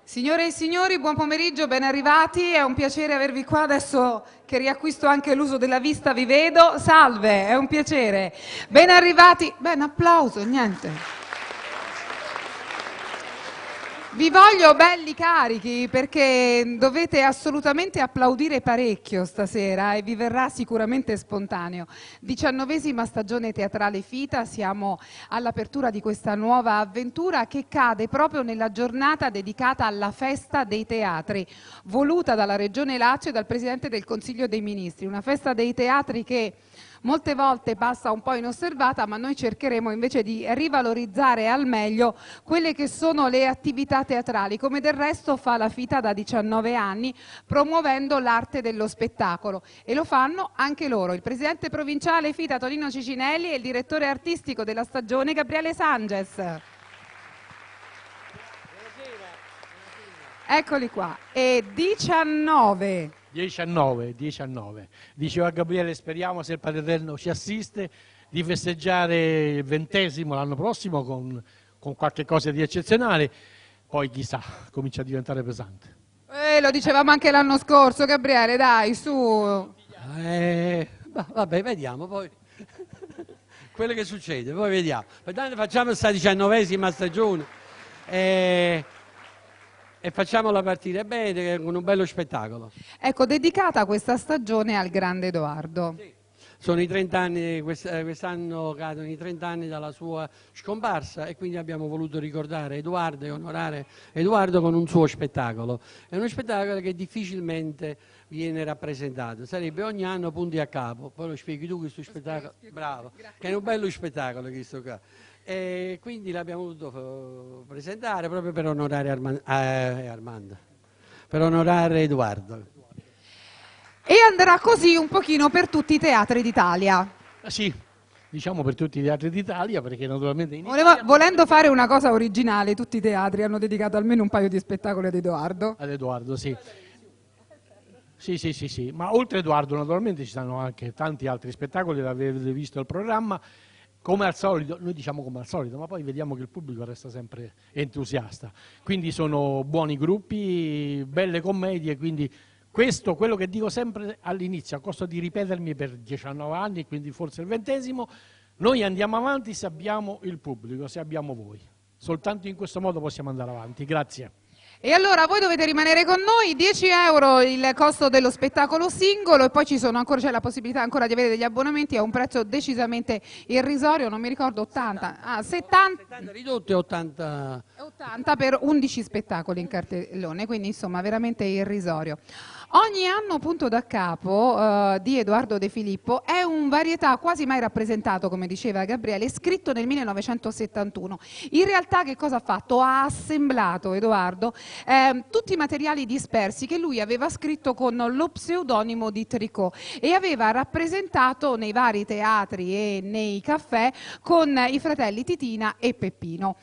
Signore e signori, buon pomeriggio, ben arrivati, è un piacere avervi qua, adesso che riacquisto anche l'uso della vista vi vedo. Salve, è un piacere. Ben arrivati, beh un applauso, niente. Vi voglio belli carichi perché dovete assolutamente applaudire parecchio stasera e vi verrà sicuramente spontaneo. 19ª stagione teatrale FITA, siamo all'apertura di questa nuova avventura che cade proprio nella giornata dedicata alla festa dei teatri, voluta dalla Regione Lazio e dal Presidente del Consiglio dei Ministri. Una festa dei teatri che molte volte passa un po' inosservata, ma noi cercheremo invece di rivalorizzare al meglio quelle che sono le attività teatrali, come del resto fa la FITA da 19 anni, promuovendo l'arte dello spettacolo. E lo fanno anche loro, il presidente provinciale FITA Tonino Cicinelli e il direttore artistico della stagione Gabriele Sanges. Eccoli qua, e 19. 19, 19. Diceva Gabriele, speriamo, se il Padre Eterno ci assiste, di festeggiare il 20° l'anno prossimo con qualche cosa di eccezionale, poi chissà, comincia a diventare pesante. Lo dicevamo anche l'anno scorso, Gabriele, dai, su. Vabbè, vediamo poi quello che succede, poi vediamo. Intanto facciamo questa 19ª stagione. E facciamola partire bene, con un bello spettacolo. Ecco, dedicata questa stagione al grande Edoardo. Sì. Sono i 30 anni, quest'anno cadono i 30 anni dalla sua scomparsa e quindi abbiamo voluto ricordare Edoardo e onorare Edoardo con un suo spettacolo. È uno spettacolo che difficilmente viene rappresentato, sarebbe ogni anno punti a capo, poi lo spieghi tu questo spettacolo, bravo, che è un bello spettacolo questo qua. E quindi l'abbiamo voluto presentare proprio per onorare Armando, per onorare Edoardo. E andrà così un pochino per tutti i teatri d'Italia. Sì, diciamo per tutti i teatri d'Italia, perché naturalmente in Italia... Volendo fare una cosa originale, tutti i teatri hanno dedicato almeno un paio di spettacoli ad Edoardo. Ad Edoardo, sì. Sì, sì, sì, sì. Ma oltre Edoardo naturalmente ci sono anche tanti altri spettacoli, l'avete visto il programma. Come al solito, noi diciamo come al solito, ma poi vediamo che il pubblico resta sempre entusiasta. Quindi sono buoni gruppi, belle commedie, quindi questo, quello che dico sempre all'inizio, a costo di ripetermi per 19 anni, quindi forse il 20°, noi andiamo avanti se abbiamo il pubblico, se abbiamo voi. Soltanto in questo modo possiamo andare avanti. Grazie. E allora voi dovete rimanere con noi, 10 euro il costo dello spettacolo singolo e poi ci sono ancora, c'è la possibilità ancora di avere degli abbonamenti a un prezzo decisamente irrisorio, non mi ricordo, 80, ah, 70, 70 ridotto e 80. 80 per 11 spettacoli in cartellone, quindi insomma veramente irrisorio. Ogni anno punto da capo di Edoardo De Filippo è un varietà quasi mai rappresentato, come diceva Gabriele, scritto nel 1971. In realtà che cosa ha fatto? Ha assemblato Edoardo tutti i materiali dispersi che lui aveva scritto con lo pseudonimo di Tricot e aveva rappresentato nei vari teatri e nei caffè con i fratelli Titina e Peppino.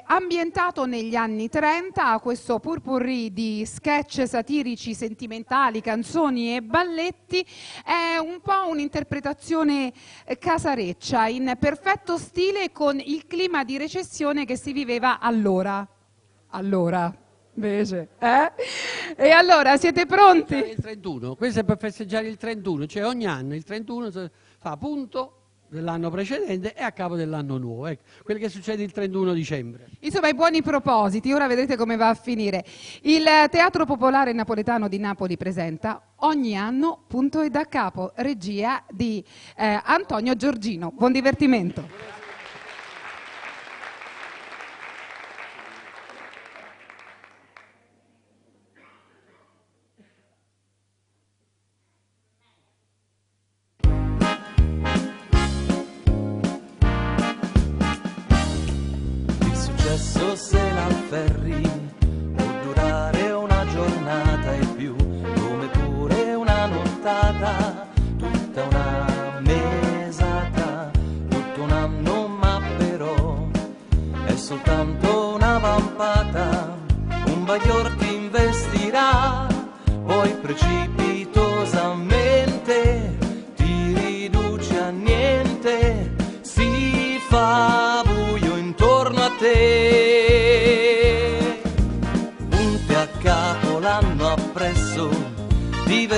Ambientato negli anni 30, questo purpurri di sketch satirici, sentimentali, canzoni e balletti è un po' un'interpretazione casareccia in perfetto stile con il clima di recessione che si viveva allora. Allora, invece, eh? E allora, siete pronti? Il 31, questo è per festeggiare il 31, cioè ogni anno il 31 fa punto dell'anno precedente e a capo dell'anno nuovo, ecco, quello che succede il 31 dicembre. Insomma, i buoni propositi, ora vedrete come va a finire. Il Teatro Popolare Napoletano di Napoli presenta ogni anno Punto e da capo, regia di Antonio Giorgino. Buon divertimento. Se l'afferri può durare una giornata e più, come pure una nottata, tutta una mesata, tutto un anno, ma però è soltanto una vampata, un baglior ti investirà, poi precipitosamente ti riduce a niente, si fa buio intorno a te.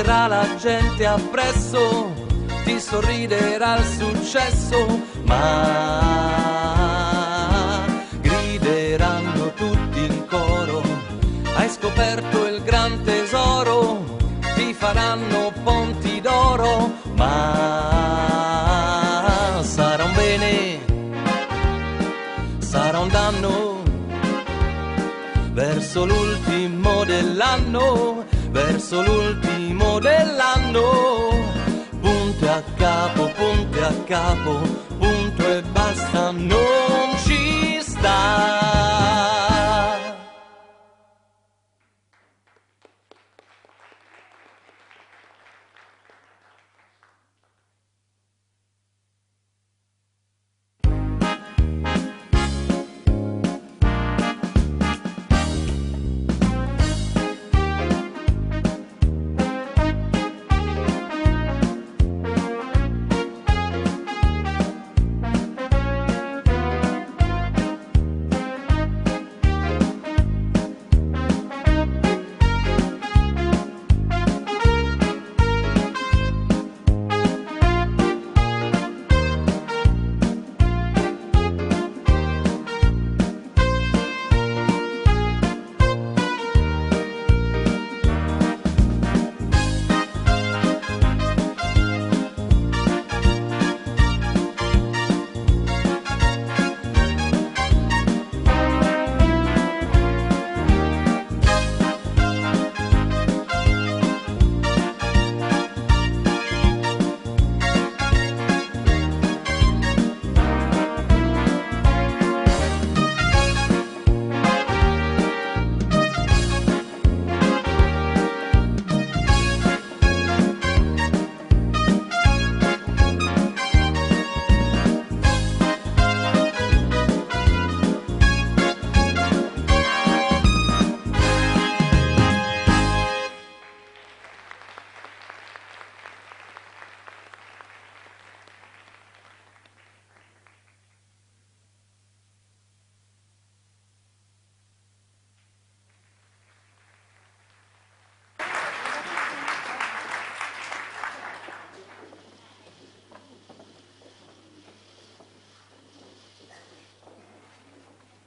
Correrà la gente appresso, ti sorriderà il successo, ma grideranno tutti in coro, hai scoperto il gran tesoro, ti faranno ponti d'oro, ma sarà un bene, sarà un danno verso l'ultimo dell'anno, verso l'ultimo dell'anno. Punto e a capo, punto e a capo, punto e basta, non ci sta.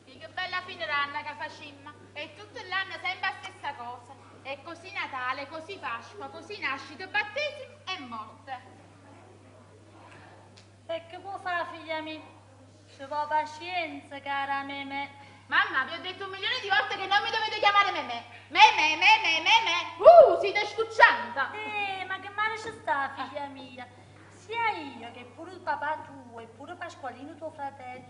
Sì, che bella fine d'anno che facciamo. E tutto l'anno sempre la stessa cosa. E così Natale, così Pasqua, così nascita, battesimo e morte. E che può fare, figlia mia? Ci vuole pazienza, cara meme. Mamma, vi ho detto un milione di volte che non mi dovete chiamare Memè. Memè, Memè, Memè. Siete scuccianta. Ma che male ci sta, figlia mia? Sia io che pure il papà tuo e pure Pasqualino tuo fratello,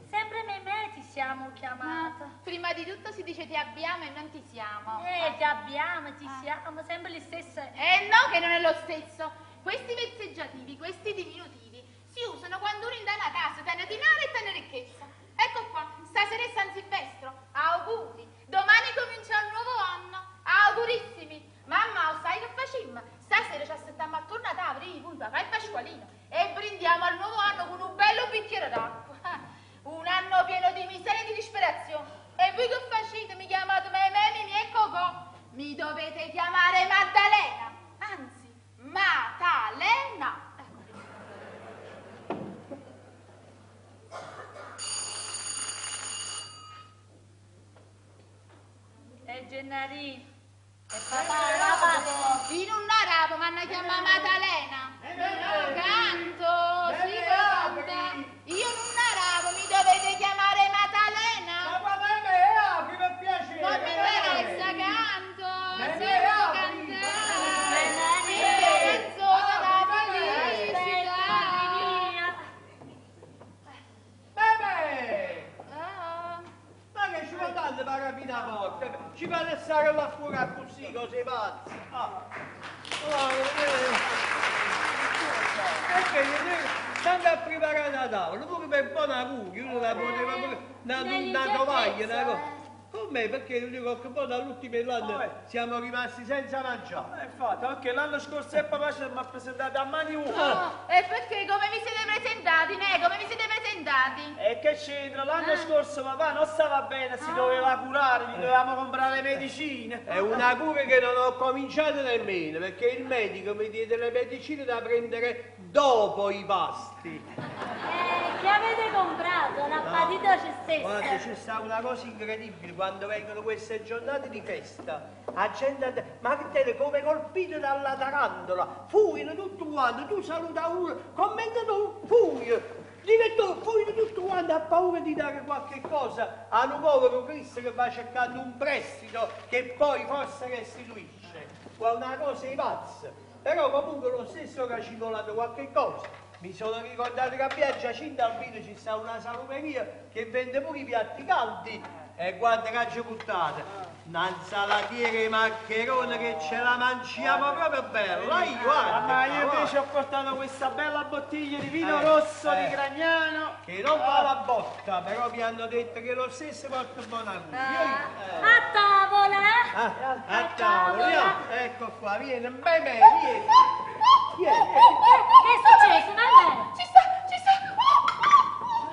sempre Memè ti siamo chiamata. Ma prima di tutto si dice ti abbiamo e non ti siamo. Ti abbiamo, ti siamo, sempre le stesse. No, che non è lo stesso. Questi vezzeggiativi, questi diminutivi, si usano quando uno in una casa tiene denaro e tiene ricchezza. Ecco qua, stasera è San Silvestro. Auguri. Domani comincia un nuovo anno. Augurissimi. Mamma, lo sai che facciamo? Stasera ci aspettiamo attorno a tavola, io, voi, papà e Pasqualino, e brindiamo al nuovo anno con un bello bicchiere d'acqua. Un anno pieno di miseria e di disperazione. E voi che facete? Mi chiamate Memè, Mimì e Cocò. Mi dovete chiamare Maddalena. Anzi, Matalena. E Gennarino. E papà, papà. In un arabo mi hanno chiamato Maddalena. Canto, si canta. Io in un arabo mi dovete chiamare Maddalena. Ma guarda me, apri per piacere. Non mi interessa, canto, si può cantare. Canzone da felicità. Bebe! Ah. Ma che ci vuole tanto per aprire la porta? Ci fa stare là fuori così, così pazzi. Ah. Perché tanto a preparare la tavola, pure per buona cura, uno la poteva pure una tovaglia, una cosa. Come? Perché l'unico che poi dall'ultimo dell'anno siamo rimasti senza mangiare. Infatti, perché l'anno scorso il papà ci ha presentato a mani vuote. Oh, e perché come vi siete presentati, ne? Come vi siete presentati? E che c'entra? L'anno scorso papà non stava bene, si doveva curare, gli dovevamo comprare le medicine. È una cura che non ho cominciato nemmeno, perché il medico mi diede le medicine da prendere dopo i pasti. Che avete comprato? La patita c'è stessa. Guarda, c'è sta una cosa incredibile quando vengono queste giornate di festa. La gente, ma che te come colpito dalla tarantola, fuiono tutto quanto, tu saluta uno, commenta tu, fuio. Direttore, fuiono tutto quanto, ha paura di dare qualche cosa a un povero Cristo che va cercando un prestito che poi forse restituisce. Qua una cosa è pazza. Però comunque lo stesso che ha cicolato qualche cosa. Mi sono ricordato che a Via Giacinto Albino ci sta una salumeria che vende pure i piatti caldi. E guarda che ci buttate. Una insalatiera di maccherone che ce la mangiamo proprio bella. Io, guarda, Ma io guarda. invece ho portato questa bella bottiglia di vino rosso di Gragnano. Che non fa la botta, però mi hanno detto che lo stesso porta buona cura. A tavola, eh? Ah, a tavola, io- ecco qua, vieni, beh, beh, vieni. Vieni. Che è successo? Mamma? Ci sta, ci sta.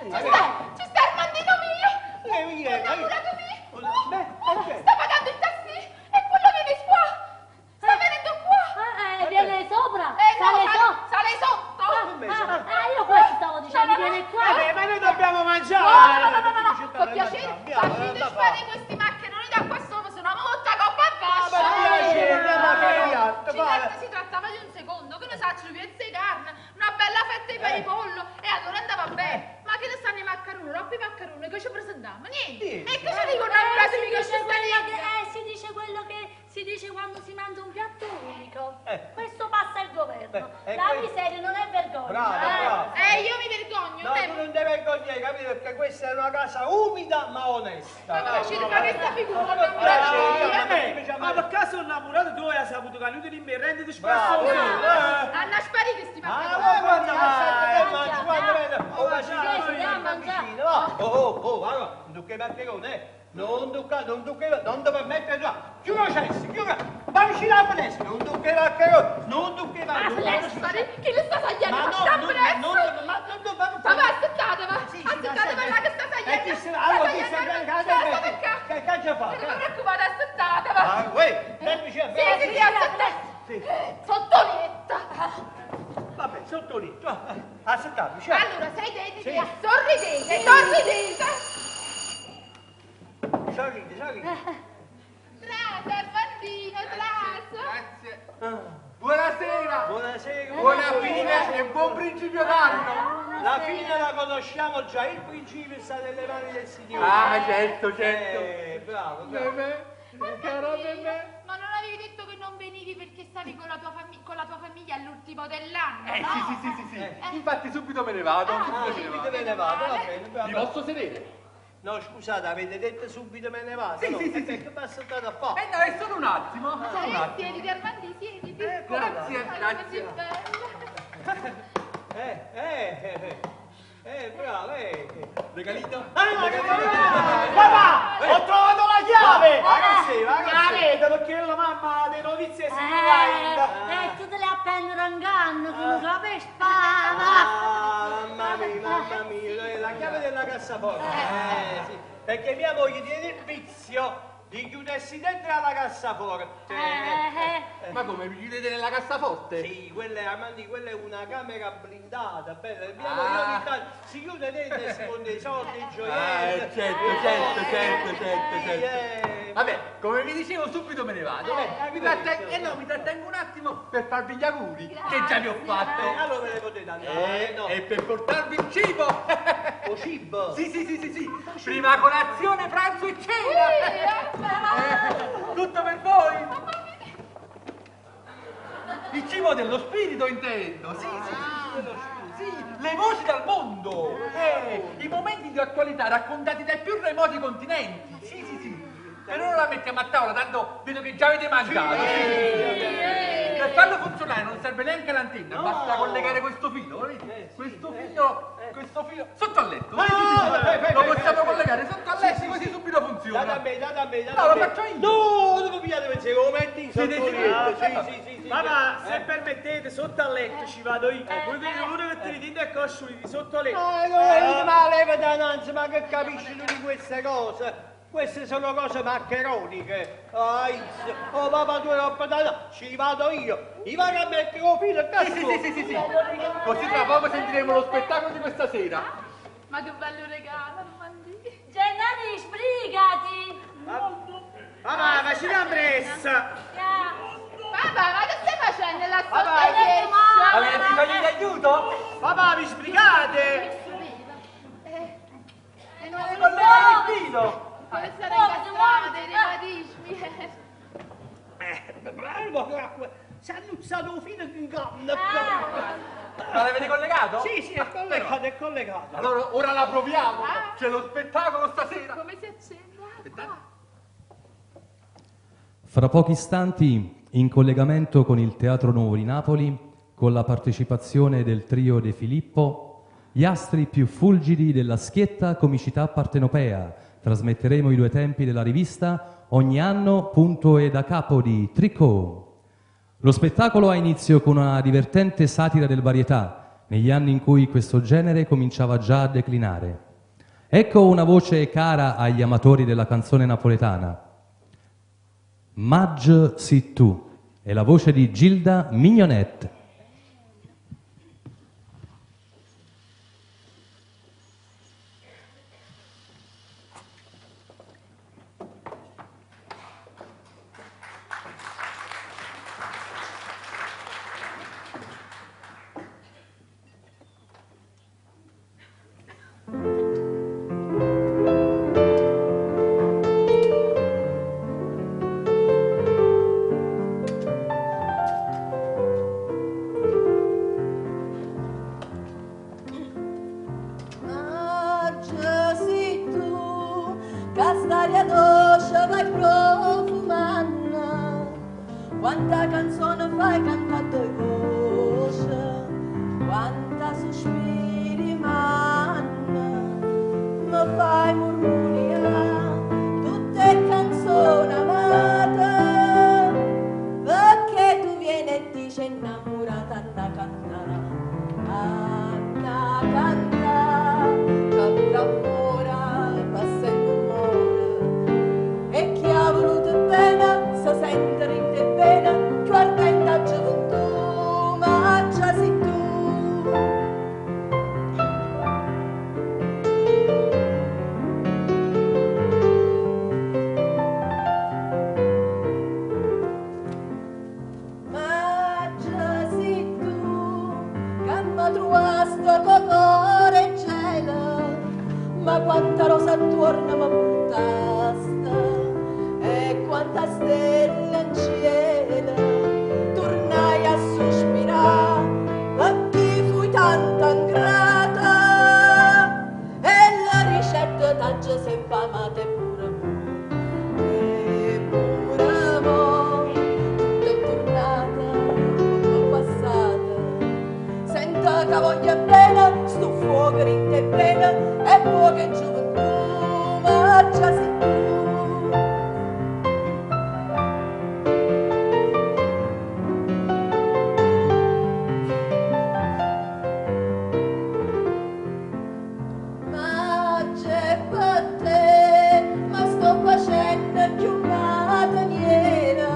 Ci sta, ci sta Armandino mio. Vieni, vieni. Innamorato mio. Beh, perché? Sta pagando il taxi e quello viene qua. Sta venendo qua. Viene sopra? No, Sale sopra? sale sotto. Ah, io questo stavo dicendo, No, no, no. viene qua. Vabbè, ma noi dobbiamo No, mangiare. no, no, no, no, no. Ci Con piacere, andiamo, facete andiamo. fare questi maccheroni da qua sopra, se no molta coppa a Ma piacere, andiamo a fare piatto, Si va. tratta- si trattava di un secondo, che ne sa, ci pezzi di carne, una bella fetta di pane di pollo, e allora andava bene. Ma che ne stanno i maccheroni, troppi maccheroni, che ci presentiamo? Niente. Niente. E che ci dicono a casa Si mica ci dice sta quello niente. che, si dice quello che si dice quando si mangia un piatto unico. Eh. Questo passa al governo. Beh, La e miseria non è vergogna. Brava, brava. Io mi vergogno, No, te. tu non devi vergognare, capito? Perché questa è una casa umida ma onesta. Ma come ci fa questa figura? Piacere, Ma per caso innamorato tu hai saputo che lui mi rende di Bravo, spasso. Hanno sparito questi Ah, maccheroni. ma guarda, Mangia, mangia, guarda, guarda, oh, ma Sì, c'è sì, la mangia. vicina, va. Oh, oh, oh, guarda, non tocca i maccheroni, eh. Non tocca, non tocca, non ti permettere già. Chiuda il cesso, chiuda. Va vicino alla finestra, non tocca i maccheroni, non tocca i maccheroni. Hanno sparito. Chi le sta tagliando? Ma Ma no, sta non, presto. non, ma non, non, ma Papà, aspettate, Sì, sì, aspettate, ma là che sta tagliando. E chi se allora chi se Sta tagliando, che sta perché? che che già fa? Non vi preoccupate, aspettate, va. Ah, uè, dai vicino, Sì, sì, sì, aspettate. Sì. Sottolietta. Vabbè, sotto lì, tu, aspettate, vicino. Allora, sedete, Sì. sorridete, sorridete. Sorride, sorride. Trasa, Armandino, trasa. Grazie. Buonasera. Buonasera. Buona fine e buon principio d'anno. La fine la conosciamo già, il principio sta nelle mani del Signore. Ah, certo, certo. Bravo, bravo. Bebè, caro bebè. Ma non avevi detto che non venivi perché stavi con la tua, con la tua famiglia all'ultimo dell'anno, no? Sì, sì, sì, sì, sì. Infatti subito me ne vado. Ah, subito me ne subito vado. me ne vado, va bene, bravo. Mi posso sedere? No, scusate, avete detto subito me ne vado. Sì, no? sì, sì, E sì. Che basta stare a fare? Eh no, è solo un attimo, solo un attimo. Siediti, Armandi, siediti. Grazie, Ma grazie. così bello. Bravo, eh. Regalito? Ah, no, no, Papà, ho trovato la chiave! Ma che sei, ma che La sei? vedo perché la mamma ha delle notizie sicuramente. Tu te le appendere in canna con un capo e spada. Ah, mamma mia, mamma mia, la chiave della cassaforte. Sì. Perché mia moglie tiene il vizio di chiudersi dentro alla cassaforte. Ma come, mi chiudete nella cassaforte? Sì, quella è, Armandi, quella è una camera blindata, bella. Mia Ah. moglie ogni tanto si chiude dentro e sconde i soldi, i Ah, gioielli. certo, certo, certo, certo, Sì, certo. Vabbè, come vi dicevo, subito me ne vado. Mi trattengo, no, mi trattengo un attimo per farvi gli auguri, che già vi ho fatto. Allora ve ne potete andare, no? E per portarvi il cibo. O cibo? Sì, sì, sì, sì, sì. Prima colazione, pranzo e cena. Tutto per voi. Il cibo dello spirito intendo, sì, sì, sì, sì, le voci dal mondo, i momenti di attualità raccontati dai più remoti continenti, sì, sì, sì. Per ora la mettiamo a tavola, tanto vedo che già avete mangiato. Sì. Per farlo funzionare non serve neanche l'antenna, basta collegare questo filo, vedete? Questo filo, questo filo, sotto al letto. Sì, sì, sì, sì. Lo possiamo collegare sotto al letto così subito funziona. Date a me, date a me, date No, a lo me. faccio io. No, non pigliate pensiero, lo metti in Sì, sì, sotto sì, niente. sì. Sì, sì, sì, sì. Papà, se permettete, sotto al letto ci vado io. Voi vedete uno che ti dite e coscioli di sotto al letto. Ah, no, ma leva da nanzi, ma che capisci tu di queste cose? Queste sono cose maccheroniche. Ah, oh papà tu roba da ci vado io. Mi vado a mettere il filo, cazzo. Sì, sì, sì, sì, sì. Così tra poco sentiremo lo spettacolo di questa sera. Ma che bello regalo, Armandì. Gennari, sbrigati! Papà, facci la pressa. Papà, ma che stai facendo là sotto Papà, riesci? Avete bisogno di aiuto? Papà, vi sbrigate. E non lo Collegate il filo. Come sarà incastrato dei reumatismi. Bravo, si è annuzzato il filo in canna. Ma l'avete collegato? Sì, sì, è collegato, è collegato. Allora ora la proviamo. C'è lo spettacolo stasera. Come si accende? Ah, qua. Fra pochi istanti, in collegamento con il Teatro Nuovo di Napoli, con la partecipazione del trio De Filippo, gli astri più fulgidi della schietta comicità partenopea, trasmetteremo i due tempi della rivista ogni anno punto e da capo di Tricot. Lo spettacolo ha inizio con una divertente satira del varietà, negli anni in cui questo genere cominciava già a declinare. Ecco una voce cara agli amatori della canzone napoletana. Magg si tu è la voce di Gilda Mignonette. Mangia sei tu, che st'aria dolce vai profumando. Quanta canzone fai cantando in voce, quanta sospiri manna, mi fai murmuriare tutte canzoni amate, perché tu vieni e dici innamorata a cantare, a cantare, che pure amore passa il rumore. E chi ha voluto bene, si sente in te bene, più ardente a gioventù, ma già sei tu. Ma già sei tu che mi trovaste con cuore in cielo, ma quanta rosa attorno mi portaste e quanta stella in cielo, tornai a sospirare, a chi fui tanto ingrata, e la ricetta t'ha sempre amata e pure mo, e pure mo, tutto è tornata, come è passata. Sento che voglio bene, sto fuoco in te bene, e fuoco in gioventù, ma già sei tu. Ma c'è per te, ma sto facendo più mataniera,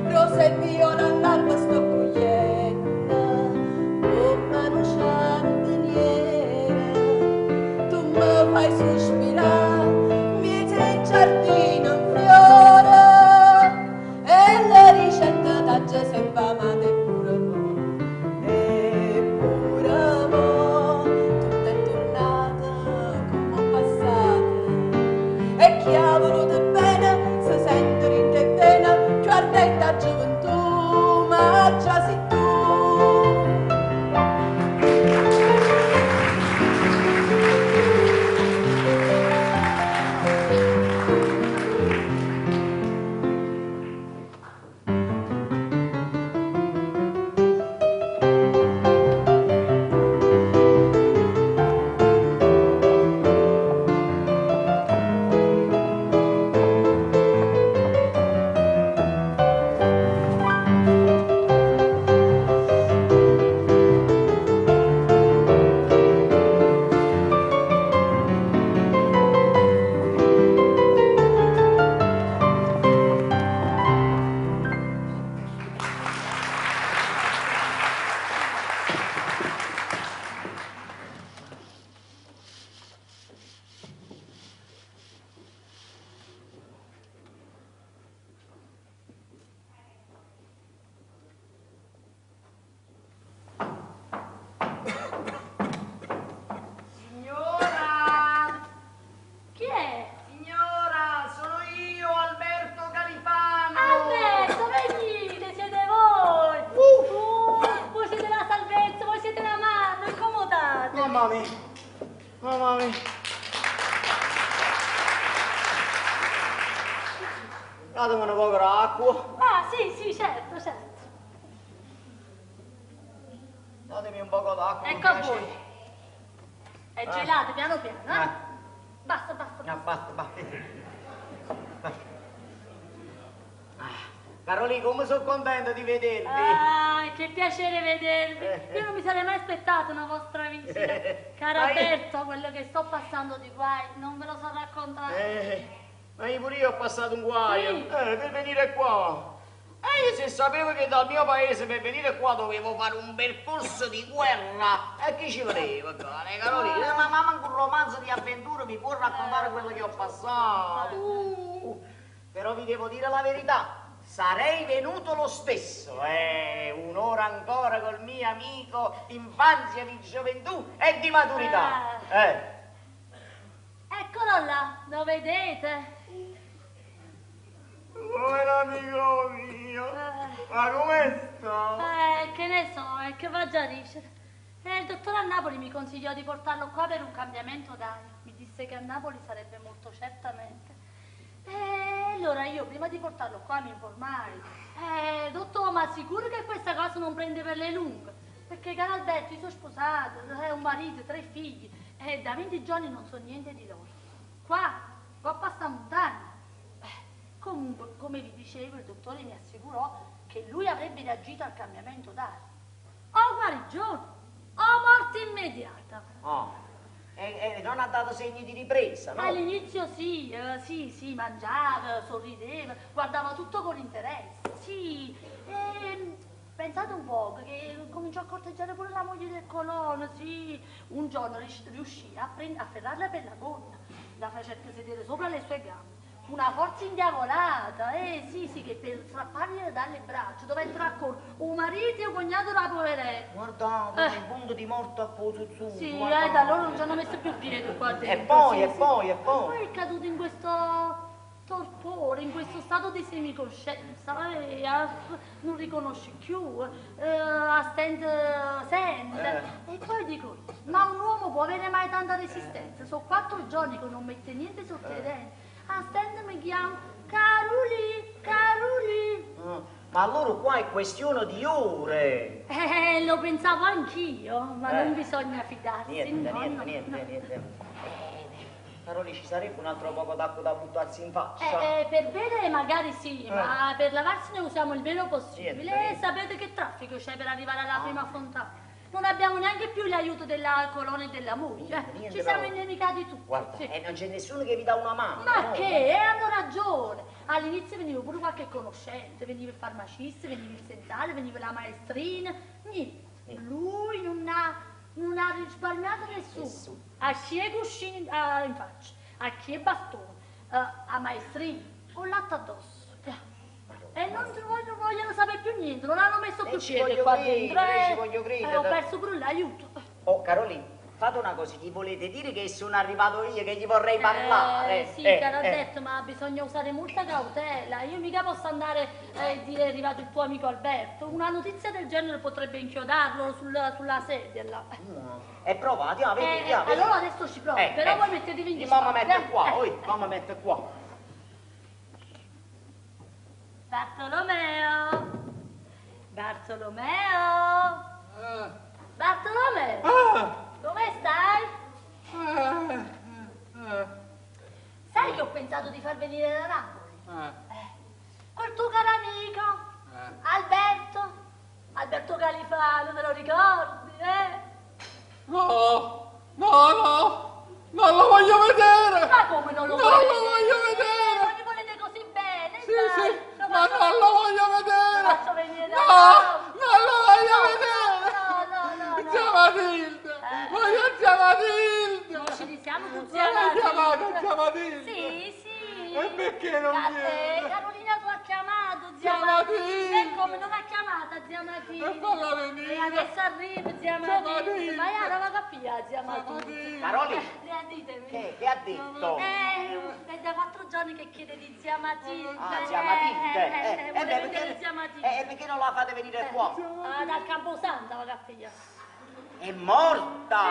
rosa e viola all'alba sto cogliendo, come un giardiniera, tu mi fai sospirare, mi sei il giardino in fiore, e la ricetta t'ha sempre amata e pure mo, e pure mo, tutto è tornato come ho passato. E chi ha voluto bene si sente in te bene, più ardente a gioventù, ma già sei tu. Thank Datemi un poco d'acqua. Ah, sì, sì, certo, certo. Datemi un poco d'acqua. Ecco a voi. È gelato, piano piano, eh? Basta, basta. Ah, basta, basta. Ah, Carolina, come sono contento di vedervi. Ah, che piacere vedervi. Io non mi sarei mai aspettato una vostra visita. Caro Ma io- Alberto, quello che sto passando di guai, non ve lo so raccontare. Ma io pure io ho passato un guaio. Sì. Per venire qua. E io se sapevo che dal mio paese per venire qua dovevo fare un percorso di guerra, e chi ci voleva, cara Carolina? Ma mamma un romanzo di avventura mi può raccontare quello che ho passato. Però vi devo dire la verità, sarei venuto lo stesso. Un'ora ancora col mio amico d'infanzia, di gioventù e di maturità. Eccolo là, lo vedete? Come l'amico mio, ma come sta? Che ne so, che va già a dicere. Il dottore a Napoli mi consigliò di portarlo qua per un cambiamento d'aria. Mi disse che a Napoli sarebbe molto certamente. E allora io prima di portarlo qua mi informai. Dottor, ma sicuro che questa cosa non prende per le lunghe? Perché caro Alberto, io sono sposato, ho un marito, 3 figli e da 20 giorni non so niente di loro. Qua, coppa sta montagna. Comunque, come vi dicevo, il dottore mi assicurò che lui avrebbe reagito al cambiamento d'aria. O guarigione, o morte immediata. Oh. E non ha dato segni di ripresa, no? All'inizio sì, sì, sì, mangiava, sorrideva, guardava tutto con interesse, sì. E, pensate un po' che cominciò a corteggiare pure la moglie del colono, sì. Un giorno riuscì a afferrarla per la gonna, la fece sedere sopra le sue gambe. Una forza indiavolata, sì, sì, che per strappargliela dalle braccia dovettero accorrere un marito e un cognato della poveretta. Guardate, il punto di morte a poso su. Sì, da allora non ci hanno messo più piede qua dentro. E poi, sì, e sì. poi, e poi. Poi è caduto in questo torpore, in questo stato di semicoscienza, non riconosce più, a stente sente. E poi dico, ma un uomo può avere mai tanta resistenza? Sono 4 giorni che non mette niente sotto i denti. A stente mi chiamo Caruli, Caruli. Ma allora qua è questione di ore. Lo pensavo anch'io, ma non bisogna fidarsi. Niente, no, niente, no, niente, no. niente. Caroli, ci sarebbe un altro poco d'acqua da buttarsi in faccia? Per bere magari sì, ma per lavarsi ne usiamo il meno possibile. Niente, niente. Sapete che traffico c'è per arrivare alla prima fontana? Non abbiamo neanche più l'aiuto della colonna e della moglie. Niente, niente, Ci siamo però. innemicati tutti. Guarda, sì. non c'è nessuno che vi dà una mano. Ma no? che? Hanno ragione. All'inizio veniva pure qualche conoscente, veniva il farmacista, veniva il sensale, veniva la maestrina. Niente. Lui non ha risparmiato nessuno. A chi è cuscini in faccia, a chi è bastone, a maestrina, o latte addosso. E non vogliono sapere più niente, non hanno messo più ci piede voglio qua credere, dentro. ci voglio credere. Ho perso pure l'aiuto. Oh, Carolina, fate una cosa, gli volete dire che sono arrivato io, che gli vorrei parlare? Sì, caro Alberto, ma bisogna usare molta cautela. Io mica posso andare e dire è arrivato il tuo amico Alberto. Una notizia del genere potrebbe inchiodarlo sulla sedia là. E provate, ah, vedi, vedi. Allora adesso ci provo, però voi mettetevi in Mamma disparte, mette qua, oi, mamma mette qua. Bartolomeo! Bartolomeo! Bartolomeo! Come stai? Sai che ho pensato di far venire da Napoli? Quel tuo caro amico, Alberto, Alberto Califano, te lo ricordi, eh? No, no, no, non lo voglio vedere! Ma come non lo Non vuoi lo voglio vedere! Non gli volete così bene, Sì, dai! sì, Lo ma non lo voglio vedere! Lo faccio venire da No, Napoli! non lo voglio No, vedere! No, no, no, no! Zia Matilde! Voglio zia Matilde! Non ci disiamo con zia Non l'hai chiamata Matilde! zia Matilde? Sì, sì! E perché non viene? Carolina tu ha chiamato zia Zia Matilde! Matilde! E come non ha chiamata zia Matilde? E falla venire! E adesso arriva zia Zia Matilde! Matilde! Ma io non la capia zia Matilde! Carolina! Ditemi! Che ha detto? È da 4 giorni che chiede di zia Matilde! Ah, zia Matilde! Vuole beh, vedere perché, zia Matilde! perché non la fate venire qua? Ah, dal Camposanto la capia! È morta!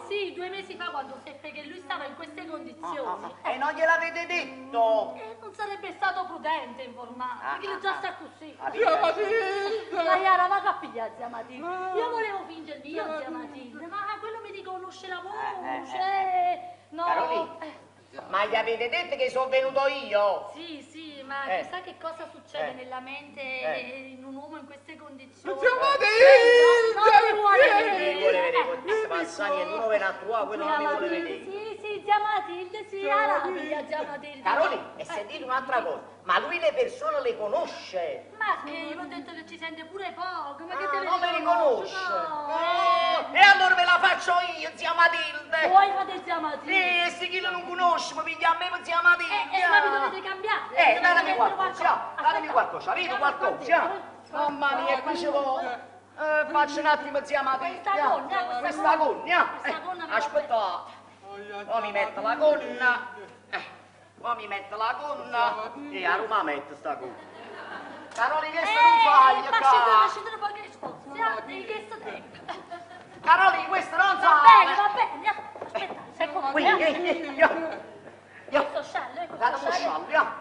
Sì, 2 mesi fa quando seppe che lui stava in queste condizioni. condizioni. E non gliel'avete detto? Non sarebbe stato prudente informarlo, Ah, perché ah, già ah. sta così. Zia Matilde! La Iara, va a pigliare zia Matilde. Io volevo fingermi io zia Matilde, ma quello mi riconosce la voce. No. Carolina. Ma gli avete detto che sono venuto io? Sì, sì, ma Eh. chissà che cosa succede Eh. nella mente Eh. in un uomo in queste condizioni. Zia Matilde! No, non mi vuole Non mi vedere. vuole vedere, con questa Passani e non viene a trovare, quello Zia non mi vuole Matilde, vedere. sì, sì, zia Matilde, sì, Zia arrabbia, zia Matilde. Carolina, e sentite un'altra cosa, ma lui le persone le conosce. Ma che io ho detto che ci sente pure poco, ma che Ah, te non me riconosce. No. Oh, e allora ve la faccio io, zia Matilde. Vuoi fate zia Matilde? Sì, se chi non conosce, mi piglia a me per zia Matilde. Ma vi dovete cambiare. Vi dovete Datemi mettere qualcosa, datemi qualcosa, avete qualcosa? Mamma mia, qui ci vuole. Faccio un attimo zia Matilde. Questa gonna, questa Questa gonna. Questa gonna mi va Aspettate. Ora mi metto la gonna. Ora mi metto la gonna. E a Roma metto sta gonna. Carolina, questo non sbaglia, Ma qua. scendete un po' che sforzo, di questo tempo. Carolina, questo non Va sale. bene, va bene. Aspetta, secondo Qui, me. io. Io. Questo sciallo, questo Date uno sciallo, via.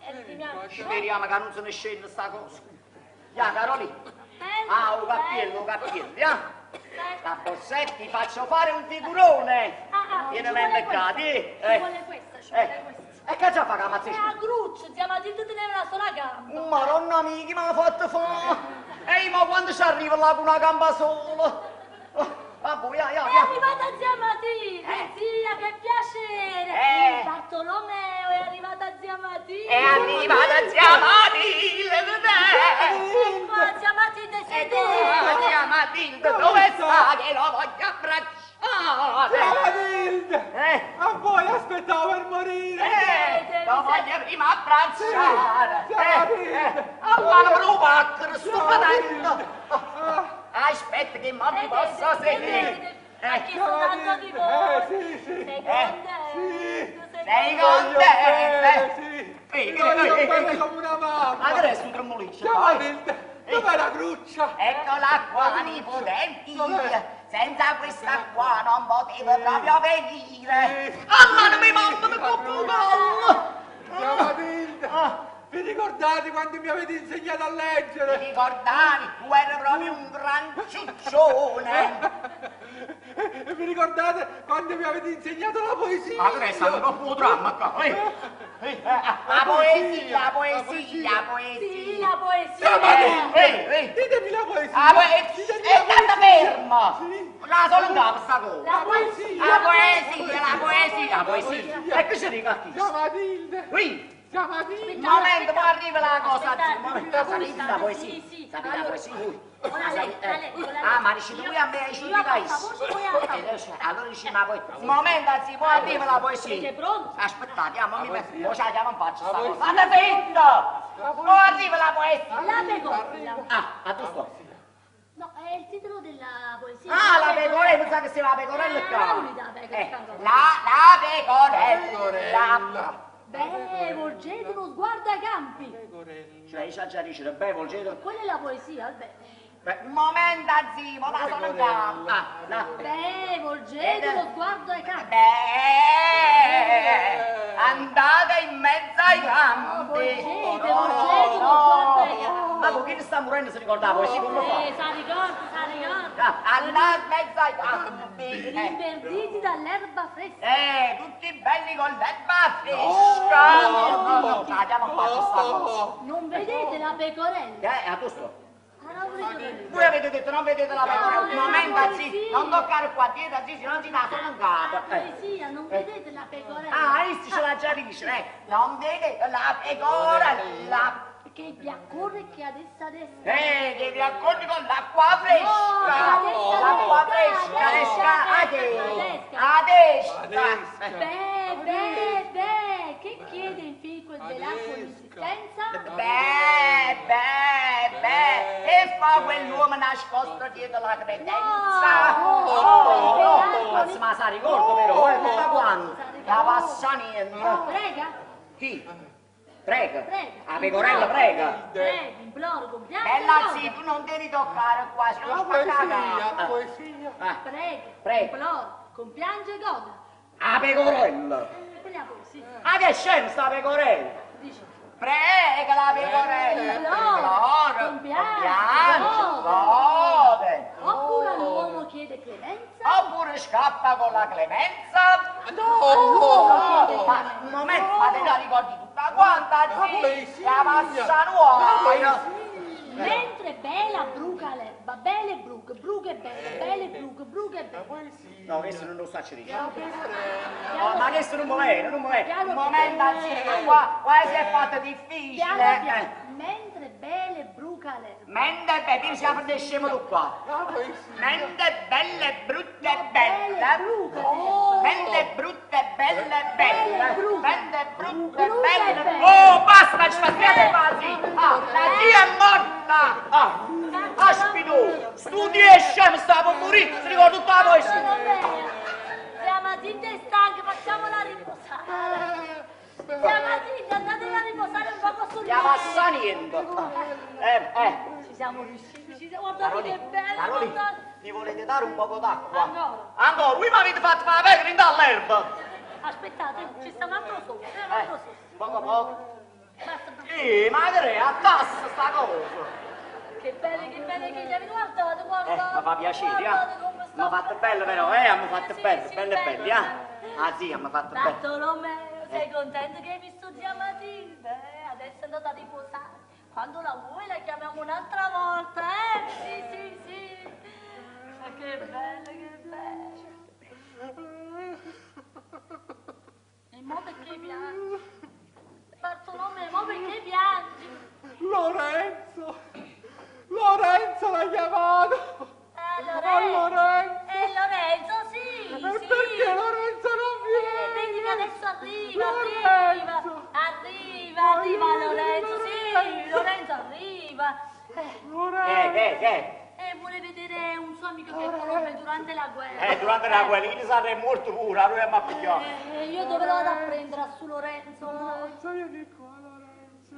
Eh, Speriamo che non se ne scende sta cosa. Ya, Carolina. Ah, un cappello, un cappello, via. La borsetta, ti faccio fare un figurone. Ah, ah, Vieni ci ben vuole beccati. questa, Ci vuole questa, ci vuole questa. E che già fa che È ammazzisci? la gruccia, zia Matilde teneva una sola gamba. Maronna mia, chi mi ha fatto fare? Ehi, ma quando ci arriva là con una gamba sola? Oh, Vabbè, ya, ya, È ya. arrivata zia Matilde, zia, che piacere! Eh. Bartolomeo, è arrivata zia Matilde! È arrivata zia Matilde! Ecco, zia Matilde, sedete! Zia Matilde, dove sta che lo voglio abbracciare? Zia Matilde! Eh. A voi aspettavo per morire! Lo voglio prima abbracciare! Sì, zia Matilde! Allora me lo paccaro, sto facendo! Aspetta che non mi posso sedere! Ha chiesto tanto di voi! Eh, sì, sì! Sei contento? Sei Voglio contento? bene, sì! Ehi, Ti voglio ehi, ehi, bene ehi. come una mamma! Ma che resta un tremboliccio? Zia Matilde! Dov'è la gruccia? Eccola qua, nipotenti! Senza questa qua non potevo proprio venire! Allora mi mandano con collo! Zia Matilde! Vi ricordate quando mi avete insegnato a leggere? Ti ricordavi? Tu eri proprio un gran ciuccione! E vi ricordate quando mi avete insegnato la poesia? Ma che stanno troppo un dramma qua? La poesia, la poesia, la poesia! Sì, la poesia! Zia Matilde! Ehi, ehi. Ditemi la poesia! La poesia! Ditemi È la stata poesia! ferma! Sì. La sono in capo sta cosa! La poesia! La poesia, la poesia, la poesia! E che ci dico a chi? Zia Matilde! Qui! Zia Matilde! Un momento, poi arriva la cosa, Aspettate, un momento, sapete la poesia? Sì, sì. Sapete la Allora, poesia voi? la leggo, la leggo, la Ah, leggo. ma dici tu a me, ci Io a dica alta voce, voi a alta voce. Allora dici, ma poi, un momento, si può arriva la poesia. Siete pronti? Aspettate, ah, ma mi metto, mo ce la chiamo in faccia sta La cosa. poesia. State zitto! Poi arriva la poesia. La pecorella. Ah, a tu sto. No, è il titolo della poesia. Ah, la pecorella, mi sa che si va la pecorella Ah, qua. l'unità pecora, La pecorella. Beh, volgete uno sguardo ai campi. Cioè, io già dice, beh, volgete. Quella è la poesia, vabbè. Beh, un momento, zio, la sono in capo. Ah, la. Beh, volgete uno sguardo ai campi. Beh, andate in mezzo ai campi. Volgete, volgete uno sguardo ai campi. Ma con chi sta morendo si ricordava poesia come fa? Sa ricorda, sa ricorda. Ah, Andate in mezzo ai campi. Rinverditi dall'erba fresca. Tutti belli con l'erba fresca. No, no, no, andiamo a fare sta cosa. Non vedete la pecorella? A tu sto. Ah, no, volete vedere. Voi avete detto non vedete la pecorella. Un No, momento, la zio, poesia. non toccare qua dietro, zio, se non si dà solo in capo. La poesia, non vedete la pecorella? Ah, questo ce l'ha già dice, eh. Non vedete la pecorella. Che vi accorre che adesso adesso. Che vi accordi con l'acqua fresca. No, L'acqua adesso, fresca, adesso, adesso, adesso, adesso. Adesso. Beh, beh, beh, che chiede infine quel velato l'insistenza? Beh, beh, beh, e fa quell'uomo nascosto dietro la credenza. No, no, no, no. Ma sa ricordo però, tutta quanto. La passa niente. Prega, Chi? Prega. prega. La pecorella prega. Prega, imploro, compiange. Bella roga. sì, tu non devi toccare qua, se La no spacca poesia, la la poesia. Ah, Prega, Prega. imploro, compiange, goda. La pecorella. Quella che scemo sta pecorella? Dice. Prega la pecorella! Implora, compiange, compiange, gode. gode. Oppure all'uomo chiede clemenza. Oppure scappa con la clemenza. No! No! Ma un momento, ma te la ricordi tutta quanta, La sì? poesia! La passa nuova! La Mentre Bela bruca l'erba, Bele e bruca, bruca e Bele, Bele e bruca, bruca e Bele. No, questo non lo sa ci dice. La pecorella! No, ma questo non muove, non muove. Piano, Un momento, piano. zio, che qua, qua si è fatto difficile. Piano piano. Eh. Mentre Bele bruca l'erba. Mentre beh, io siamo prendere scemo tu qua. La poesia! Mentre belle, brutte e Bele belle. bruca l'erba. Mentre brutte, belle, belle. bruca. Mentre brutte, Bruca e belle. belle. Oh, basta, ci fate quasi. Ah, la zia è morta. Ah, aspito, studi e scemo, stavo per morire, si ricorda tutta la poesia. Bartolomeo, Zia Matilde è stanca, facciamola riposare. Zia Matilde, andatela a riposare un poco sul Non passa niente. Eh, eh. Ci siamo riusciti, ci siamo, guardate che bello, Carolina, guardate. mi volete dare un poco d'acqua? Ancora. Ancora, voi mi avete fatto fare la pecora in dall'erba. Aspettate, ci sta un altro sopra, un altro sopra. Poco a poco. Basta, basta. Ma che è? A tassa sta cosa. Che bello, che bello che gli avete guardato, guardate. Mi fa piacere, guardate eh. come Mi sta. ha fatto bello però, eh, mi ha fatto Sì, bello, sì, bello e belli, eh. Ah sì, mi ha fatto bello. Bartolomeo, sei contento che hai visto zia Matilde? Adesso è andata a riposare. Quando la vuoi la chiamiamo un'altra volta, eh? Sì, sì, sì. Ma che bello, che bello. E mo perché piangi? Bartolomeo, mo perché piangi? Lorenzo! Lorenzo l'ha chiamato! Lorenzo. Lorenzo! Lorenzo, sì, E sì. perché Lorenzo non viene? Vedi che adesso arriva, Lorenzo! arriva, arriva, arriva Lorenzo, sì, Lorenzo arriva. Che, che, che? Vuole vedere un suo amico che conobbe durante la guerra. Durante la guerra, lì sarei morto pure, allora mi ha pigliato. Io dovrò andare a prendere a su Lorenzo. Lorenzo, vieni qua, Lorenzo.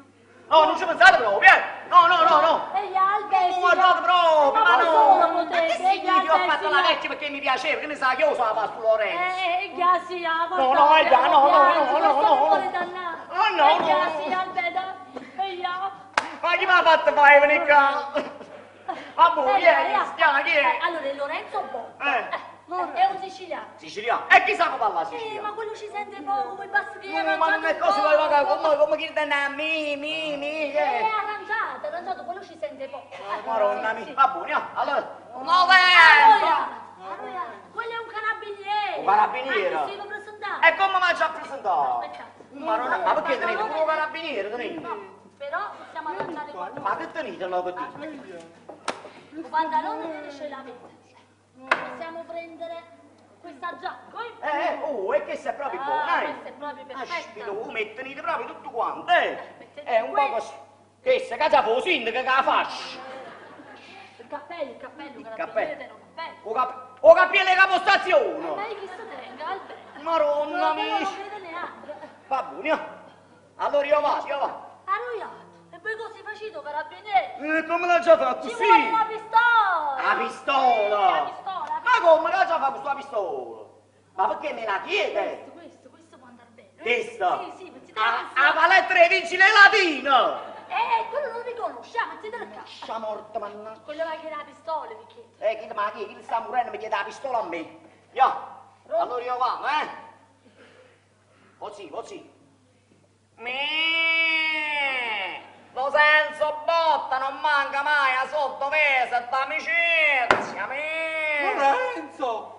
No, non ci pensate proprio, eh! No, no, no, no! E gli alberi. Non guardate proprio, ma ma no! solo Ma potete, che e gli significa ho fatto la alberi. vecchia perché mi piaceva, che ne sa che io sono pastor Lorenzo? Già sì, ah, No, no, già, no, no, no, no, no, no. Ah, no, no, già no. sì, albero. E già. Ma chi mi ha fatto fare venire qua? Ma boh, chi è? Eh, Stiamo, chi è? Allora, Lorenzo Botta. Eh. È un siciliano. Siciliano. E chi sa come parla siciliano? Ma quello ci sente poco, poi basta che No, ma non è cosa che va come, come chi te mi, mi, mi, È che? arrangiato, arrangiato, quello ci sente poco. Madonna mia, va buono, allora. Allora, Lorenzo! allora, quello è un carabiniere. Un carabiniere? Ah, ti si presentare. E come mi ha già presentato? Aspetta. Madonna, ma perché tenete pure un carabiniere, tenete? No, però possiamo arrangiare qualcosa. Ma che tenete là che Il pantalone ne ce l'avete. Possiamo prendere questa giacca. eh? Oh, e questa è proprio Ah, buona, eh? questa è proprio perfetta. Aspetta, oh, mettenite proprio tutto quanto, eh? Mettete È un po' così. Questa che già fa il sindaco che la fascia. Il cappello, il cappello, il cappello. tiene un cappello. O, cap- o cappello capostazione. Ma io chi si tenga, Alberto? Madonna No, mia. Non credo neanche. Va buono. Allora io vado, io vado. Arruiato. E poi così facito, carabinieri. Come l'ha già fatto? Ci vuole la pistola. La pistola! Sì, la pistola. Ma come l'ha già fatto questa pistola? Ma perché me la chiede? Questo, questo, questo può andare bene. Questa? Sì, sì, mettete A, la a paletta dei vigili latino! Quello non riconosciamo, mettete il cazzo. Scia morta, mannaggia. Quello là che la pistola, mi chiede. Chi, ma chi, chi sta morendo mi chiede la pistola a me? Io, allora io vado, eh? Così, così. Mi, lo senso botta non manca mai a sottovesa d'amicizia, mi. Lorenzo!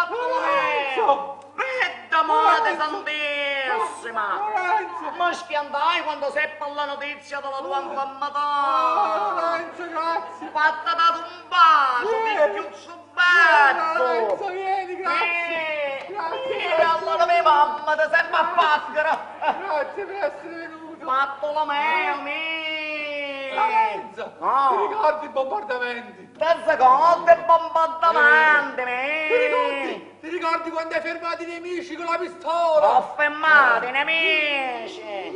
Lorenzo! Vetta madre santissima! Lorenzo! Ma schiantai quando seppe la notizia della tua infermità! Oh, Lorenzo, grazie! Fatta da un bacio, Vieni! picchiuzzo bello! Lorenzo, vieni, grazie! Grazie! E allora mia mamma ti sembra pacchera! Grazie per essere venuto! Bartolomeo, mi! Lorenzo! No. Ti ricordi i bombardamenti? Terza cosa, i bombardamenti, mi! Ti ricordi? Ti ricordi quando hai fermato i nemici con la pistola? Ho fermato i nemici!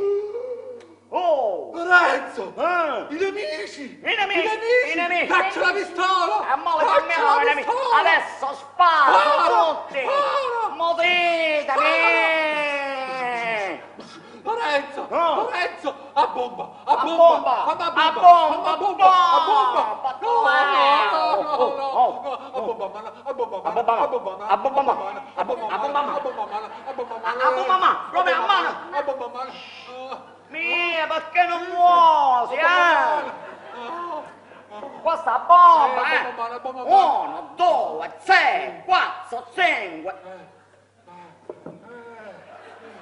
Oh! Lorenzo! Eh. I nemici! I nemici! I nemici! I nemici! Caccia la pistola! E mo li Caccia fermiamo la i nemici! pistola! Adesso sparo Spara! tutti! Spara! Morite, mi! Lorenzo, a bomba, a A bomba, bomba, fammi a a bomba, bomba, fammi a bomba, a bomba. No, bomba, no, no, no, no, a bomba, mano, a bomba, A mano, bomba, a bomba, mano, a bomba, a bomba, mano, a bomba, a bomba, mano, a bomba, mano, a bomba, mano, A bomba, mano, proprio a mano. a bomba, mano. Ah, Mia, perché non muovi, eh? Qua sta bomba, Eh, eh? bomba, mano, bomba, mano. Uno, due, tre, quattro, cinque,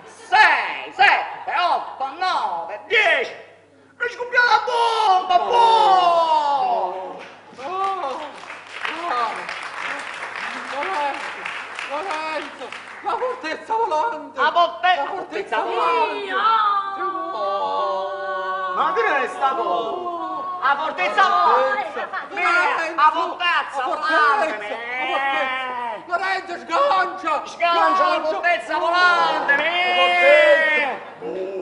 sei, sette, otto, nove, dieci. È scoppiata la bomba, boh! Oh, ah, Lorenzo, Lorenzo, la fortezza volante! La La fortezza fortezza volante! Oh. Ma che è stato? La fortezza volante! Lorenzo, La fortezza la volante! fortezza, la fortezza! Lorenzo, sgancia! Sgancia la fortezza volante! La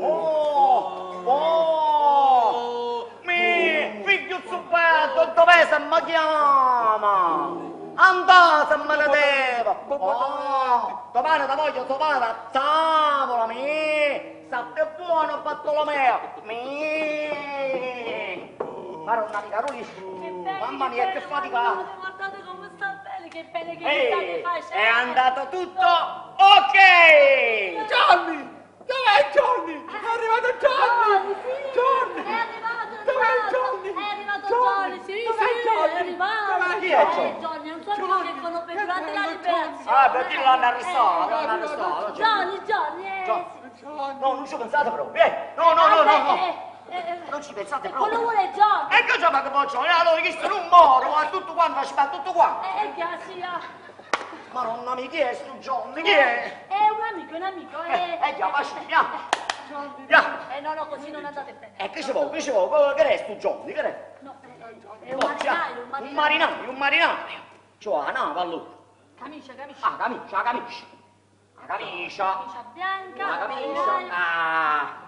Oh! Oh! Mi figlio zuppetto, dov'è se mi chiama? Andate, me ne devo! Oh, domani ti voglio trovare a tavola, mi! State buono, Bartolomeo! Mi! Madonna di Caroli! Che belli, Mamma mia, che bello, fatica! Guardate, guardate come sta bene, che bene che Ehi, mi state facendo. è andato tutto ok! Johnny! Dov'è Johnny? È arrivato Johnny! Johnny, sì. Johnny! È arrivato, è Dov'è arrivato. Johnny? È arrivato Johnny, Johnny, sì, Dov'è sì, Johnny? è arrivato. Dov'è Chi è Johnny? Eh, Johnny, è un suo amico che conobbe Che durante la bello liberazione. Ah, perché l'hanno arrestato, l'hanno arrestato. Johnny, Johnny, Johnny. sì. Johnny! No, non ci pensate proprio, eh! No, no, no, no, no! Eh, Non ci pensate E quello proprio! vuole Johnny. E che c'è ma che faccio? E allora chi non muore, ma tutto quanto, ci fa tutto qua! Che sì, ah. Madonna mia, chi è sto Johnny? Chi è? È un amico, è un amico. Ya, facci, ya! Ya! No, no, così non andate bene. E che ci vuole? Che ci vuole? Che è sto Johnny? Che è? No, è un marinaio, un Un marinaio. marinaio, un marinaio! Cioè, la nave allora! Camicia, camicia. Ah, camicia, la camicia! La camicia! Camicia bianca. La camicia! marinaio. Ah!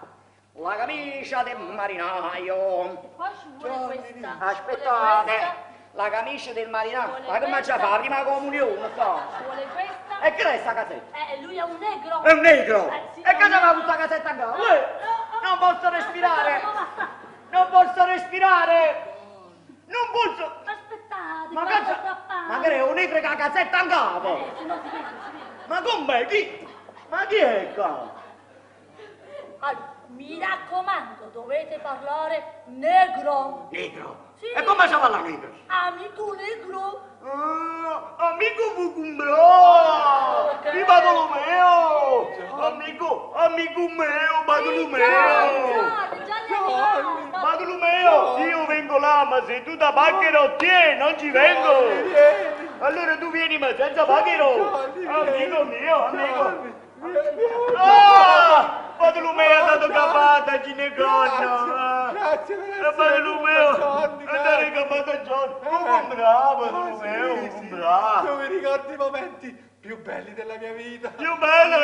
La camicia del marinaio! Poi ci vuole questa. Aspettate! Vuole La camicia del marinaio! Vuole Ma che mangia questa? fa? La prima comunione qua! questa, Ci vuole questa. E che è sta casetta? Lui è un negro. È un negro! Sì, E è che un c'aveva negro. questa casetta qua? No, Uè, no, Non posso respirare! No, basta. Non posso respirare! Non posso! Aspettate, Ma guarda che strappato. Ma che è un negro con la casetta in capo? Se no si vede, si vede. Ma com'è? Chi? Ma chi è qua? Allora, mi raccomando, dovete parlare negro. Negro? Sì. E come si parla negro? Amico negro. Ah, amico Vucumbrò! Ok. Di Bartolomeo! Amico, amico mio, Bartolomeo! Johnny, Johnny è arrivato. Bartolomeo, io vengo là, ma se tu da pacchero tieni, non ci vengo! Vieni! Allora tu vieni, ma senza pacchero! Johnny, Amico mio, amico! Johnny, vieni, vieni. Ah! Bartolomeo è andato capata, ginecologo! Grazie, grazie per essere Bartolomeo, venuto, Johnny, andare grazie. capata Johnny! Oh, bravo, Bartolomeo, Sì, sì, bravo! Tu mi ricordi i momenti più belli della mia vita. Più bello,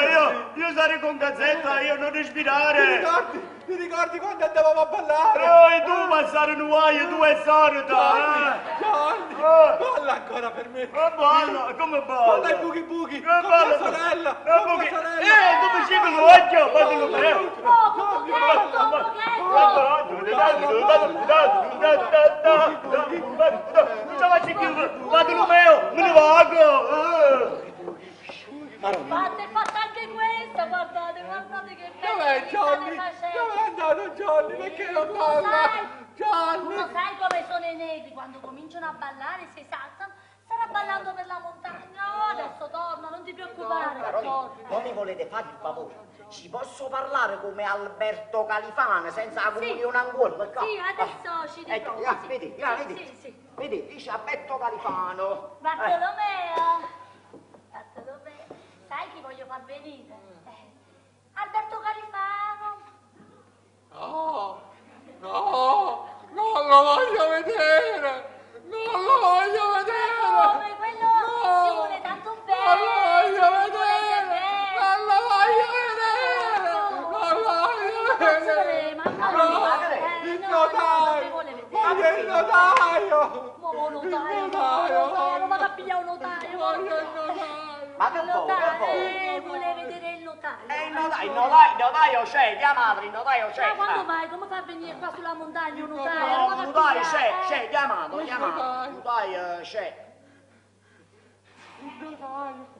io sarei con Gazzetta, io non Ti respirare! ricordi? Ti ricordi quando andavamo a ballare? Oh, e tu passare un guaio, tu e solita! Johnny, Johnny, Eh. balla ancora per me. Eh, balla, come balla? Balla il boogie boogie, Come con balla? mia sorella, Eh, con boogie- mia sorella. Tu mi segui l'occhio, Bartolomeo! Un poco, un pochetto, un pochetto. Non ce la faccio più, Bartolomeo, me ne vado! Fatta, è fatta anche questa, guardate, guardate che bello. Dov'è che Johnny? state facendo. Dov'è andato Johnny? Perché non Tu balla? sai- Tu Johnny! lo sai come sono i negri, quando cominciano a ballare si esaltano, starà ballando per la montagna. Oh, adesso torna, non ti preoccupare, torna. Voi mi volete fare il favore? Ci posso parlare come Alberto Califano senza la comunione ancora? Sì, adesso ci riprovo. Ecco, sì. vedi, ya, Sì, vedi. Sì, sì. Vedi, dice Alberto Califano. Bartolomeo, Bartolomeo, sai chi voglio far venire? Alberto Califano. No, no, non lo voglio vedere! Non lo voglio vedere! Come quello No! si vuole tanto bene. Non lo voglio si vuole vedere! bene. Non lo voglio vedere! Non lo voglio vedere! Mamma No, mia. il No, no, non notaio! mi vuole vedere. Voglio il notaio! Mo, mo, Il notaio, notaio! notaio, vado a pigliare un notaio. Voglio il notaio! Ma che Il vuoi, che notaio, vuoi? vuole vedere il notaio. Eh, il notaio, il notaio, il notaio c'è, chiamatelo, il notaio c'è. Ma quando Ah. mai? Come fa a venire qua sulla montagna un notaio? No, Non il lo notaio capisco. c'è, c'è, chiamatelo, chiamatelo. Il notaio c'è.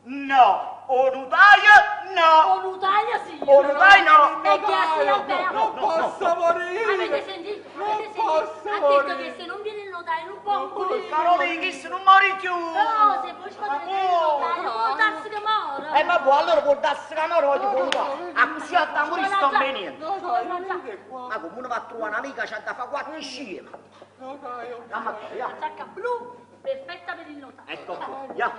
No, o notaio no. O notaio sì. O notaio no. E chi ha sì, Alberto? Non posso morire! Avete sentito? Non Avete sentito? posso Ha detto morire. che se non viene il notaio non può morire. Carolina, chi non muore più. No, se voi ci fate vedere il notaio, può darsi che muore. Eh, ma buono, allora può darsi che muore, voglio con notaio. A così a da morire sto venendo. Notaio, venite qua. Ma come uno va a trovare un'amica c'ha da fare quattro scema. Notaio, Dammi qua, La ya. giacca blu, perfetta per il notaio. Ecco qua, ya.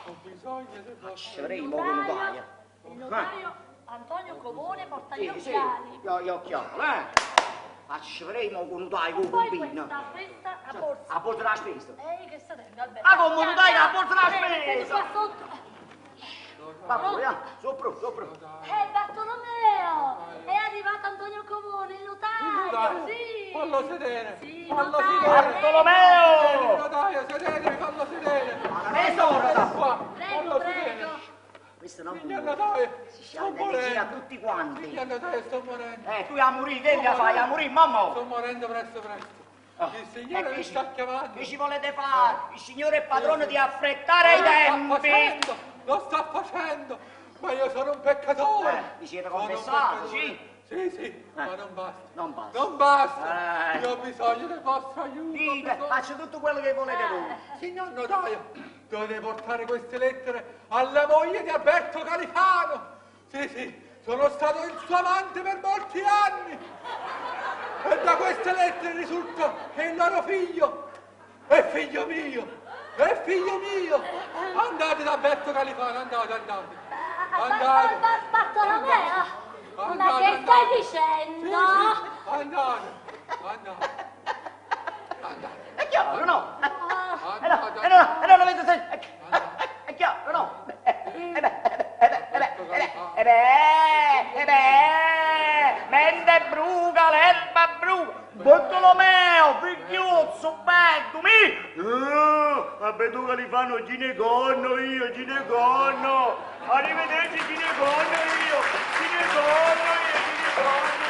ho bisogno del vostro Ci avrei mo con notaio. Il notaio Antonio Covone porta gli Sì, sì, occhiali. gli occhiali, eh. Ma ci avrei mo con notaio, con Poi combina. questa, questa, la borsa. A borsa della spesa. Ehi, che sta dentro, Alberto? Ma come notaio, la borsa della Eh, mettete spesa. qua sotto. Va pure, ya. Sopra, sopra. Bartolomeo! È arrivato Antonio Covone, il notaio, notaio. sì! Fallo sedere! Sì, Fallo notaio. sedere! Bartolomeo! Il notaio, sedete, fallo sedere! Ma non è sorda. Qua, Prego, fallo sedere! prego. Questo non Signor notaio, Si sto scialda energia a morendo! tutti quanti. Signor notaio, sto morendo! Eh, tu a morire, che la fai? A morire, mamma! Sto morendo presto presto! Ah, Il signore e mi che sta chiamando! Che ci volete fare? Il signore è padrone di affrettare i Lo sta tempi! facendo, lo sta facendo, ma io sono un peccatore. Vi siete Sono un confessato, peccatore. sì? Sì, sì, ma non basta. Non basta. Non basta. Eh. Io ho bisogno del vostro aiuto. ho Dite, bisogno- faccio tutto quello che volete voi. Signor notaio, dovete portare queste lettere alla moglie di Alberto Califano. Sì, sì, sono stato il suo amante per molti anni. E da queste lettere risulta che il loro figlio è figlio mio, è figlio mio. Andate da Alberto Califano, andate, andate. Andate. Bartolomeo! Ma Andate, che andate. stai Sì, dicendo? sì, andate, andate. Andate. È chiaro, no? Eh no, Andate. eh no, eh no, non avete senso. È chiaro, no? Eh beh, eh beh, eh beh, eh beh, eh beh, eh beh, mente bruca, l'erba bruca. Bartolomeo, figliuzzo, bello, mi! Vabbè, tu Califano, gineconno io, gineconno! Arrivederci, gineconno io! Gineconno io, gineconno!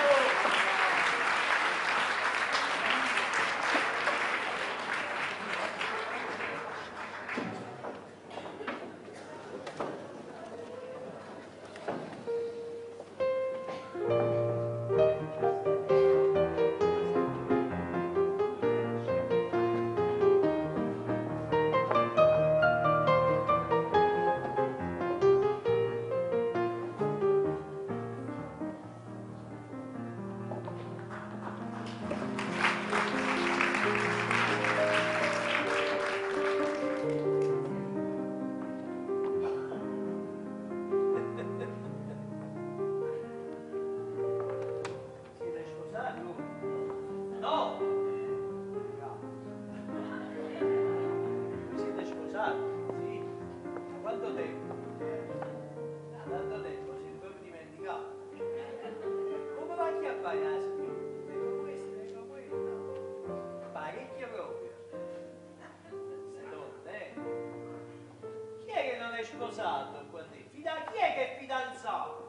Siete sposati voi? No! Voi siete sposati? Sì. Da quanto tempo? Da tanto tempo, siete proprio dimenticato. Come va a chiappare la signora? Vengo questo, vengo quello. Parecchio proprio. Queste donne, eh? Chi è che non è sposato qua dentro? Chi è che è fidanzato?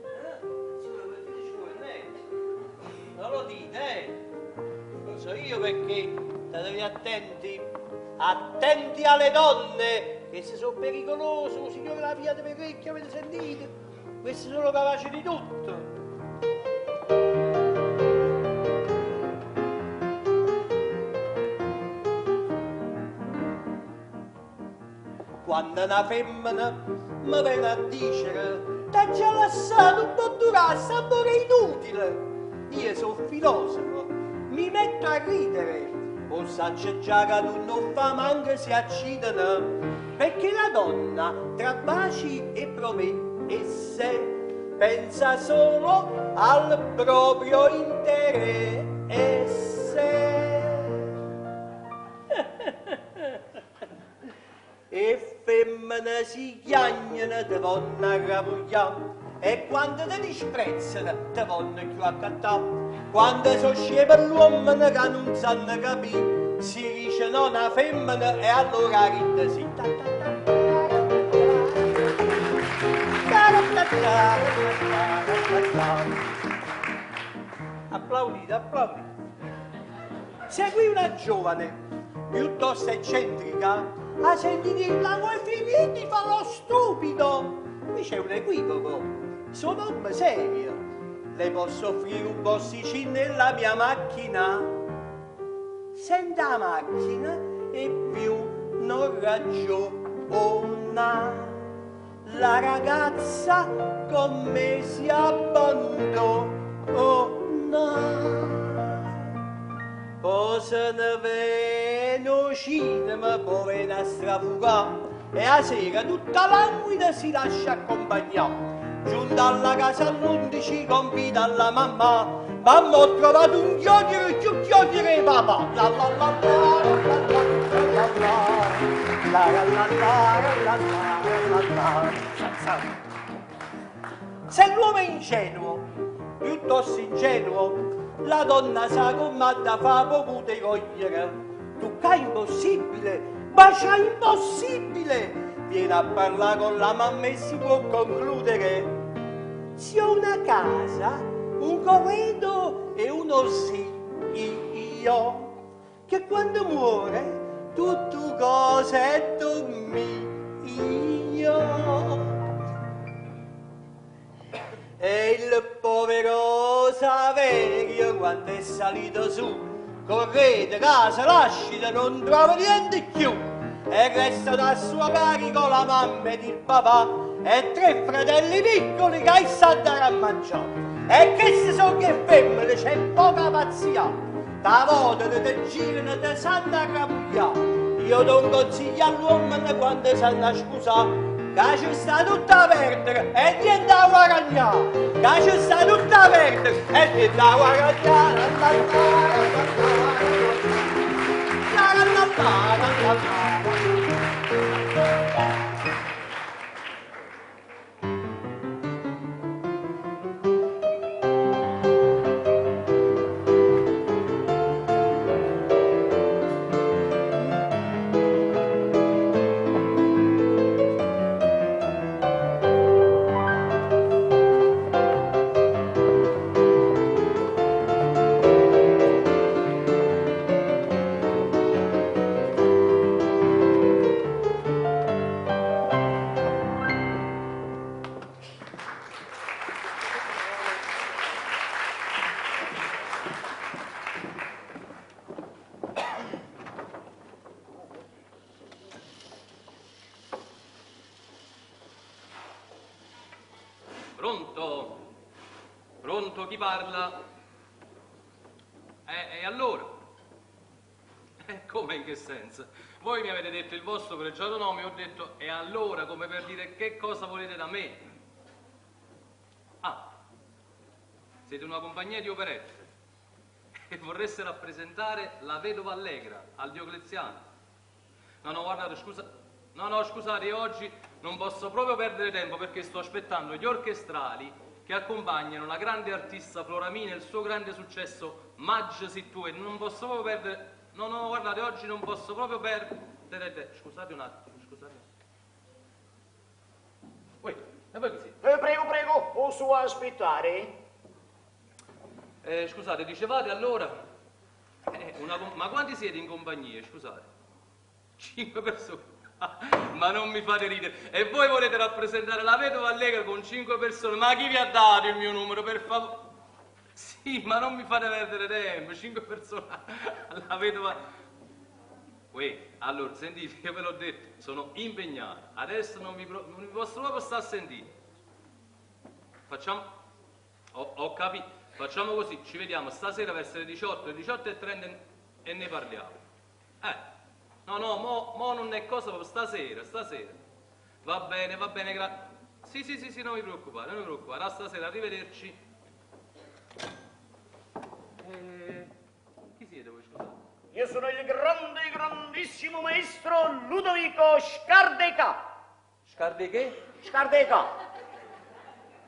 Eh? Signora, perché ci vuole, eh? Non lo dite, eh? Lo so io perché statevi attenti, attenti alle donne, che se sono pericolose, un signore la pigliate per orecchie, avete sentito? Questi sono capaci di tutto. Quando una femmina mi viene a dire t'ha già lasciato un po' durare, amore inutile. Io sono filosofo, mi metto a ridere, o saccio già che tu non fa manco si accidono, perché la donna tra baci e promesse pensa solo al proprio interesse. E femmine si chiagnano, te vanno a ravugliare. E quando ti disprezzano, te vanno più a cattare. Quando sono sceme l'uomo che non sanno capire, si dice non a femmina e allora ride si. Ta, ta, ta. la la la Applaudite, applaudite. Seguì una giovane, piuttosto eccentrica, a sentire la vuoi finire fa lo stupido. Qui c'è un equivoco. Sono un serio. Le posso offrire un posticino nella mia macchina? Senza macchina e più non ragiona. La ragazza con me si abbandona. Poi se ne viene al cinema, poi viene a strafugare e a sera tutta languida si lascia accompagnare. Giunta alla casa all'11 confida alla mamma, mamma ho trovato un chiodere più chiodere papà. La la la la la la la la la la la la la la la. Se l'uomo è ingenuo, piuttosto ingenuo, la donna sa come ha da fa potuto cogliere. Tu è impossibile, bacia impossibile. Viene a parlare con la mamma e si può concludere. Se ho una casa, un corredo e uno sì, io, che quando muore tutto cosa è mio. E il povero Saverio quando è salito su, correte, casa, lascita, non trova niente più. E resta da suo carico la mamma ed il papà e tre fratelli piccoli che sa dare a mangiare. E queste sono che femmine, c'è poca pazzia. Da volta te girano, te sanno arrabbiare. Io do un consiglio all'uomo quando sanno scusare, che ci sta tutta a perdere e niente da guadagnare. Che ci sta tutta a perdere e niente da guadagnare. La la la la la la la. Pronto? Pronto, chi parla? E allora? Come, in che senso? Voi mi avete detto il vostro pregiato nome e ho detto e allora, come per dire che cosa volete da me? Ah, siete una compagnia di operette e vorreste rappresentare la vedova Allegra al Diocleziano. No, no, guardate, scusa. No, no, scusate, io oggi non posso proprio perdere tempo perché sto aspettando gli orchestrali che accompagnano la grande artista Floramina e il suo grande successo Maggio si tu, e non posso proprio perdere... No, no, guardate, oggi non posso proprio perdere... Scusate un attimo, scusate. Uè, e voi chi siete? Prego, prego, posso aspettare? Scusate, dicevate allora... ma quanti siete in compagnia, scusate? 5 persone. Ma non mi fate ridere. E voi volete rappresentare la vedova Allegra con 5 persone? Ma chi vi ha dato il mio numero, per favore? Sì, ma non mi fate perdere tempo. 5 persone alla vedova. Uè, allora, sentite, io ve l'ho detto, sono impegnato. Adesso non vi posso proprio stare a sentire. Facciamo... Ho capito. Facciamo così, ci vediamo stasera verso le 18, le 18:30 e ne parliamo. No, no, mo non è cosa proprio stasera, stasera. Va bene, grazie. Sì, sì, sì, sì, non mi preoccupare, non mi preoccupare. A stasera, arrivederci. Chi siete voi, scusate? Io sono il grande, grandissimo maestro Ludovico Scardeca. Scardeche? Scardeca.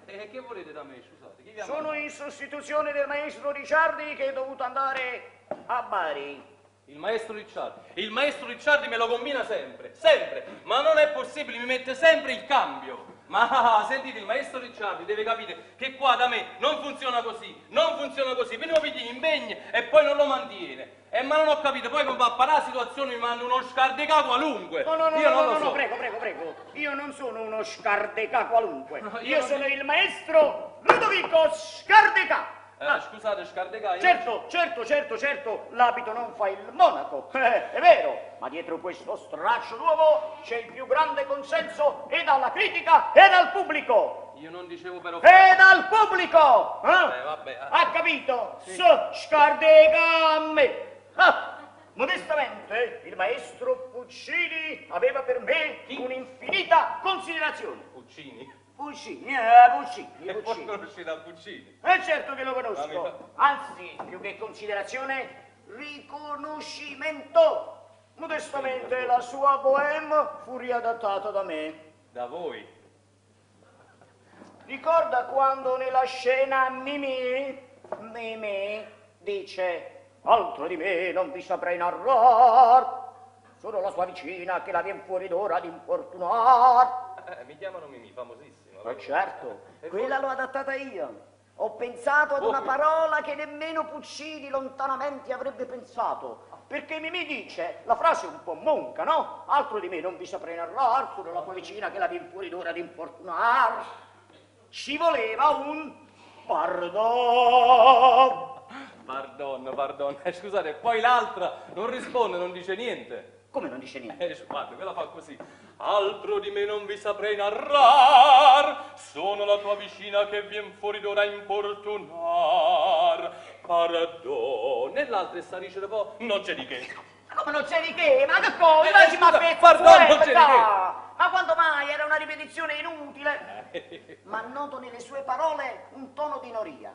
E che volete da me, scusate? Chi vi ha Sono mandato? in sostituzione del maestro Ricciardi che è dovuto andare a Bari. Il maestro Ricciardi. Il maestro Ricciardi me lo combina sempre, sempre. Ma non è possibile, mi mette sempre il cambio. Ma sentite, il maestro Ricciardi deve capire che qua da me non funziona così, non funziona così. Prima pigli l'impegno e poi non lo mantiene. E ma non ho capito, poi come va a parare la situazione mi manda uno scardecà qualunque. No, no, no, Io no, non no, lo no, so. prego, prego, prego. Io non sono uno scardecà qualunque. No, io io non- sono il maestro Ludovico Scardecà. Scusate, scardecà, io... Certo, certo, certo, certo, l'abito non fa il monaco, è vero, ma dietro questo straccio d'uovo c'è il più grande consenso e dalla critica e dal pubblico. Io non dicevo però... E dal pubblico! Eh? Vabbè, vabbè. Ha capito? S scardega a me. Ah, modestamente, il maestro Puccini aveva per me un'infinita considerazione. Puccini? Puccini, Puccini, E poi Puccini. conoscete a Puccini? E certo che lo Ma mi conosco. fa- Anzi, più che considerazione, riconoscimento. Modestamente la sua bohème fu riadattata da me. Da voi? Ricorda quando nella scena Mimì, Mimì dice altro di me non vi saprei narrar, solo la sua vicina che la vien fuori d'ora ad importunar. Mi chiamano Mimì, famosissima. Ma certo, quella l'ho adattata io. Ho pensato ad una Voi? parola che nemmeno Puccini lontanamente avrebbe pensato. Perché Mimì dice, la frase è un po' monca, no? Altro di me non vi saprei narrar, solo la tua vicina che la vien fuori d'ora ad importunar. Ci voleva un pardon. Pardon, pardon. Scusate, poi l'altra non risponde, non dice niente. Come non dice niente? Guarda, quella fa così. Altro di me non vi saprei narrar, sono la tua vicina che vien fuori d'ora a importunar. Pardon. E l'altra sta dicendo poi, non c'è di che. Ma come non c'è di che? Ma che cosa? Ma ci Scusa, ma pezzo, pardon, non c'è di che. Ma quando mai? Era una ripetizione inutile. Ma noto nelle sue parole un tono di noria.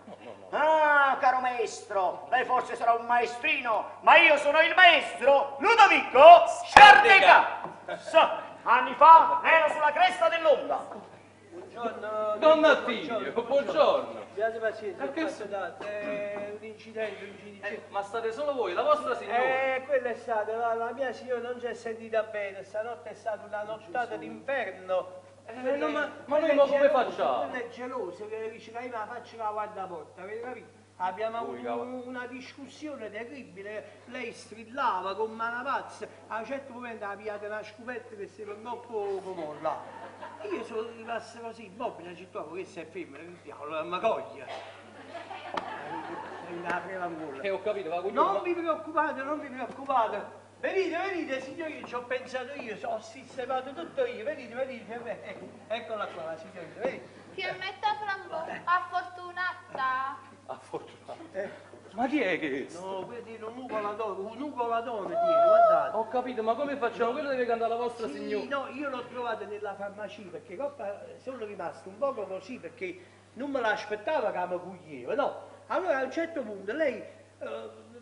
Ah, caro maestro, lei forse sarà un maestrino, ma io sono il maestro Ludovico Sciardeca. So, anni fa ero sulla cresta dell'onda. Buongiorno. Don Attilio, buongiorno. Abbiate pazienza, ho Perché fatto tanto. È un incidente, un incidente. Ma state solo voi, la vostra signora. Quella è stata, la mia signora non si è sentita bene, stanotte è stata una nottata d'inferno. No, ma noi mo come facciamo? Quella è gelosa, che dice che io la faccio la guardaporta, avete capito? Abbiamo Voi, avuto cavolo. una discussione terribile, lei strillava come una pazza, a un certo momento ha pigliato una scopetta che si troppo molla. Io sono rimasto così, immobile, ci trovo, questa è femmina, che diavolo, mi coglie. Mi apriva in gola. Ho capito, va Non vi preoccupate, non vi preoccupate. Venite, venite, signori, ci ho pensato io, ho sistemato tutto io. Venite, venite, eccola qua la signorina, venite. Fiammetta Flambò, affortunata. Affortunata. Ma chi è questo? No, quello tiene un ugolatone, un ugolatone tiene, guardate. Ho capito, ma come facciamo? Quello deve cantare la vostra Sì, signora. no, io l'ho trovato nella farmacia perché coppa, sono rimasto un poco così perché non me l'aspettavo che mi coglieva, no? Allora a un certo punto lei,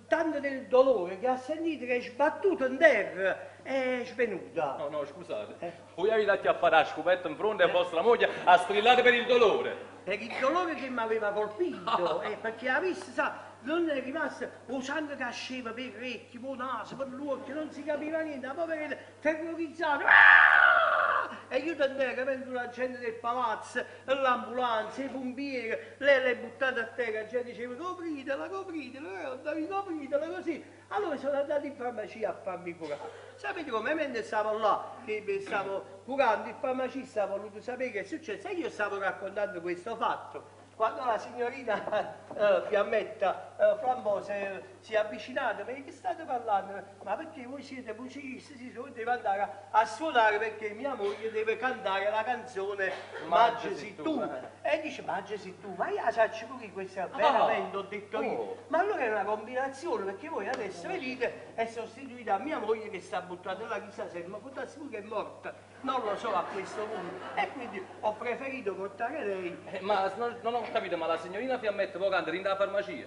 tanto del dolore che ha sentito che è sbattuta in terra, è svenuta. No, no, scusate. Voi avete dato a fare la scopetta in fronte a vostra moglie a strillare per il dolore. Per il dolore che mi aveva colpito, perché ha visto, sa, non è rimasto, o sangue che asceva per i orecchi, per il naso, per l'occhio, non si capiva niente, la poverina terrorizzata. Ah! E io tant'è mentre la gente del palazzo, l'ambulanza, i pompieri, lei l'è buttata a terra, la gente diceva copritela, copritela, copritela, così. Allora sono andato in farmacia a farmi curare. Sapete come? Mentre stavo là, che mi stavo curando, il farmacista ha voluto sapere che è successo e io stavo raccontando questo fatto. Quando la signorina Fiammetta Flambò si è avvicinata, ma di che state parlando? Ma perché voi siete musicisti? Sì, sì, devo andare a suonare perché mia moglie deve cantare la canzone Mangi Mangi sei tu. tu. E dice Mangi sei tu, ma io la saccio pure questa veramente, ho detto io. Oh. Ma allora è una combinazione, perché voi adesso venite e sostituite a mia moglie che sta buttata là, chissà se ma buttasse pure che è morta, non lo so a questo punto. E quindi ho preferito portare lei. Ma non ho capito, ma la signorina Fiammetta può cantare in da farmacia?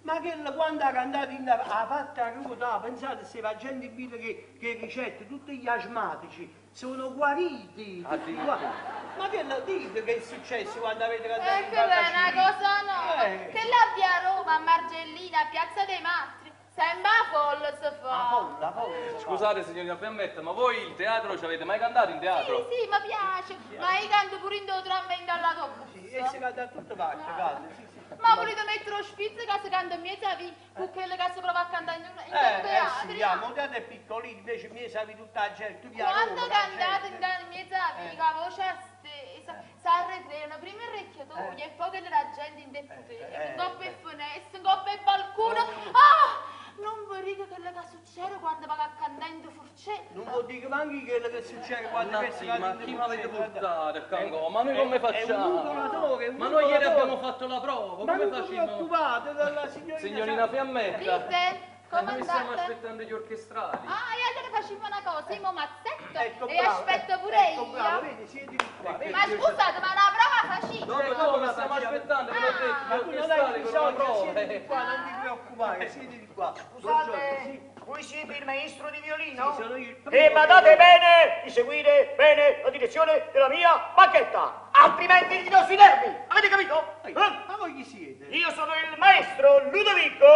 Ma che quando ha cantato in ha fatto la ruota, pensate se la gente in vita che ricette, tutti gli asmatici sono guariti. tutti Addirittura. qua. Ma che lo dite che è successo quando avete cantato E in quella è una farmacia? cosa nuova. Che l'abbia a Roma, a Margellina, a Piazza dei Martiri. Sempre 'a folla si fa. Folla, folla. Scusate signorina Fiammetta, ma voi il teatro ci avete mai cantato in teatro? Sì, sì, mi piace, ma io canto pure in do tram e in dall'autobus. Sì, e si canta a tutte parti, canta, sì, sì. Ma volete mettere lo spizzo che si canta in mezzo a via, con quello che si prova a cantare in un in Eh, eh teatro? sì, ya, montate è piccolino, invece mi sapi tutta la gente, tu via Quando Roma, la cantate gente. in mezzo a via, con la voce stesa, si arretreano prima il orecchiatoio e poi quella la gente in deputata, in coppa e finestre, in coppa e balcone. Ah! Non vi dico quello che succede quando vado a cantare in forcella. Non vuol dire manco quello che succede quando Mannaggia, pensi ma chi mi avete portato, Cango? Ma noi come È un facciamo? mutolatore, è un Ma noi ieri mutolatore. abbiamo fatto la prova, Ma come non vi facciamo? preoccupate dalla signorina Signorina Fiammetta, Dite, come noi stiamo andate? aspettando gli orchestrali. Ah, e allora facciamo una cosa, io mi mazzetto Ecco, e bravo, aspetto pure ecco, io. bravo, vedi, siedi qua. vedi. Ma scusate, ma la prova facile. Dopo, dopo che stiamo aspettando, ve l'ho detto, Ma gli tu non hai orchestrali con la bisogno, prova. siedi di qua, non ti preoccupare, siedi di qua. Buongiorno, Scusate, sì. voi siete il maestro di violino? Sì, sono io il primo. E badate bene di seguire bene la direzione della mia bacchetta, altrimenti gli do sui nervi, avete capito? Ehi, Eh? Ma voi chi siete? Io sono il maestro Ludovico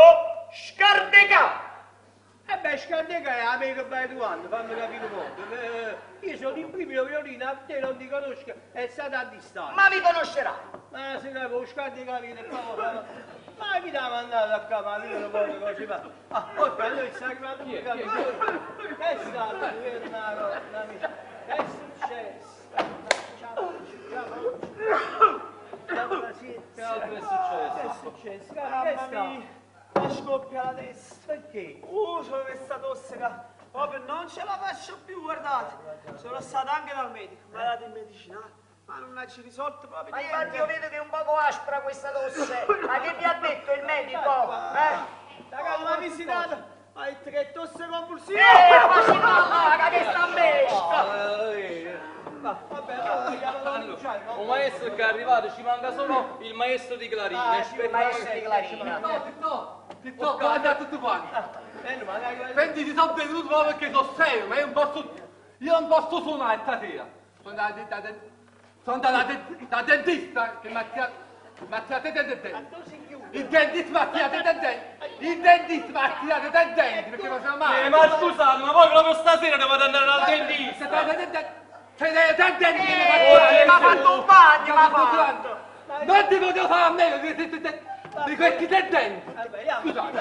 Scardecà. Eh beh, Scardecà è amico by due fammi capire un po'. Io sono il primo violino, a te non ti conosco, è stata a distanza. Ma mi conoscerà. Ma se capo, Scardecà viene qua, ma chi ti ha mandato a qua, ma io non voglio così fa. Ah, poi ma noi sta arrivando Chi è? pure Chi è? capito. Che è stato? Che è una roba, mia. Che è successo? Ciao, ciao, ciao. Che altro è successo? Che è successo? Che è Mamma stato? mia, mi scoppia la testa. Perché? Sono questa tosse che proprio non ce la faccio più, guardate. Sono stato anche dal medico, mi ha dato il medicinale, ma non ci risolto proprio Ma niente. infatti io vedo che è un poco aspra questa tosse. Ma che vi ha detto il medico? Eh? Ragazzi, mi ha visitato, ha detto che è tosse convulsiva. Ma si fa che sta mesca! Eh, Ma vabbè, allora chiamalo Allora, Luciano. un maestro che è arrivato, ci manca solo il maestro di Clarina. Ah, Aspetta, Il maestro di Clarina. Ti guarda a tutti quanti. Eh, no, ma dai, Senti, ti sono venuto proprio perché sono serio, ma io non posso, io non posso suonare stasera. Sono andato da, da, sono andato da, da dentista che mi ha tirato, mi ha tirato i denti. Il dentista mi ha tirato i denti. Il dentista mi ha tirato i denti perché faceva male. Eh, ma scusate, ma voi proprio stasera dovete andare dal dentista. Mi ha fatto un bagno, m'ha fatto. Non ti potevo fare a meno di, di, di, di questi tre denti. Scusate.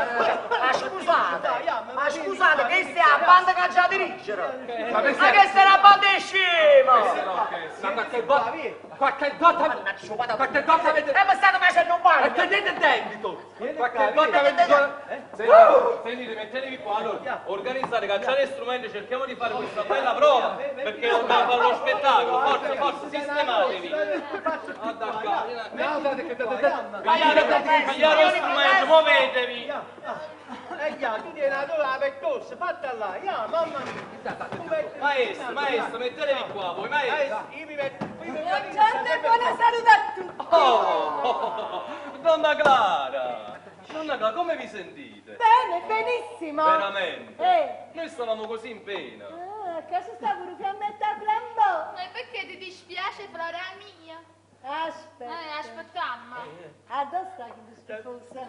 Ma scusate, ma scusate, questa è la banda che ha già dirigere. Ma Ma questa è- questa è la banda di scemo! Ma qualche volta, qualche volta, qualche volta avete... E mi state facendo un E bagno! tenete il dentito! Qualche volta avete... Sentite, sentite, mettetevi qua, allora, organizzate, cacciate strumenti, cerchiamo di fare questa bella prova, perché dobbiamo fare uno spettacolo, forza, forza, sistematevi. Guarda qua, pigliate, pigliate lo strumento, muovetevi. Eh, ya, tu tieni la tua per tosse, fatta là, ya, mamma mia. Tu metti- Maestro, maestro, mettetevi qua voi, maestro. Maestro, io mi metto... io mi metto- Buongiorno e buona salute a tutti. Oh, donna Clara, donna Clara, come vi sentite? Bene, benissimo. Veramente? Eh. Noi stavamo così in pena. Ah, che ci sta pure fiammetta Flambeau? E perché ti dispiace, Flora mia? Aspetta. Aspettammo. Ah, dove sta chi ti schifosa?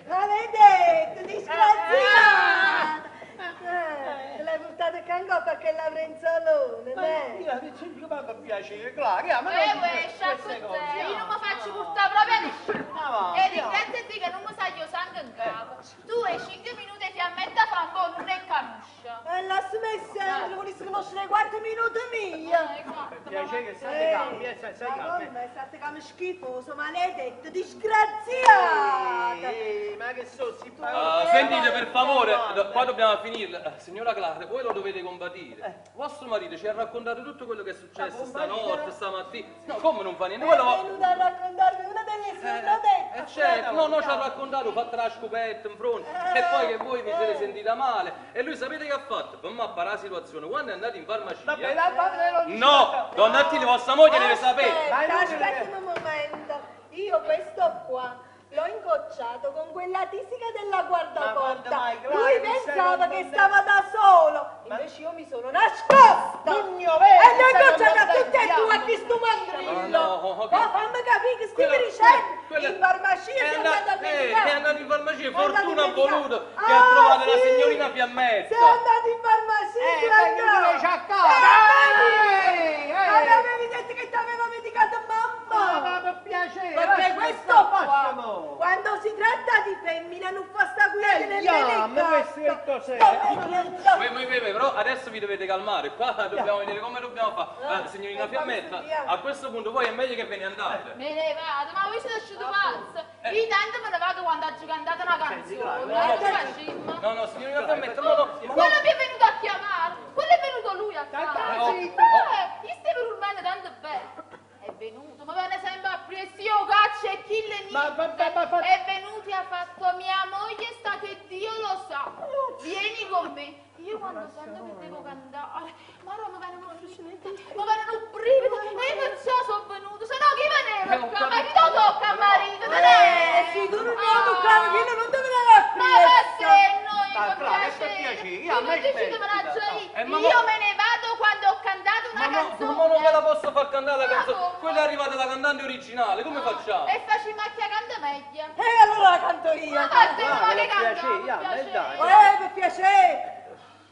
Maledetto, disgraziato! Te l'hai portata qua in coppa che la prenzolone, Ma beh. io, senti, come fa piacere, Clara, ya, ma Eh, non uè, dire sciacquo queste cose, te, ya. io non mi faccio portare proprio a nessuno. Ma va, E ya. ringrazio Dio che non mi sa io sangue in capo. Tu hai 5 minuti e fiammetta Flambeau non ne conosci. E l'ha smessa, non volessi conoscere 4 minuti mia. Piacere che state calmi, stai Ma calmi. come, state come schifoso, maledetto, disgraziato! Ma che so, si Ah, sentite per favore, qua dobbiamo finirla. Signora Clara, voi lo dovete compatire. Vostro marito ci ha raccontato tutto quello che è successo stanotte, stamattina. No, come non fa niente? È Quello... venuto a raccontarmi una delle sue prodezze. Eh certo, no, no, ci ha raccontato, ho fatto la scoperta in fronte e poi che voi vi siete sentita male. E lui sapete che ha fatto? Per mappare la situazione, quando è andato in farmacia... Vabbè, la vabbè, non dice No, donna Attilio, vostra moglie deve sapere. Aspetta, aspetta un momento. Io questo qua l'ho incocciato con quella tisica della Ma quando guardaporta. mai, Clara, Lui mi sei pensava che raccontando? stava da solo. Invece io mi sono nascosta. Pugno vero, E l'ho stai incocciata andando tutte e a due a questo mandrillo. No, no, Ma fammi capire che stai Quello- dicendo. quello- In farmacia È sei andato a andato, medicare. è andato in farmacia, È andato fortuna a ha medicare. voluto che ha trovato Fiammetta. Sei andato in farmacia, Eh, no? vengo a casa. Eh, Eh, Ma eh. mi avevi detto che ti aveva medicato mamma! Ma per piacere, Perché lasciami questo stare, qua, lasciamo. quando si tratta di femmina, non fa sta qui nemmeno yam, il questo che cazzo. cos'è? Sto venendo. Voi, voi, voi, però adesso vi dovete calmare, qua dobbiamo vedere come dobbiamo fare. Signorina Fiammetta, a questo punto voi è meglio che ve ne andate. Me ne vado, ma voi siete usciti pazzi. Io tanto me ne vado quando ho cantato una canzone. no. Che facciamo? No, no, signorina Fiammetta, no, no. Quello mi è venuto a chiamare, quello è venuto lui a fare. Oh, Io stavo dormendo tanto bene. È venuto, ma viene sempre a presso, io caccio e chi le niente. È venuto e ha fatto mia moglie sta che Dio lo sa. Vieni con me. Io quando sento che devo cantare, ma ora mi viene un mi viene un brivido, e perciò sono venuto, se no chi veniva qua? Ma chi lo tocca a marito? Te ne? Se tu non mi lo toccavi, quello non ti veniva a Ma perché noi Ma per bravo, per piacere? piacere, Io a me non dici che me la smettila. io. Ma Io mo- me ne vado quando ho cantato una Ma no, canzone. ma non ve la posso far cantare la canzone. come? Quella è arrivata la cantante originale, come facciamo? E facciamo a chi canta meglio. Allora la canto io. Ma vattene, ma Ah, che per canta? piacere, Per ya, piacere. dai. Per piacere.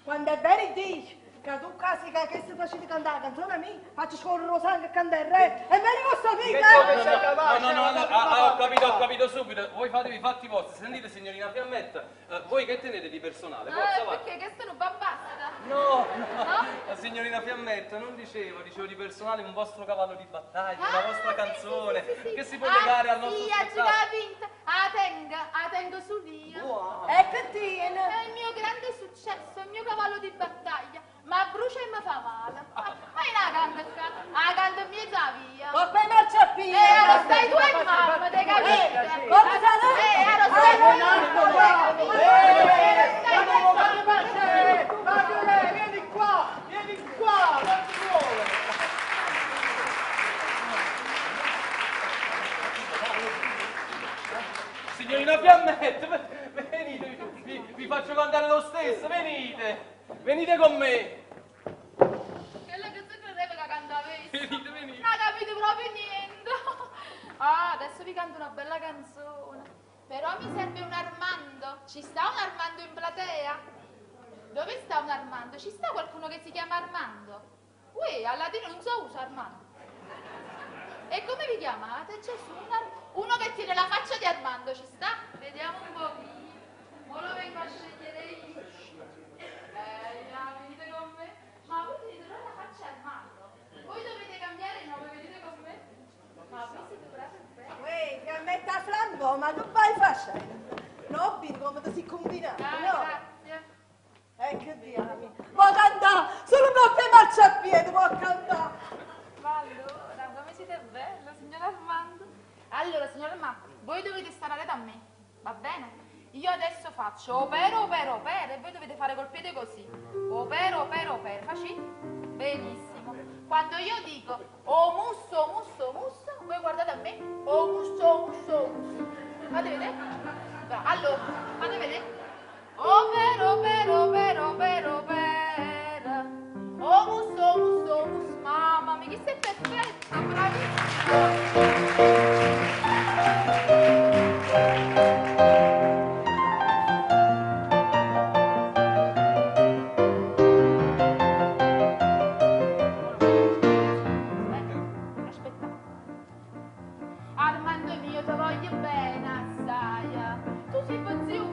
Quando è vero dici che tu quasi che se facete cantare la canzone a me, faccio scorrere lo sangue e cantare il re. E vedi vostra figlia? Che sei capace? No, no, no, no, ah, ho capito subito. Voi fatevi i fatti vostri. Sentite, signorina Fiammetta, voi che tenete di personale? Forza, va. Perché questo non va basta. No, no, la signorina Fiammetta non dicevo, dicevo di personale un vostro cavallo di battaglia, una vostra canzone che si può legare al nostro Ah, Sì, ha spettacolo. vinta. Ah, tenga, ah, tengo su io. E che tiene? È il mio grande successo, il mio cavallo di battaglia. Ma brucia e mi fa male. Ma io la canto qua, la canto in mezzo alla via. Ma poi marciapiede. Allora stai tu e mamma, te capito? Come sarà? Allora stai tu e mamma, te capito? Stai tu e mamma. Ma vieni qua, vieni qua, non ti muovere. Signorina Fiammetta, venite, vi faccio cantare lo stesso, venite, venite con me. Quella che si credeva che cantavessi. Venite, venite. Non ha capito proprio niente. Ah, adesso vi canto una bella canzone. Però mi serve un Armando. Ci sta un Armando in platea? Dove sta un Armando? Ci sta qualcuno che si chiama Armando? Uè, al latino non so usa Armando. E come vi chiamate? C'è su un uno che tiene la faccia di Armando, ci sta? Vediamo un pochino. Mo lo vengo a scegliere io. Ya, venite con me. Ma voi tenete proprio la faccia Armando. Voi dovete cambiare il nome, venite con me. Ma voi siete proprio belli. Uè, Fiammetta Flambo, ma tu vai facendo? No, vedi come ti sei combinato, Ah, no? grazie. E che diamine. Può cantare, solo un marciapiede può cantare. Ma allora, come siete bello, signor Armando. Allora, signor Armando, voi dovete stare da me, va bene? Io adesso faccio opero, opero, opero e voi dovete fare col piede così. Opero, opero, opero. Facci? Benissimo. Quando io dico o musso, o musso, o musso, voi guardate a me. O musso, o musso, o musso. Fate vedere? Bravo. Allora, fate vedere. Opero, opero, opero, opero, opero. O musso, o musso, o musso. Mamma mia, che sei perfetto, bravissimo. Aspetta. Armando mio, ti voglio bene, assai. Tu sei pazzio,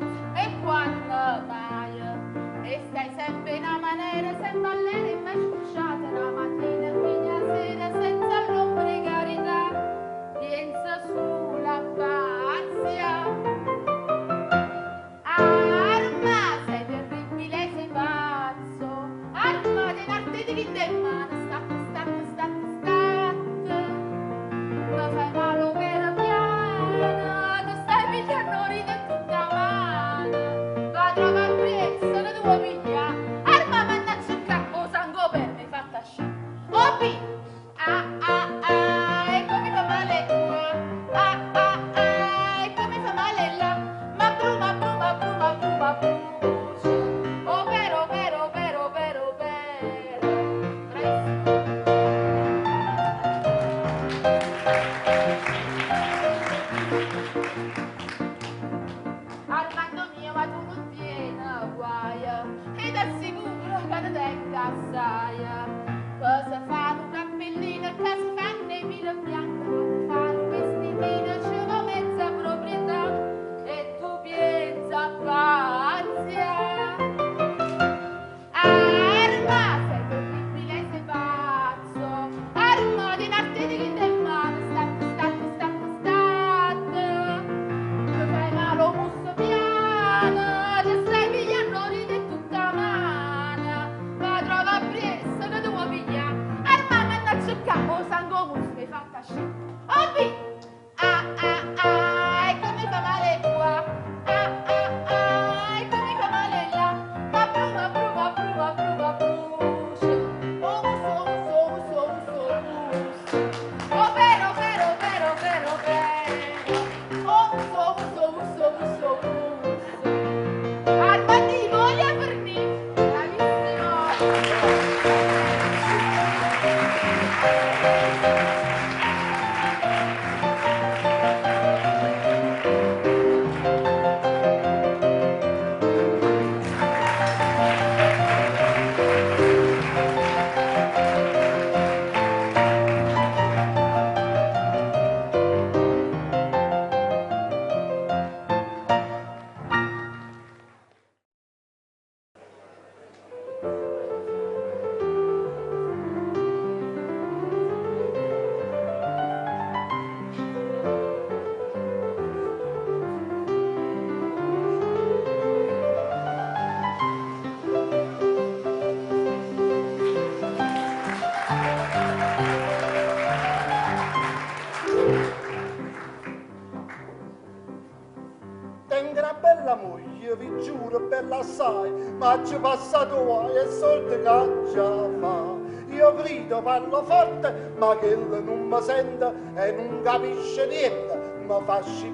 Tengo una bella moglie, vi giuro, bella assai, ma ci passato guai e soldi che già fa. Io grido, parlo forte, ma che non mi sente e non capisce niente, mi fa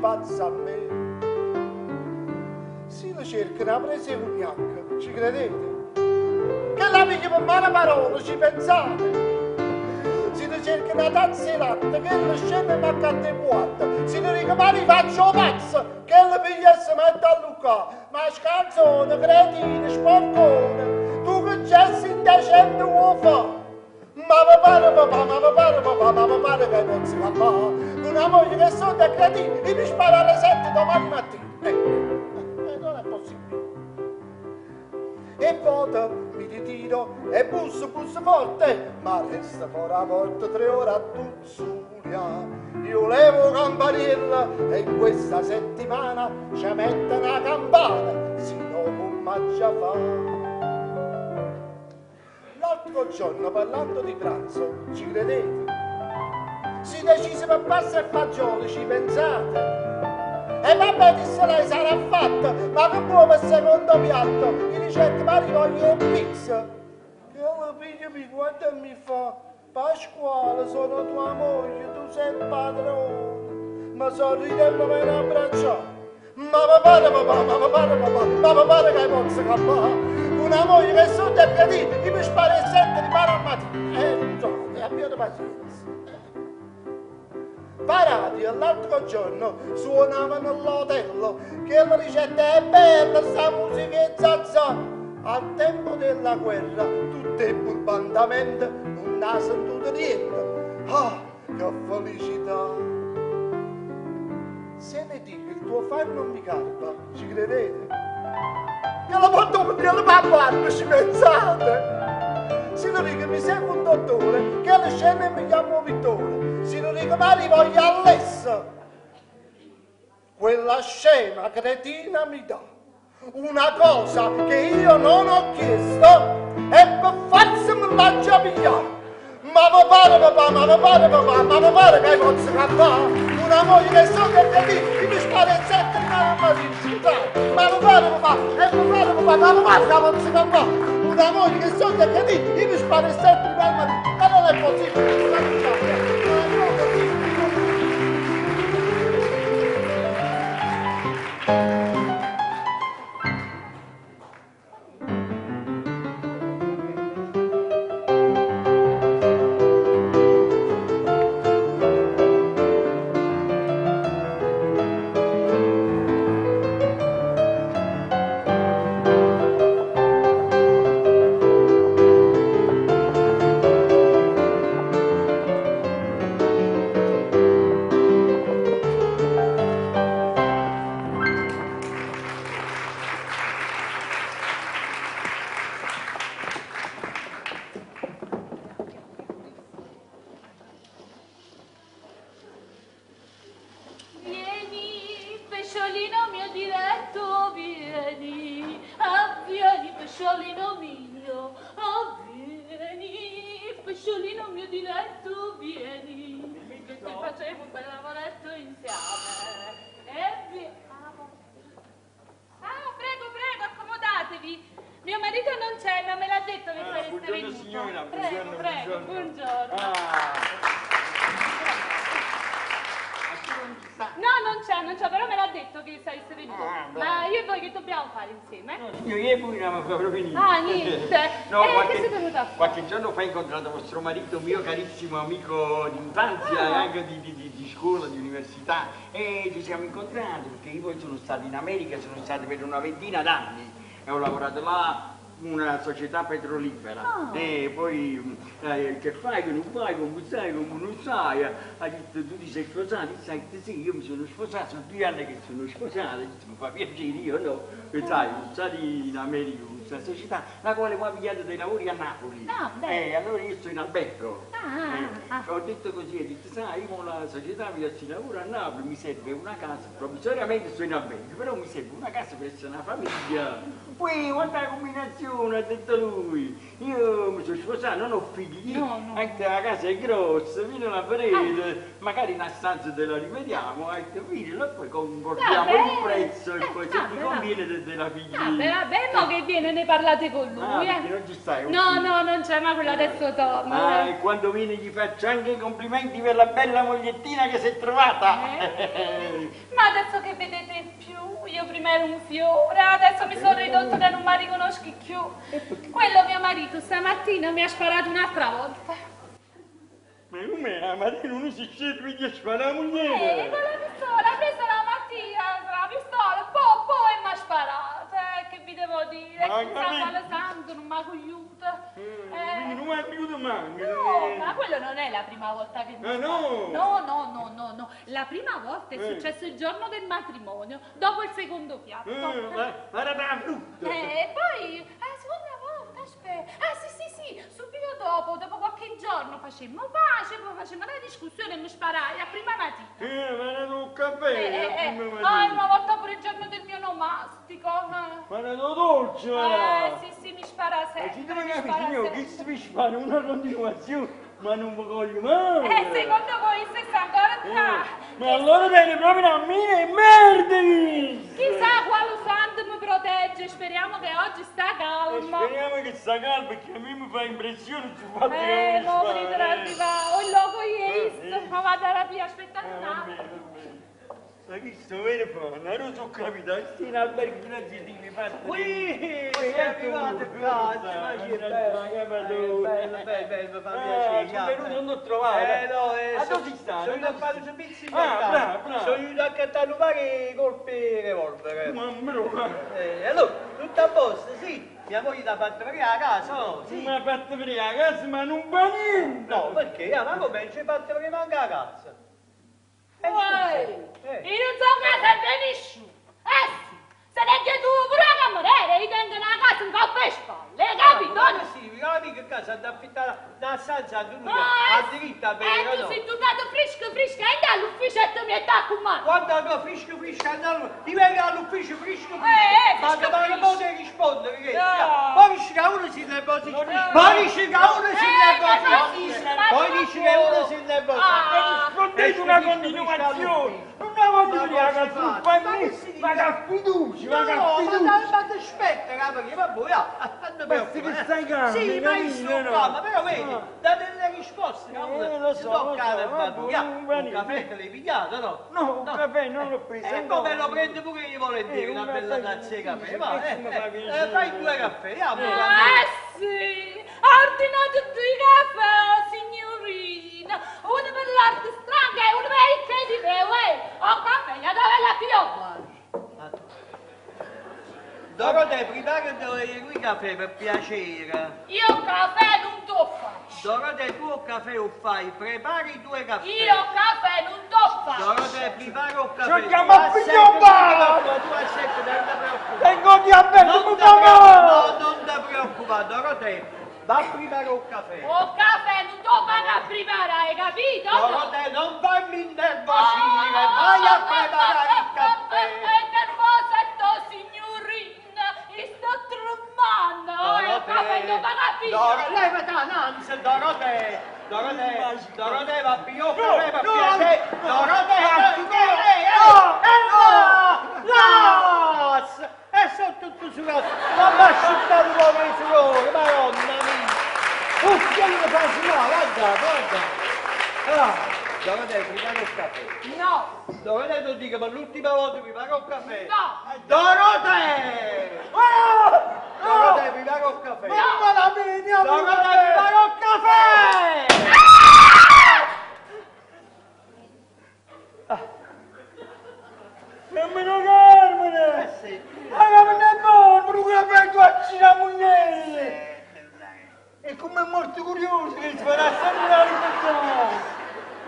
pazza a me. Si lo cerca una presa di cognac, ci credete? Che la piglia per male parola, ci pensate? Si ne cerca una tazza di latte, che la scende ma accatta e buatta. Si ne dice, ma li faccio pazzo, che la piglia e si mette a lucca. Ma scanzone, cretino, sporcone, tu che già indecente vuoi fare? Ma papà, papà, ma papà, papà, ma papà che non si fa mai. Una moglie che sono da cretino, e mi spara alle 7 domani mattina. Non è possibile. E vota, mi ritiro e busso, busso forte, ma resta fuori a porta 3 ore a tuzzulia. Io levo campanella e questa settimana ci mette una campana, se no come già fa. L'altro giorno parlando di pranzo, ci credete? Si decise per pasta e fagioli, ci pensate? E vabbè, disse lei, sarà fatta, ma che buono per secondo piatto? Gli ricette, ma rivoglio un pizza. Che la figlia mi guarda e mi fa, Pasquale, sono tua moglie, tu sei il padrone. Ma sorride e mi viene a abbracciare. Ma papà, papà, ma papà, papà, ma papà che posso campare. Una moglie che sotto è cretino, mi spara e sette, ripara al mattino. Scusate, abbiate pazienza. Parati l'altro giorno suonavano all'hotel che la ricetta è bella, sta musica è zazza. Al tempo della guerra, tutte burbandamente, non ha sentito niente. Ah, che felicità! Se ne dico il tuo fare non mi garba, ci credete? Che la porto per la barba, ci pensate? Se non dico mi serve un dottore, che le scene mi chiamo Vittore. Se non dico ma rivoglio all'essa. Quella scema cretina mi dà una cosa che io non ho chiesto e per forza me l'ha già pigliata. Ma papà, papà, ma papà, papà, ma papà che posso campare. Una moglie che so che è lì, mi spara e sette, ma scusate, ma papà, papà, e papà, papà, ma papà che posso campare. Una moglie che so che è lì, mi spara e sette, ma non è possibile, non è possibile. Qualche giorno fa ho incontrato vostro marito, mio carissimo amico d'infanzia e anche di scuola, di università, e ci siamo incontrati perché io poi sono stato in America, sono stato per una ventina d'anni e ho lavorato là una società petrolifera. E poi che fai, che non fai, come sai, come non sai, ha detto tu ti sei sposato, sai sì, io mi sono sposato, sono 2 anni che sono sposato, mi fa piacere, io no, e sai, sono stato in America con questa società, la quale mi ha pigliato dei lavori a Napoli. E allora io sto in albergo. Ho detto così, ho detto sai, io con la società mi piace lavoro a Napoli, mi serve una casa, provvisoriamente sto in albergo, però mi serve una casa per essere una famiglia. Poi guarda la combinazione, discussione, ha detto lui. Io mi sono sposato, non ho figli, No, no. anche la casa è grossa, vieni a vedere, magari una stanza te la rivediamo, ha detto vieni e poi concordiamo Vabbè. il prezzo e poi se vabbè, ti vabbè. conviene te, te la pigli. Vabbè, vabbè, mo che viene ne parlate con lui, Ah, perché eh. non ci stai? No, ok. no, non c'è, ma quello adesso torna. Ah, e quando viene gli faccio anche i complimenti per la bella mogliettina che si è trovata. Eh? Ma adesso che vedete più, io prima ero un fiore, adesso mi sono ridotta che non mi riconosco più. Quello mio marito stamattina mi ha sparato un'altra volta. Ma come? La mattina uno si scende e spara la moglie. Eh, con la pistola, ha preso la mattina, la pistola, po, po, e mi ha sparato. Eh, che vi devo dire? Ma Chissà capito. quale santo, non mi ha cogliuto. Quindi non mi ha più manco. No, ma quello non è la prima volta che mi Ah, spara. no? No, no, no, no, no. La prima volta è Eh. successo il giorno del matrimonio, dopo il secondo piatto. Ma, ma era la frutta. E poi, la seconda volta, aspetta. Ah, sì, sì, sì, subito dopo, dopo qualche giorno facemmo pace, poi facemmo una discussione e mi sparai a prima mattina. Ma era un caffè. Eh, eh, la prima eh. mattina. Ah, una volta pure il giorno del mio nomastico. eh. Ma era dolce, ma Eh, sì, sì, mi spara Ma sempre. ci deve mi capire, spara signor, sempre. che si mi spara una continuazione, ma non mi voglio mai. Secondo voi se sta ancora qua? Ma allora viene proprio una mina e merda! mi! Chissà quale santo mi protegge, speriamo che oggi sta calmo. Speriamo che sta calma perché a me mi fa impressione sul fatto che Eh, non mi mo spara, venite ad eh. arrivare, o il loco yes, ma vado alla via, aspettate un attimo. Ma che sto vero fa? Non lo so capito, stai in albergo di mi fa. Qui, è arrivato qua, ma che bello, bello, bello, bello, mi fa piacere. sono venuto, non l'ho trovato. Eh no, eh, Ma so- dove sta? Sono venuto a fare un servizio in Ah, mercato. bravo, bravo. Sono venuto a cattare un paio di colpi di revolver. Mamma mia. Allora, tutto a posto, sì. Mia moglie ti ha fatto venire a casa, no? Sì. Mi ha fatto venire a casa, ma non va niente. No, perché? Ah, ma come? Non ci hai fatto venire manco a casa? Uè, Eh. io non so che serve nessuno. Eh sì, se ne tu pure la cameriera, io tengo una casa in coppa e spalle, hai capito? Ma come sì, mica a casa ad affittare una stanza a lui, No, a eh, diritta per Eh, tu sei tornato fresco, fresco, e dall'ufficietto mi è comando. Quando no, fresco fresco, andavo, ti vengo all'ufficio fresco fresco, Eh, eh, ma fresco, ma non fresco. potrei rispondere, che No. poi dice che uno si nervosisce, poi dice che uno si Eh, ma nervosisce, ma poi dice che uno si nervosisce. Ah. Rispondete una continuazione! Non la voglio venire a casa, non fa niente, ma che fiducia, ma che No, ma fiducia! dai, ma ti aspetta, capo, che vabbè, ah, ah, non Ma preoccupare. sì che stai calmo, Sì, ma io capito, sto no? calmo, però vedi, Ah. da delle risposte, capo, lo ti so, tocca lo so, la vabbè, battuta. non va Un niente. caffè te l'hai pigliato, no? No, un caffè non l'ho preso. E come lo prendo pure io volentieri, Eh, una un bella caffè, tazza di sì, caffè, sì, va, questo mi fa piacere. fai due caffè, andiamo. Eh sì, ha ordinato due caffè, oh, signorina. Uno per l'arte stranga e uno per il credito, uè. Oh, caffè, ya dove la più? Dorotea, prepara due caffè per piacere. Io caffè non t'ho faccio. Dorotea, tu il caffè o fai? Prepari due caffè. Io caffè non t'ho faccio. Dorotea, prepara un caffè. Ci chiamo a Tu figlio assetti, Tu assetti, non ti preoccupare. Tengo diabete, Non mi ti fa male! No, non ti preoccupare, Dorotea. Va a preparare un caffè. O caffè non t'ho paga a preparare, hai capito? Dorotea, non farmi innervosire, vai a preparare il caffè. È nervosa sto signorina, e sto tremando. Oh, il caffè non paga a Dorotea, levati l'ansia, Dorotea. Dorotea, Dorotea, va più, No, caffè, per no, piacere. no, Dorotea, no, eh, no, eh, no, no, e sono tutto sudato, ma mi ha asciuttato proprio il sudore, madonna mia. Uff, che mi fa sudare, guarda, guarda. Ah, Dorotea, prepara il caffè. No, Dorotea, ti dico, per l'ultima volta prepara il caffè. no. Dorotea! Dorotea, prepara il caffè. Mamma la mia, Dorotea, prepara il caffè! Nemmeno Carmine! Eh sì. Ma non è morto, un caffè tu a Ciramugnelli! E come è morto curioso che si farà sempre la libertà!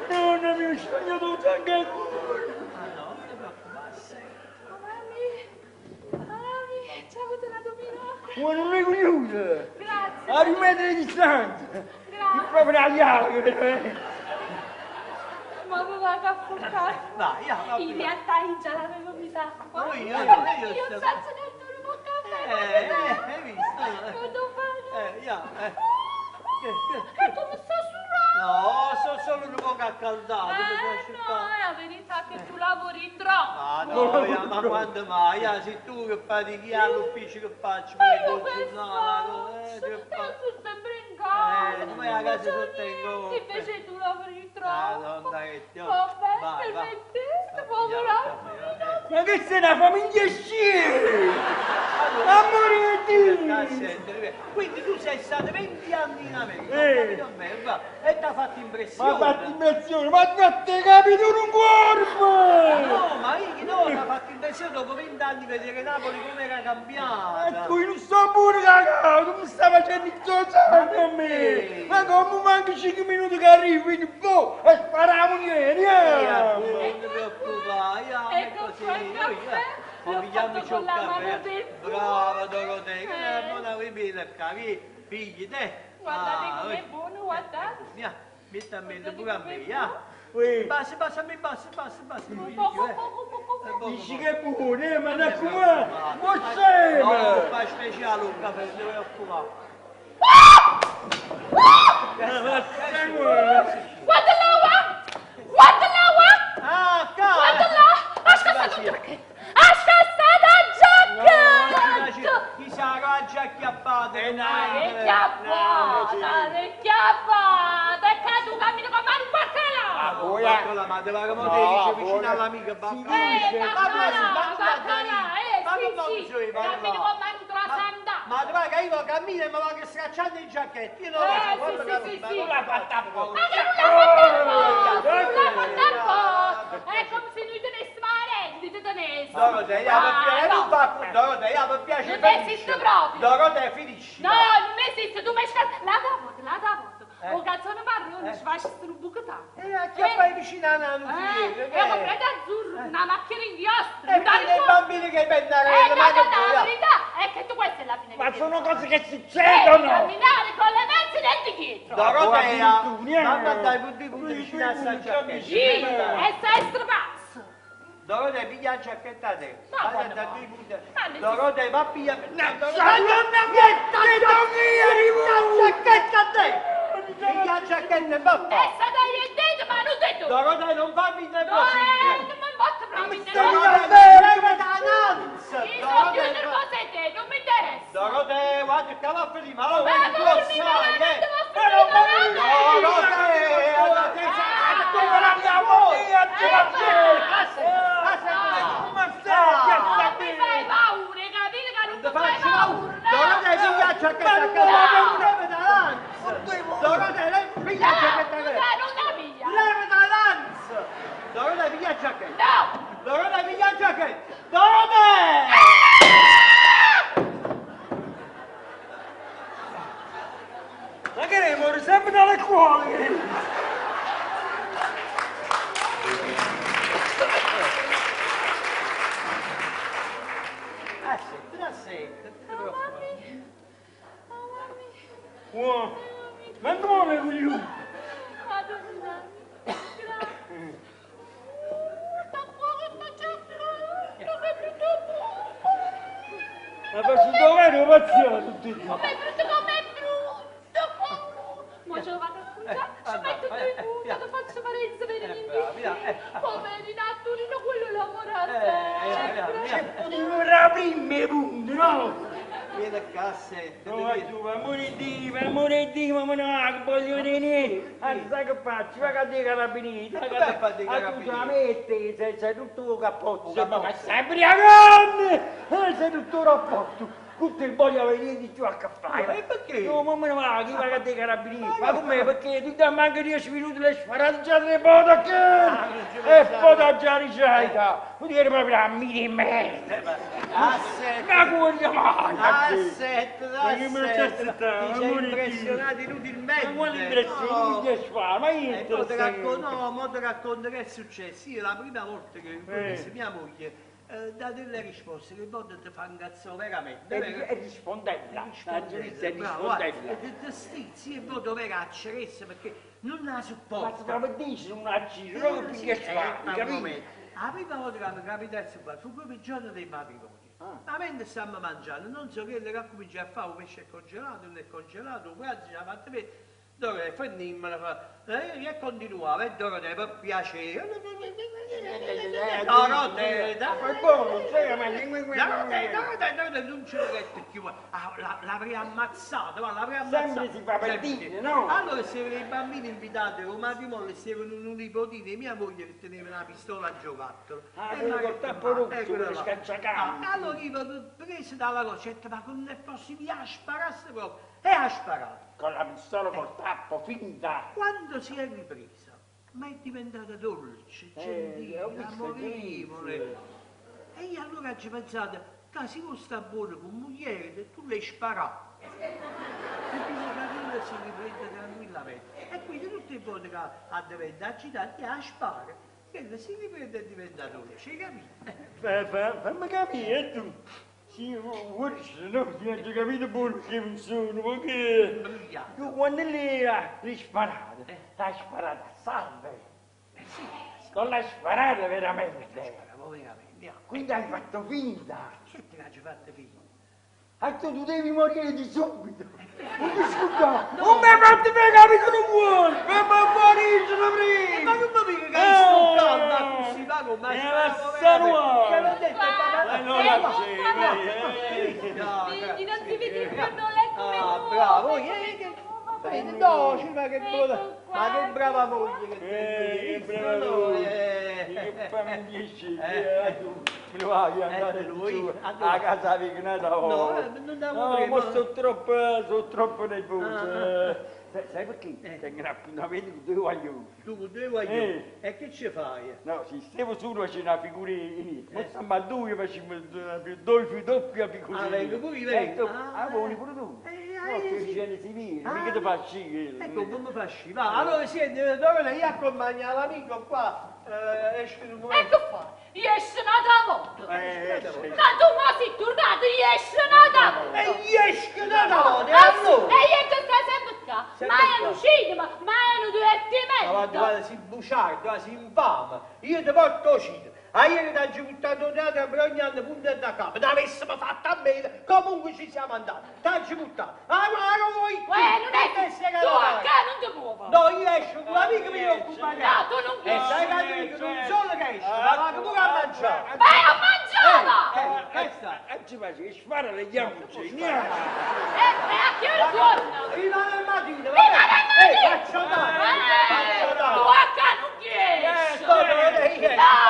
Non mi ho tutto anche il cuore! Mami, mami, ci ha avuto una domina. Ma non è curioso! Grazie. A rimettere distanza! Grazie. Proprio la dialogo, veramente! Ma aveva che affrontare. Vai, ja, va In realtà io già l'avevo misata. No, io- io- Io io- senza neanche un caffè. Hai visto? Ja, eh. E come sta surando? No, sono solo un poco accaldato. Eh, no, è la verità che tu lavori troppo. Ah no, ja, ma quando mai? Ja, sei tu che fatichi all'ufficio che faccio Ma per io il che giornale, faccio? che Io faccio? sono sempre in casa. Tu vai a Non casa faccio sotto in niente, colpa. Invece tu lavori troppo. Madonna che Dio. Vabbè, Vai, vai. permettete, povero Ma questa è una famiglia scema! Amore di Dio! Quindi tu sei stato 20 anni in America, Eh. ho capito bene, va. E ti ha fatto impressione. Ma ha fatto impressione, ma non ti capito un corpo! No, ma io no, ti ha fatto impressione dopo 20 anni vedere Napoli come era cambiata. Ecco, io non sto pure cagato, mi sta facendo il zozzano a me! Ma come manca 5 minuti che arrivi, quindi boh, e spariamo niente, Eh, andiamo! Non ti preoccupare, io è Ecco così. qua il caffè, Ma l'ho pigliamoci fatto un con la mano caffè. del Brava Dorotea, che Eh. buona ribella, capi? Pigli te. Guardate Ah, com'è oi. buono, guardate. Via, metti a me, Guardate pure a com'è me, ya. Ui. Basta, basta, a me, basta, basta, basta. Un figlio, poco, eh. poco, poco, poco. Dici che è buono, eh, ma da come? No, Ma sempre! fa speciale un caffè, non ti preoccupare. Guarda là, va! Guarda là, va! Ah, Guarda cara! là! Ha scassato il giacchetto! Ha scassato il giacchetto! Chi sa raggia acchiappata? È chiappata, è chiappata! È caduto, cammino con mano un baccalà! Baccolà, ma te la come te dice vicino all'amica baccalà. Baccalà, baccalà, sì, sì, cammino con mano tra sandà! Ma te va che io cammino e mi vado stracciando i giacchetti, io non lo so, guarda Sì, che sì, ma sì. non l'ha fatta apposta. Ma che non l'ha fatta apposta! Non l'ha fatta apposta! È come se noi tenessimo la rendita, tenessimo! Dorotea, per piacere, Ah, non no. fa Dorotea, per piacere. Non esiste proprio. Dorotea, finisci. No, non esiste, tu mi hai scassato! La da volta, la da volta! O calzone marrone, ci faccio un buco tanto! E acchiappai vicino a una Eh, io ho comprato azzurro, una macchina in inchiostro, E un quindi i bambini che pennarello, Eh, no, ma no, che no, la vuoi? verità è che tu questa è la fine. Ma che sono cose che Devi succedono! camminare con le mezze denti dietro. Dorotea, Addirittura. mamma dai punti punti vicino a sta giacchetta. Sì, e sei strapazzo. Dorotea, piglia la giacchetta a te. Ma Guarda, quando da mai? due punti. Ma ne Dorotea, va a pigliare. No, Donna Piglia la giacchetta a te. Piglia la giacchetta e va a E fare. se dai il dito, ma non te tu. Dorotea, non fammi No, nervosire. non mi botto proprio. Dorotea, leva da nanza. Io sono più nervosa di te, non mi interessa. Dorotea, guarda che va a finire, ma lo Ma vedi, tu lo come mi sai, va? eh. Ma non va Dorotea, allora te sei- Come la mia moglie, Non mi fai paura, capito che non mi fai Faccio paura. Dorotea, piglia la giacchetta a casa. Leva da lanza. Dorotea, lei piglia la giacchetta a No, casa. non la piglia. Leva da lanza. Dorotea, piglia la giacchetta. No. Dorotea, piglia la giacchetta. Dorotea! Ma che ne muore sempre dalle cuore! Ah, senti, la senti, non ti preoccupare. Wow. Ma dove voglio? Madonna, grazie. Sta qua questa giacchetta, che brutto Ma faccio dovere, pazienza tutti. Com'è brutto, com'è brutto! Mo ce lo vado a scugiare, ci metto due punti, ti faccio fare il sapere di Poverino, Arturino, quello lavora sempre. Potevo aprire i punti, no? Vieni a cassetta. No, ma tu, ma amore di, ma amore di, ma non voglio vedere niente. Anzi, sai che faccio? Va a dei carabinieri. Ma come fa a dei Tu la carabinieri? metti, sei tutto cappotto. cappotto. Ma sei ubriacone! Sei tutto rapporto. Tutto il voglio venire di giù a caffè. E perché? No, ma me ne va, chi va a dei carabinieri? Ma come? Perché tu da manco 10 minuti le sparate già tre volte che... E poi da già ricetta. Vuol dire proprio la mia di merda. Assetta. Ma come mai? Assetta, Ma che me lo assetta. aspettavo, Ti sei amore di impressionato inutilmente. Ma quale impressione? No. Mi fa, ma io E mo ti te racconto, no, mo ti racconto che è successo. Io la prima volta che ho Eh. mia moglie dà delle risposte che poi ti fa incazzare veramente. E, vero? e rispondella, la giustizia è Bravo, guarda, rispondella. e ti- ti stizzi e poi dove acceressa perché non la Ma sopporta. se proprio dici non la giro, non Sì, che fa, ma capito? come? La prima volta che mi capitasse qua fu proprio il giorno dei matrimoni. Ma mentre stavamo mangiando, non so che che ha cominciato a fare, un pesce è congelato, non è congelato, un pranzo ci ha fatto vedere. Dove finimmo, e continuava, e Dorotea per piacere. Dorotea, Dorotea, Dorotea, Dorotea, non ce l'ho detto più. Ah, L'avrei ammazzato, ma l'avrei ammazzato. Sempre si fa per dire, no? Allora se i bambini invitati al matrimonio, se un nipotino e mia moglie che teneva una pistola a giocattolo. Ah, E quello ma col che tappo ma- rosso, quello quello là. scacciacani. Ah, allora io preso dalla cosa, ho detto, ma non è possibile, a sparasse proprio. E ha sparato. Con la pistola col tappo, finta. Quando si è ripresa, ma è diventata dolce, gentile, ho visto, amorevole. gentile. E io allora ci ho pensato, che se non sta buono con moglie, tu le spara. E quindi la si riprende tranquillamente. E quindi tutte le volte che diventa agitata, la spara. Quella si riprende e diventa dolce, hai capito? Fammi capire, tu. Sì, forse no, ti ho capito buono che funziona, perché tu quando lei l'hai sparata, l'hai sparata a salve. Non l'hai sparata veramente. Sparavo veramente. Quindi hai fatto finta. Certo che hai fatto finta. Ah, tu devi morire di subito. Non ti scusa. Non mi hai fatto capire che non vuoi. Fammi morire prima. Ma non mi dica che sto calma così, va con Eh, ma la sanua. Che l'ho detto, Ma non la Figli, non si vede più, non è come Ah, nuovo. bravo, che vedi, no, ma che buona, ma che brava moglie che che brava moglie. Che fammi piacere, tu me lo vai a andare lui, giù allora. a casa vicina No, non devo No, dire, ma ma- sono troppo nervoso. Sai perché? Tengo un appuntamento con due guaglioni. Tu con due guaglioni? E che ci fai? No, se stavo solo c'è una figurina. Ma stiamo a due, facciamo due più doppia figurina. Ah, vengo pure io, vengo. Ah, vuoi pure tu? No, eh, che sì. viene si viene, Ah. mica ti faccio io. Ecco, come facci? Va, allora senti, dove io accompagno l'amico qua, esce un momento. Ecco qua, io esco un'altra volta. Sì. Ma tu ma sei tornato, io esco un'altra volta. E io esco un'altra volta, e Ah, sì, allora? E io che stai sempre qua, Sempre ma è qua. un cinema, ma è un divertimento. Ma guarda, guarda, si buciardo, si infame. Io ti porto al cinema. Ah, ieri ti ho buttato un teatro per ogni anno punta da capo. Ne avessimo fatto a meno, comunque ci siamo andati. Ti ho buttato. Ah, guarda voi! Uè, non è che sei tu a casa non ti muovi. No, io esco con l'amico mio accompagnato. No, tu non E sai che amico, non solo che esco, ma vado pure a mangiare. Vai a mangiare! Questa. Oggi faccio, spara le chiamucce, E a che ora torna? Prima del mattino, Prima del mattino! Faccio tardi, faccio tardi. Tu a casa non riesci! No, no, lei No,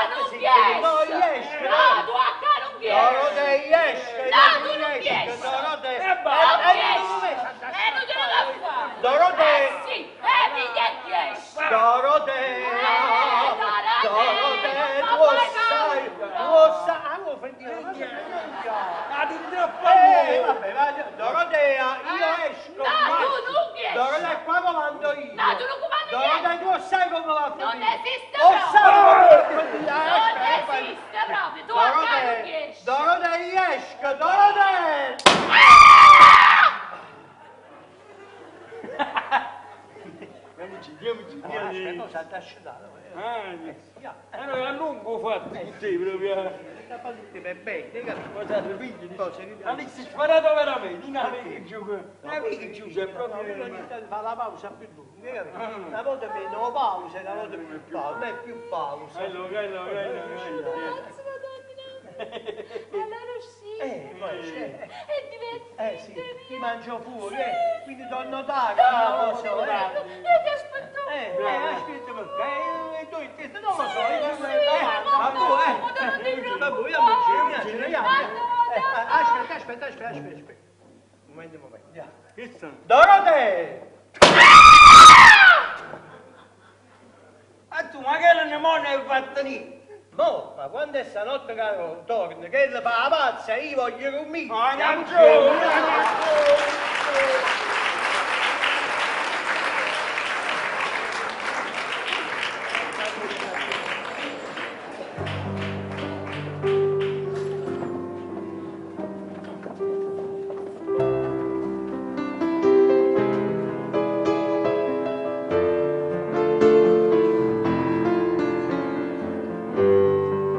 non esce. riesci! No, riesce. No, tu a casa non riesci! Dorotea esce. No, tu non riesci! Dorotea. Non riesci! E non te lo da fare! Dorotea. Eh sì! Mica riesci! Dorotea. Dorotea, tu lo sai, tu lo sai. Ah, no, Ferdinando, ma se Ah, ti troppo vabbè, va, Dorotea, io esco. No, qua. tu non riesci. Dorotea, qua comando io. No, tu non comandi Dorotea, niente. tu lo sai come va a Non finire. esiste Lo proprio. sai come va a finire. Non esiste proprio! Tu a casa non riesci! Dorotea, io esco, Dorotea! Andiamoci, andiamoci, Aspetta, si è asciugato. Allora, a lungo fatto con te proprio. Per bene, capito? Cosa ti pigli? Ma lì si è sparato veramente, in amici giù. Amici giù, c'è proprio. Ogni tanto fa la pausa più lunga, capito? Una volta meno pausa, una volta più pausa, ma è più pausa. Bello, bello, bello, bello. Cazzo, Madonna! Allora sì! Poi c'è. È divertente! Eh sì, ti mangio fuori, quindi torno tardi, non lo so, eh. Io ti aspettavo! Aspetta perché, tu, questo non lo so, io Sì, ma tu, ma ma voi, amici, andiamo, Aspetta, aspetta, aspetta, aspetta, aspetta. Un momento, un momento, andiamo. Dorotea! Ah tu, ma che non ne hai fatto niente? Mo, ma quando è stanotte che torna, che le fa la pazza, io voglio dormire. Andiamo giù, Thank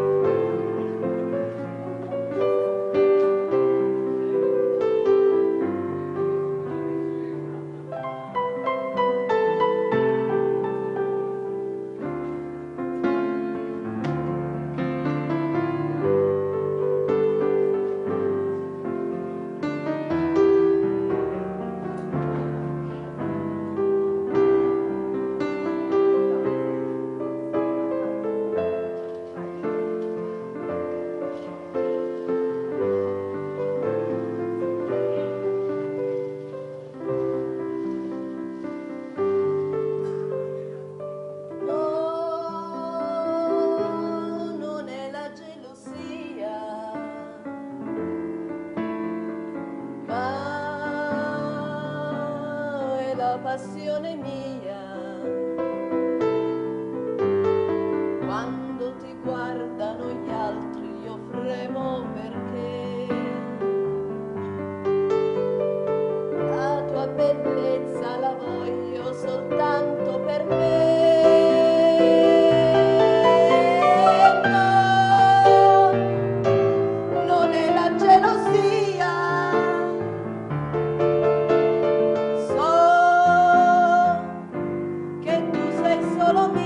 Passione mia. Quando ti guardano gli altri io fremo perché la tua bellezza la voglio soltanto per me. No, non è la gelosia. So che tu sei solo mio.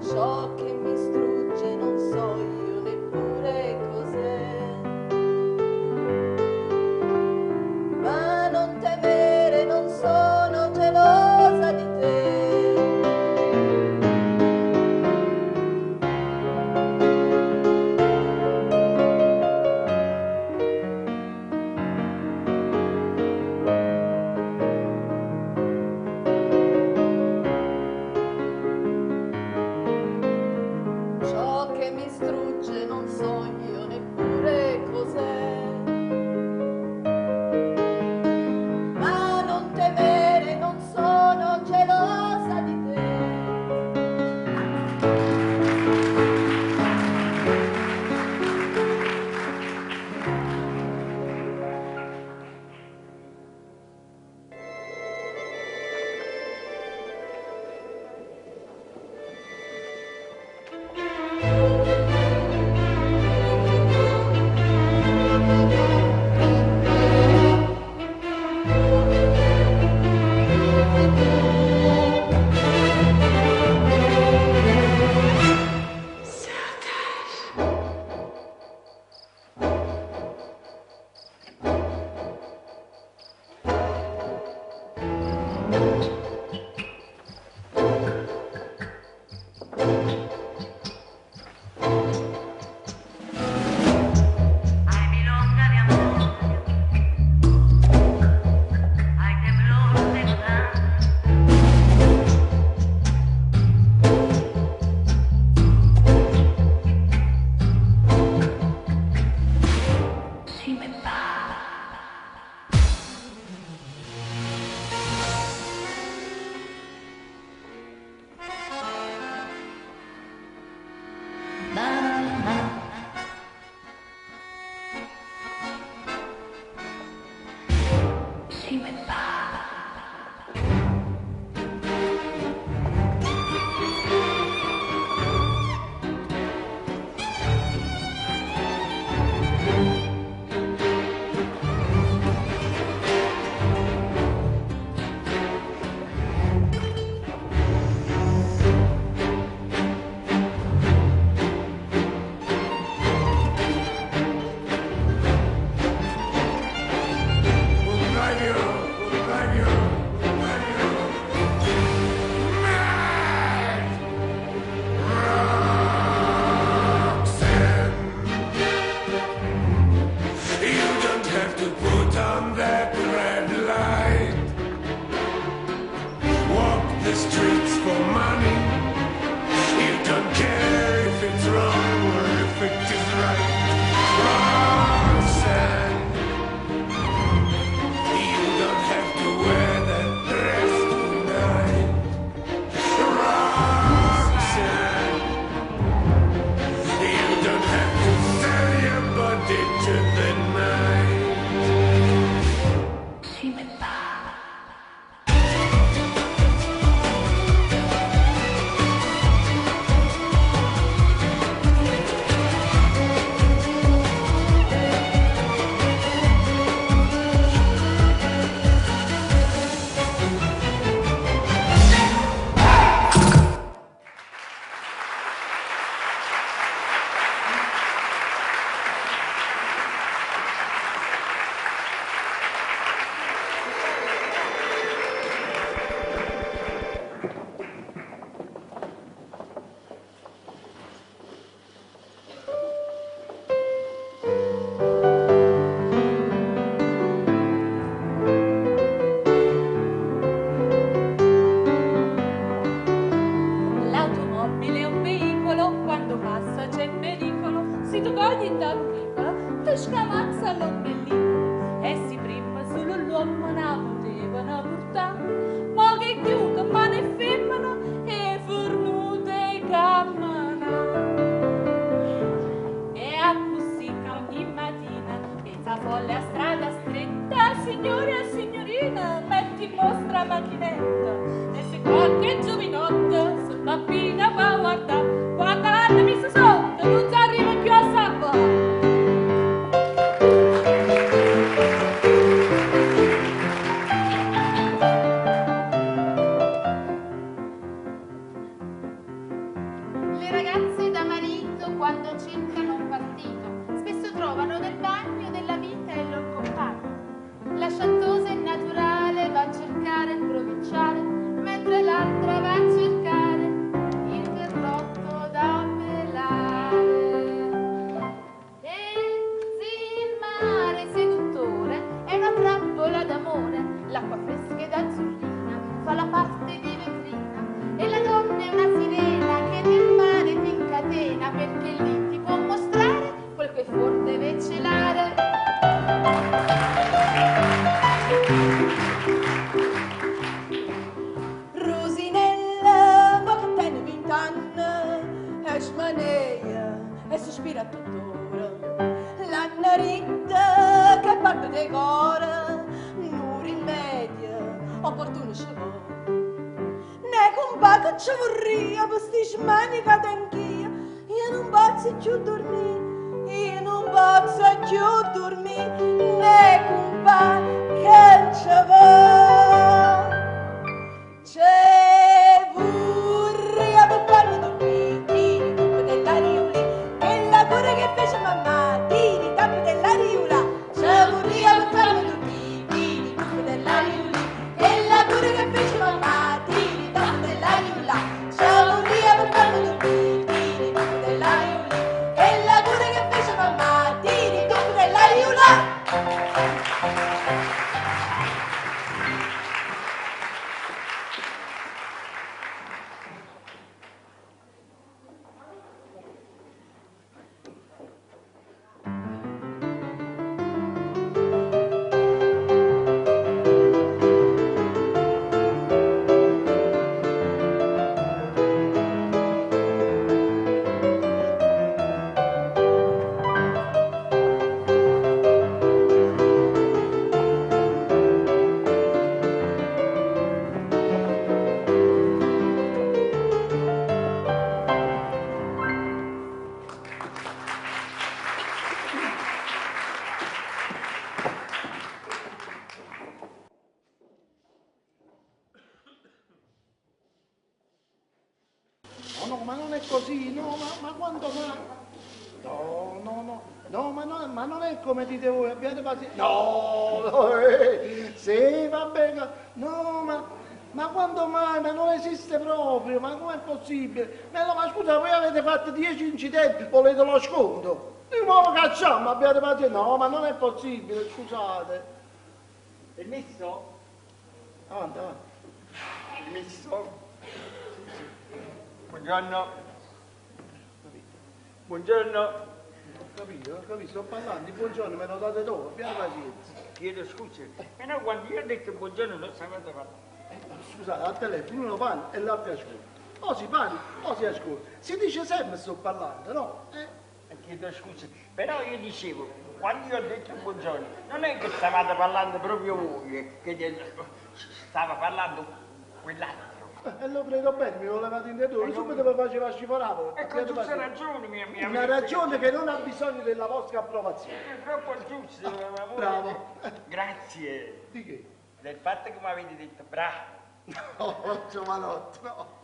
Ciò che mi strugge non so io neppure cos'è. Ma non temere, non sono gelosa di te. Ciò che mi strugge non so io neppure cos'è. Ma non temere, non sono gelosa di te. Ay, milonga de amor, ay, temblor de Godán. Si me va. Si me va. You don't have to put on that red light. Walk the streets for money. You don't care if it's wrong or if it is right. Roxanne, you don't have to wear that dress tonight. Roxanne, you don't have to sell your body to the night. Si me va. L'automobile è un veicolo, quando passa c'è pericolo. Se tu cogli in da un vicolo, ti scamazza l'ombelico. E si prima sul L'uommene 'a putevano purtà, mo che è ghiuta 'mmano 'e femmene è fernuta 'e cammenà. È accussì ca ogni matina, miez' 'a folla e 'a strada stretta, signore e signurine mette in mostra 'a machinetta e se qualche giuvinotto se 'mpappina p' 'a guardà, quanno l'hanno misa sotto nun s'arriva cchiù a salvà. Le ragazze da marito quando cercano un partito spesso trovano nel bagno della vita il lor compagno. La sciattosa e naturale va a cercare il provinciale, mentre l'altra va a cercare il berlotto da pelare. E il mare seduttore è una trappola d'amore, l'acqua fresca ed azzurrina fa la parte di vetrina e la donna è una sirena che nel mare ti incatena perché lì ti può mostrare quel che fuor deve celare. Rusinella, mo che tiene vent'anni, e smanea e sospira tuttora. L'anna ritta che parte di cuore, non rimedia, opportuno ci vuole. Ne compà che ci vorria per sti smani che tench'io, io non posso più dormire, io non posso più dormire, ne compà che ci vuole. Ce vorria per farmi dormire, tiri tuppe dell'ariuli, che la cura che fece mamma, tiri tappe dell'ariula. Ce vorria per farmi dormire, tiri tuppe dell'ariuli, che la cura che fece mamma, tiri tappe dell'ariula. Ce vorria per farmi dormire, tiri tuppe dell'ariuli, che la cura che fece mamma, tiri tuppe dell'ariula. No, no, ma non è così, no, ma, ma quando mai? No, no, no, no, ma, no, ma non è come dite voi, abbiate pazienza. No, no, sì, va bene, no, ma quando mai? Ma non esiste proprio, ma com'è possibile? Ma, no, ma scusa, voi avete fatto 10 incidenti, volete lo sconto? Di nuovo cacciamo, abbiate pazienza. No, ma non è possibile, scusate. Permesso? Avanti, avanti. Permesso? Buongiorno. Buongiorno. Ho capito, sto parlando, buongiorno, me lo date dopo, abbiate pazienza. Chiedo scusa, però quando io ho detto buongiorno non sapete parlare. Scusate, al telefono uno parla e l'altro ascolta. O si parla o si ascolta. Si dice sempre sto parlando, no? Chiedo scusa, però io dicevo, quando io ho detto buongiorno, non è che stavate parlando proprio voi, che stava parlando quell'altro. E lo credo bene, mi volevate intendere, subito mi faceva scivolare. E con tutta ragione, mia mia. Una ragione che non ha bisogno della vostra approvazione. È troppo giusto. Bravo. Grazie. Di che? Del fatto che mi avete detto bravo. No, giovanotto, no.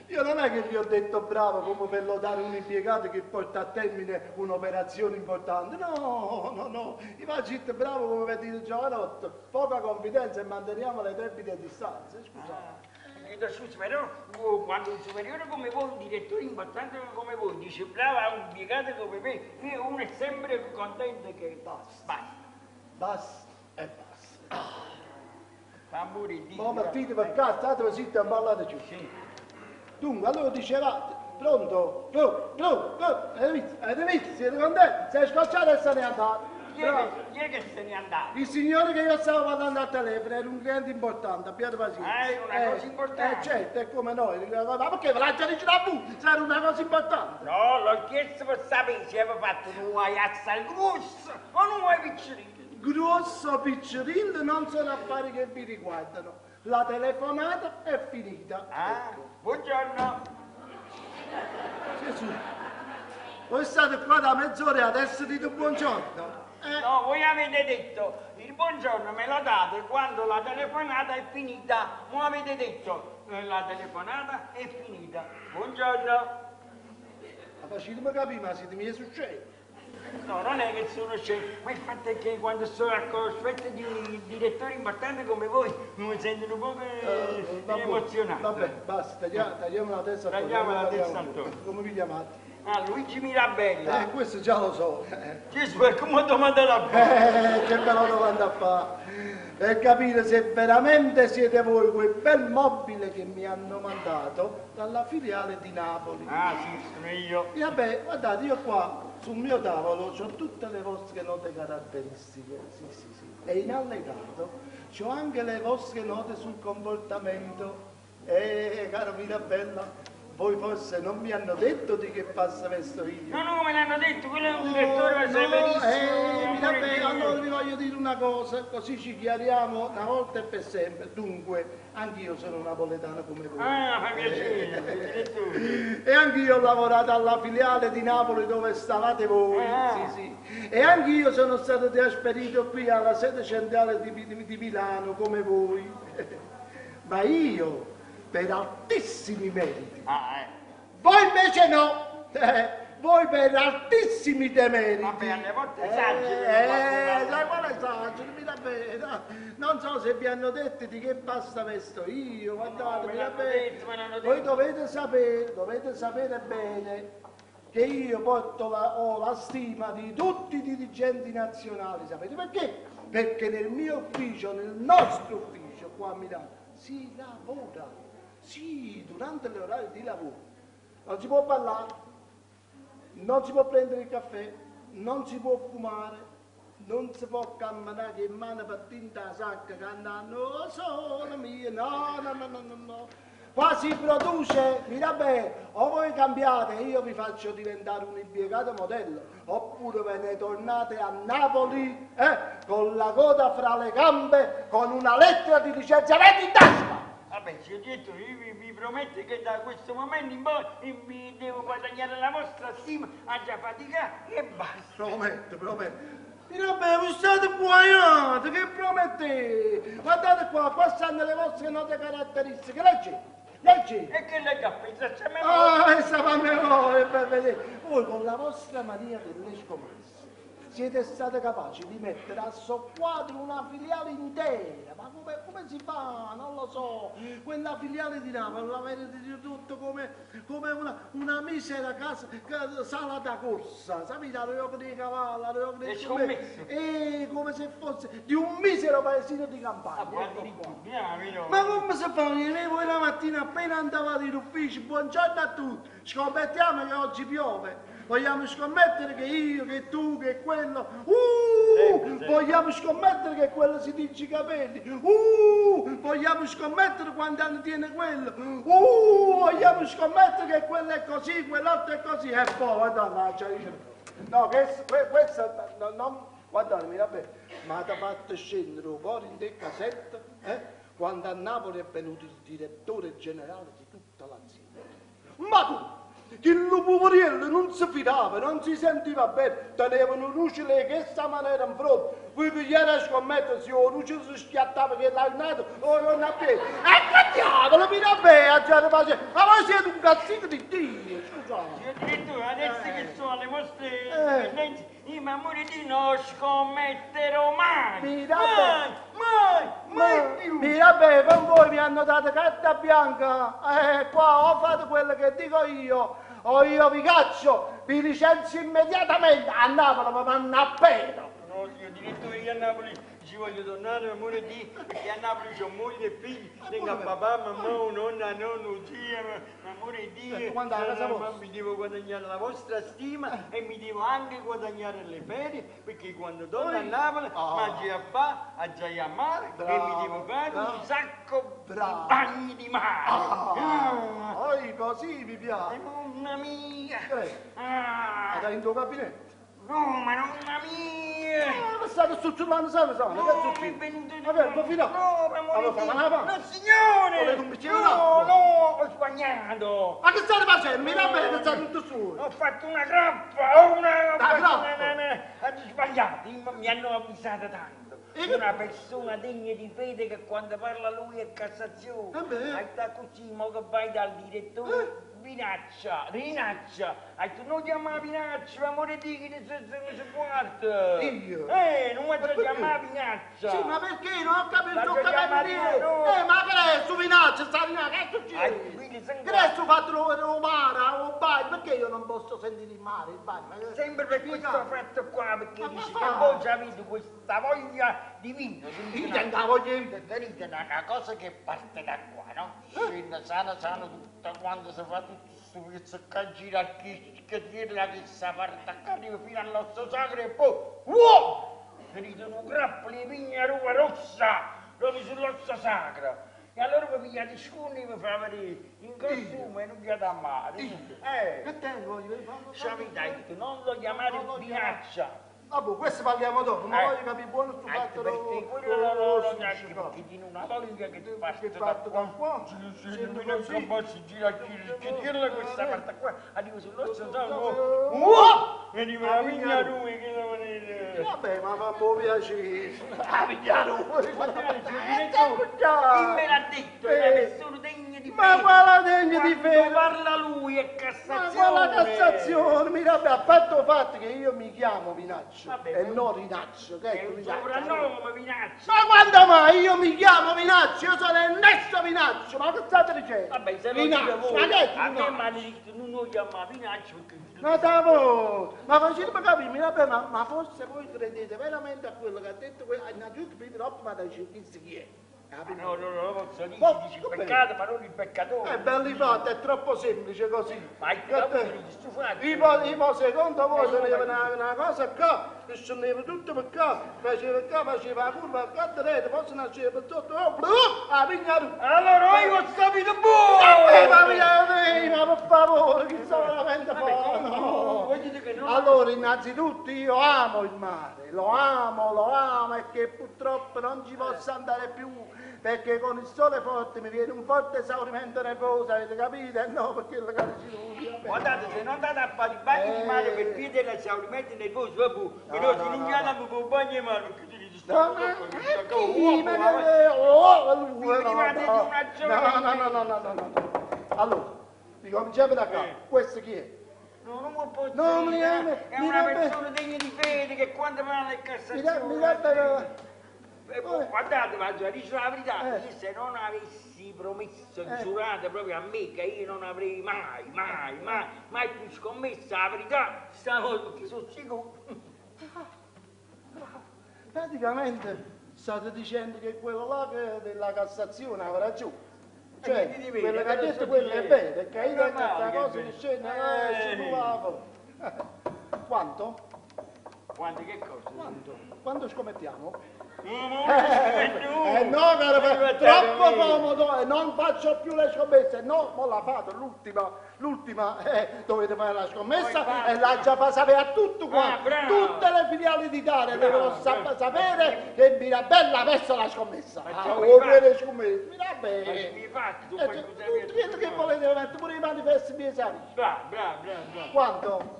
Io non è che vi ho detto bravo come per lodare un impiegato che porta a termine un'operazione importante. No, no, no. Io faccio detto bravo come per dire giovanotto, poca confidenza e manteniamo le debite distanze. Scusate. Chiedo scusa, però quando un superiore come voi, un direttore importante come voi, dice bravo a un impiegato come me, io uno è sempre contento che basta. Basta. Basta e basta. Fa morire. Ma partite per casa, state zitti e parlate giù. Sì. Dunque, allora dicevate, pronto? Pronto, pronto, pronto, avete visto? Avete visto? Siete contenti? Si è scocciato e se n'è andato. Chi è, bravo. che, chi è che se n'è andato? Il signore che io stavo parlando al telefono era un cliente importante, abbiate pazienza. Ah, era una cosa importante. Certo, è come noi. Ma perché ve l'ha già detto a voi? Se era una cosa importante. No, l'ho chiesto per sapere se aveva fatto un guaiazzo al grosso o un guai piccerino. Grosso, piccerillo, non sono affari che vi riguardano. La telefonata è finita. Ah, buongiorno. Gesù, voi state qua da mezz'ora e adesso dite buongiorno. No, voi avete detto il buongiorno me lo date quando la telefonata è finita. Mo avete detto la telefonata è finita. Buongiorno. Ma facetemi capire, ma siete miei successi. No, non è che sono scemo, ma il fatto è che quando sono al cospetto di un direttore importante come voi mi sento un po' Vabbè, emozionato. Vabbè, basta, tagliamo la testa al toro. Tagliamo la non testa parliamo al più. toro. Come vi chiamate? Ah, Luigi Mirabella. Questo già lo so. Gesù, e come ho domandato a voi? Che ve lo domanda a fare? Per capire se veramente siete voi quel bel mobile che mi hanno mandato dalla filiale di Napoli. Ah, sì, sono io. E vabbè, guardate, io qua sul mio tavolo ho tutte le vostre note caratteristiche. Sì, sì, sì. E in allegato c'ho anche le vostre note sul comportamento. Caro Mirabella, voi forse non mi hanno detto di che passa vesto io. No, no, me l'hanno detto, quello è un direttore, ma No, sei benissimo. Mirabella, allora vi voglio dire una cosa, così ci chiariamo una volta e per sempre. Dunque, anch'io sono napoletano come voi. Ah, fa piacere, direttore. E anch'io ho lavorato alla filiale di Napoli dove stavate voi. Ah. Sì, sì. E anch'io sono stato trasferito qui alla sede centrale di Milano come voi. Ma io, per altissimi meriti. Ah, eh. Voi invece no. Voi per altissimi demeriti. Vabbè, alle volte esageri. La quale esageri, mi da bene. no. Non so se vi hanno detto di che pasta vesto io, guardate, me mi da l'hanno bene. detto, me l'hanno Voi detto. dovete sapere bene che io porto ho la stima di tutti i dirigenti nazionali, sapete perché? Perché nel mio ufficio, nel nostro ufficio qua a Milano, si lavora. Sì, durante le orarie di lavoro. Non si può parlare, non si può prendere il caffè, non si può fumare, non si può camminare che in mano per tinta la sacca cantando sono mio, no, no, no, no, no, no. Qua si produce, mira bene, o voi cambiate e io vi faccio diventare un impiegato modello, oppure ve ne tornate a Napoli, con la coda fra le gambe, con una lettera di licenziamento in tasca. Vabbè, signor direttore, io vi prometto che da questo momento in poi mi devo guadagnare la vostra stima, a già faticare e basta. Prometto, prometto. Vabbè, voi state guaiate, che promettete? Guardate qua, qua stanno le vostre note caratteristiche, leggete, leggete. E che leggo a pensarci a memoria? Ah, questa fa a memoria, per vedere. Voi con la vostra mania delle scommesse siete state capaci di mettere a soqquadro una filiale intera. Ma come si fa? Non lo so. Quella filiale di Napoli l'avete ridotto come una misera sala da corsa. Sapete, la gioco dei cavalli, la gioco dei Le scommesse. scommesse. E come se fosse di un misero paesino di campagna. Ah, Ecco di qua. più, via, Ma come si fa? Voi la mattina appena andavate in ufficio, buongiorno a tutti, scommettiamo che oggi piove. Vogliamo scommettere che io, che tu, che quello. Vogliamo scommettere che quello si tinge i capelli. Vogliamo scommettere quanti anni tiene quello. Vogliamo scommettere che quello è così, quell'altro è così. E poi, guarda, no, cioè, dice, no, questo, no, no, guardate, mi va bene, ma ti ha fatto scendere un cuore in te casetta, quando a Napoli è venuto il direttore generale di tutta l'azienda. Ma tu, che il poveriello non si fidava, non si sentiva bene, tenevano luce che questa maniera in fronte, voi pigliare a scommettere se la luce si schiattava che l'ha nato o non ha bene. E che diavolo, mi va bene, a già facendo. Ma voi siete un cazzino di Dio, scusate. Signor direttore, adesso che sono alle vostre dipendenze, io mi amore di non scommetterò mai. Mi dà Mai, bene. mai, mai più. Mi va bene, con voi mi hanno dato carta bianca. Qua o fate quello che dico io, o io vi caccio, vi licenzio immediatamente. A Napoli mi vanno a pelo. No, signor direttore, io a Napoli ci voglio tornare, amore di Dio, perché a Napoli c'ho moglie e figli, tengo a papà, mamma, nonna, nonno, zia, ma amore di Dio, Ecco, quando alla casa ma vostra. mi devo guadagnare la vostra stima e mi devo anche guadagnare le ferie, perché quando torno a Poi- Napoli Ah. mangio a fa, a già a mare e mi Bravo, devo fare bravo. un sacco Bravo. di bagni di mare. Ah, oi, così mi piace. Mamma mia! Che Ah. Dai in tuo gabinetto. No, ma nonna mia! Ah, ma state sussurrando sempre, sana, No, che mi è succede? venuto Vabbè, ma fino a... No, ma amore Allora, di- fammi una parte. No, signore! Volete un bicchiere No, d'acqua? no, ho sbagliato! Ma che state facendo? Mi dà bene, state tutto su. Ho fatto una grappa, ho una... Ho La fatto grappa? una, una, una, ho sbagliato, mi hanno avvisato tanto. Una persona degna di fede che quando parla lui è Cassazione. Hai sta così, mo che vai dal direttore Vinaccia, Rinaccia. Hai tu non chiama Vinaccia, ma amore di che se, se guarda. Io? Non mi perché? chiama Vinaccia. Sì, ma perché? Non ho capito, La non ho capito chiama niente. no. Ma che è su Vinaccia, sta Rinaccia, che succede? quindi se- Che è su fatto lo mare, o bagno? Perché io non posso sentire il mare, il bagno? Ma che- Sempre per questo Spiegate. fatto qua, perché Ma dici che che fa? voi avete questa voglia di vino. Io tengo la voglia di vino. Capite, una cosa che parte da qua, no? Scende sano sano tutto quando si fa tutto questo pezzo che gira, che che tira, che si parte qua, arriva fino all'osso sacro e poi, wow! Venite un grappolo di vigna ruva rossa, proprio sull'osso sacro. E allora vi pigliate scuno e vi fa vedere in costume e non pigliate a mare. Che tengo? Io C'avete detto, non lo chiamate vinaccia. Vabbè, questo parliamo dopo, ma Eh. voglio capire buono sto Ecco, fatto perché lo- quello lo- non lo lo sushi neanche qua. perché tiene una voglia che parte Che parte da qua, Sì, scende non così. posso girare, che dirla questa parte qua, arrivo sull'osso sacro, Oh! wow! Veniva la La vigna vigna lui che devo dire. Vabbè, ma fa un po' piacere. Ah, Vignarù! Chi me l'ha detto? È una persona degna di Ma fede. quale degna di Quando fede? parla lui è Ma Cassazione. quella Cassazione, mi rabbia, a patto fatto che io mi chiamo Vinaccio Vabbè, e ma- non Rinaccio, che È è un Vinaccio? soprannome, Vinaccia. Ma quando mai io mi chiamo Vinaccio? Io sono Ernesto Vinaccio, ma che state dicendo? Vabbè, se lo dite Vinaccio, voi, ma che è a me Vinaccio? mi hanno detto non lo chiama Vinaccia perché... Ma davo, ma facetemi capire, mi rabbia, ma forse voi credete veramente a quello che ha detto, innanzitutto prima dopo ma da chi è? Capito? No, no, no, lo posso dire, Oh, si dice il va bene. peccato, ma non il peccatore. È bello fatto, è troppo semplice così. Ma il Che dopo te- dici, sto fatto. Io, secondo voi teneva una cosa qua, e scendeva tutto per qua, faceva qua, faceva la curva, qua dietro, poi se nasceva per sotto, oh, blu, la pigna tutta. Allora io ho capito buono! Vabbè, ma ma per favore, chi sta veramente Vabbè, comunque, no. voglio dire che non- Allora, innanzitutto io amo il mare, lo amo e che purtroppo non ci posso andare più perché con il sole forte mi viene un forte esaurimento nervoso, avete capito? Eh no, perché la cariciluria. Guardate, se non andate a fare i bagni di mare per via dell'esaurimento nervoso, vabbè, però no, se non no, vi andate per il bagno di mare, perché ti dici, No, ma chi? Ma che- oh, lui, Mi no, private di no. una gioia. No, no, no, no, no, no, no. Allora, ricominciamo da qua. Questo chi è? No, non mi posso No, mi dire, mi è una deve- persona degna di fede che quando va nel Mi Cassazione... mi deve- Eh, guardate, ma già dice la verità, io se non avessi promesso, Eh. giurato proprio a me che io non avrei mai, mai, mai, mai più scommesso la verità, stavo perché sono sicuro. Praticamente state dicendo che quello là che della Cassazione aveva ragione. Cioè, Eh, che ti quello vedi, che ha te lo detto sto quello è dicendo. vero, perché È io tengo normale questa che è cosa che vero. scende, si Eh. provava. Quanto? Quanto che cosa? Quanto? Quanto scommettiamo? Eh, Eh no, caro, troppo comodo e non faccio più le scommesse. No, mo la fate, l'ultima, l'ultima, dovete fare la scommessa e la già fa sapere a tutto qua. Ah, bravo. Tutte le filiali d'Italia devono bravo. sapere che Mirabella ha perso la scommessa. Ma Ah, ce vuoi l'hai le scommesse? Ma ce Mirabella. l'hai fatta, tu Eh, fai cioè, scusare tutto quello che volete mettere, pure i manifesti miei amici. Bravo, bravo, bravo, bravo. Quanto?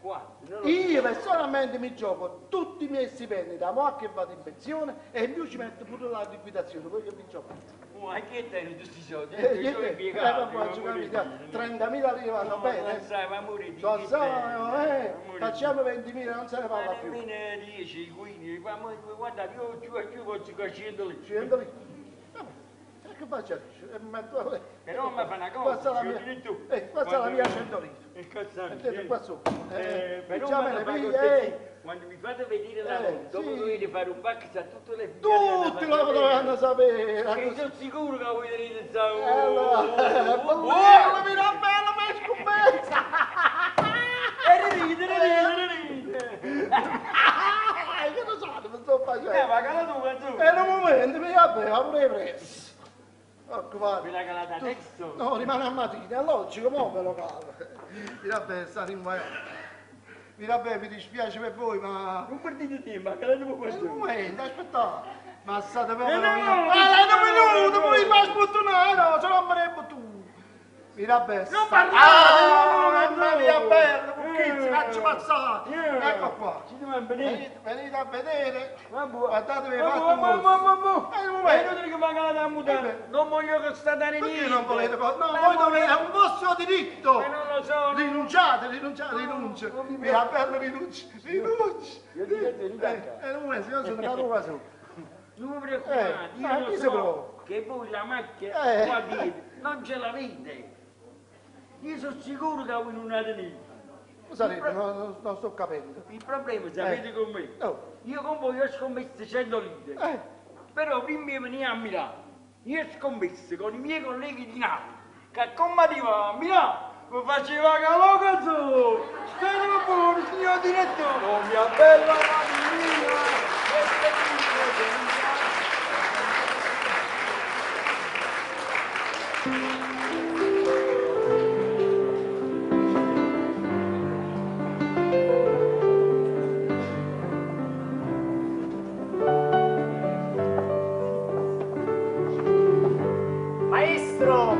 Quanto? Non lo Io personalmente mi gioco tutti i miei stipendi da mo' che vado in pensione e in più ci metto pure la liquidazione, poi io mi gioco. Oh, ma che te tutti i soldi? Eh, Io sono impiegato, vabbè, ci ma amore capita, di- 30.000 lire vanno No, bene. non sai, ma amore di Lo che so, te- eh, amore facciamo 20.000, non se ne parla Ma più. nemmeno 10, 15, ma mo- guarda, io giù e giù posso 100 lire. 100 lire. Vabbè, e che faccio? Metto- Però mi fa una cosa, Questa è la signor mia, direttore. questa è la Quando- mia 100 lire. Il calzano, Mettete sì. qua sopra. Però Diciamo quando le fai figlie, cortesia, eh. quando mi fate vedere la Eh, dopo sì. dovete fare un fax a tutte le figlie. Tutti lo dovranno sapere. Perché sono sicuro che voi tenete il Allora, bello, mira bello, ma è scommessa. E ride, ride, ride. Che lo so, mi sto facendo. Ma cala tu, tu. È un momento, mi vabbè, va pure presto. Ecco, va. Me la calata adesso? No, rimane a mattina, è logico, mo ve lo calo. Mirabè, state in guai. Mirabè, mi dispiace per voi, ma... Non perdete tempo, calate qua Un momento, aspettate. Ma state proprio... Eh, no, no, Ma lei non minuto, poi mi fa sbottonare, no, se non me ne tu. Mirabè, Non parlate, parlate, mamma mia, bello, Bucchizzi, Eh. faccio passare. Ecco qua. Ci dobbiamo venire. Venite, venite a vedere. Guardatevi, Guardatevi, Ma fatto ma ma un ma ma Eh, un È momento. inutile che manca la mutanda. Non voglio che state niente. Perché non volete? No, Ma voi dovete, è un vostro diritto. Ma non lo so. Rinunciate, rinunciate, rinuncia. Mira, bello, rinuncia, rinuncia. Io dico che venite a casa. Un momento, io sono caduto qua su. Non mi preoccupate, io Ma lo chi si so preoccupa? che voi la macchina Eh. qua dietro non ce l'avete. Io sono sicuro che voi non la tenete. Sarebbe, no, no, non sto capendo. Il problema, sapete Eh. con me? No. Io con voi ho scommesso 100 lire. Però prima di venire a Milano, io ho scommesso con i miei colleghi di Napoli, che come arrivavo a Milano mi faceva calore su. State buono, signor direttore. Oh mia bella mamma Maestro,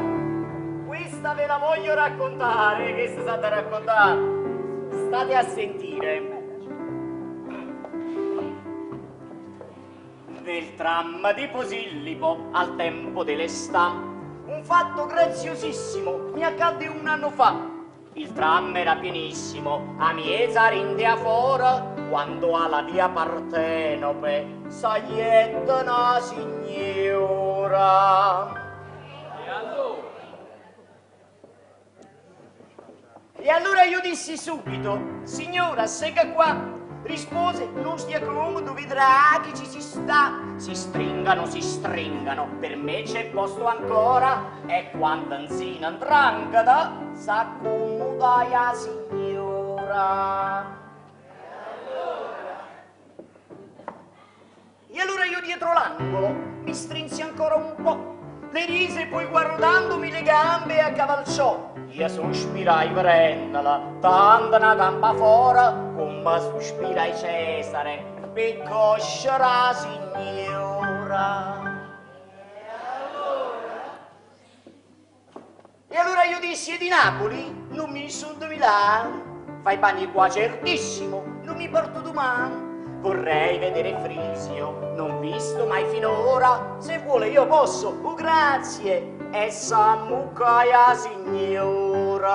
questa ve la voglio raccontare, questa s'ha da raccontare. State a sentire. Nel tram di Posillipo, al tempo dell'està, un fatto graziosissimo mi accadde un anno fa. Il tram era pienissimo, a miezza rinde fora, quando alla via Partenope saglietta una signora. E allora? E allora io dissi subito, signora, sega qua. Rispose, non stia comodo, vedrà che ci si sta. Si stringano, si stringano, per me c'è posto ancora. E quando anzina andrangata, s'accomoda la signora. E allora io dietro l'angolo mi strinsi ancora un po'. Le rise poi guardandomi le gambe accavalciò. Io sospirai prendala, tanta una gamba fora, come sospirai Cesare, per cosciera signora. E allora io dissi di Napoli, non mi sono di Milano, fai panni qua certissimo, non mi porto domani. Vorrei vedere Frisio, non visto mai finora, se vuole io posso, oh grazie, e sammucaia signora.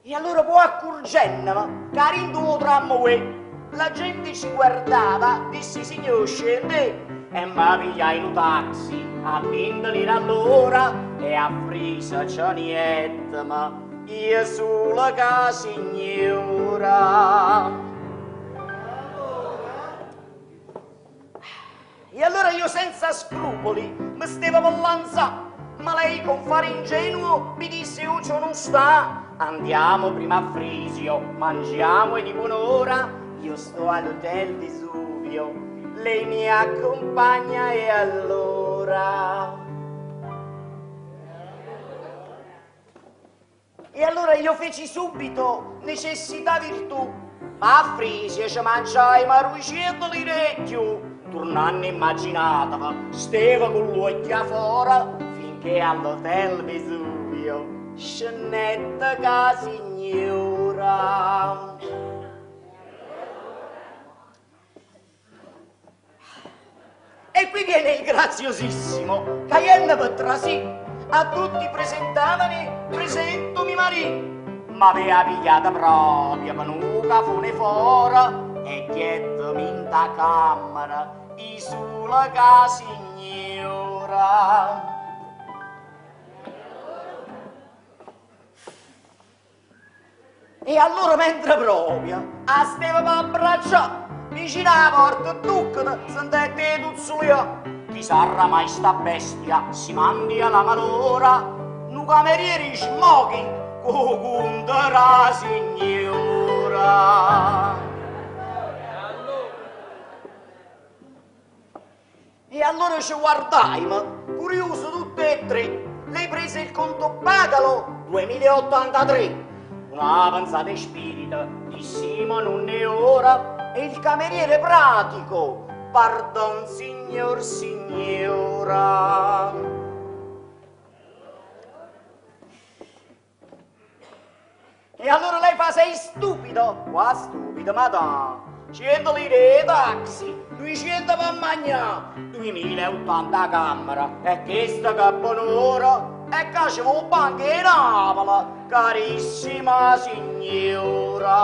E allora poi accorgendomi, carindo tramway, la gente ci guardava, dissi signor scende, e mi pigliai in un taxi, a 20 lire all'ora, e a Frisa c'è niente, ma io sulla ca signora. E allora io senza scrupoli mi stavo per lanzà, ma lei con fare ingenuo mi disse oh ciò non sta. Andiamo prima a Frisio, mangiamo e di buon'ora, io sto all'hotel Vesuvio, lei mi accompagna e allora... E allora io feci subito necessità virtù, ma a Frisia ci mangiai marucetto lirecchio. Tornando immaginatava, steva con l'occhio fuori, finché all'hotel Vesuvio scennetta ca signora. E qui viene il graziosissimo Cayenne per trasì, a tutti presentavano, presentomi Marì. Ma aveva pigliata proprio per un cafone fora e chiettomi in ta camera, i sulla ca signora. E allora mentre proprio 'a steva per abbraccià, vicino alla porta, tuccata, sentette 'e tuzzulià. Chi sarà mai sta bestia, si mandi alla malora, nu cameriere in smoking, co conterà signora. E allora ci guardaimo, curioso tutte e tre. Lei prese il conto pagalo, 2083. Una pensata di spirito, dissi ma non è ora. E il cameriere pratico, pardon signor signora. E allora lei fa, sei stupido? Qua stupido, madonna. 100 lire di taxi, 200 per mangiare, 2080 a camera. E questa che buon'ora! E che ci vuole anche in Napoli, carissima signora.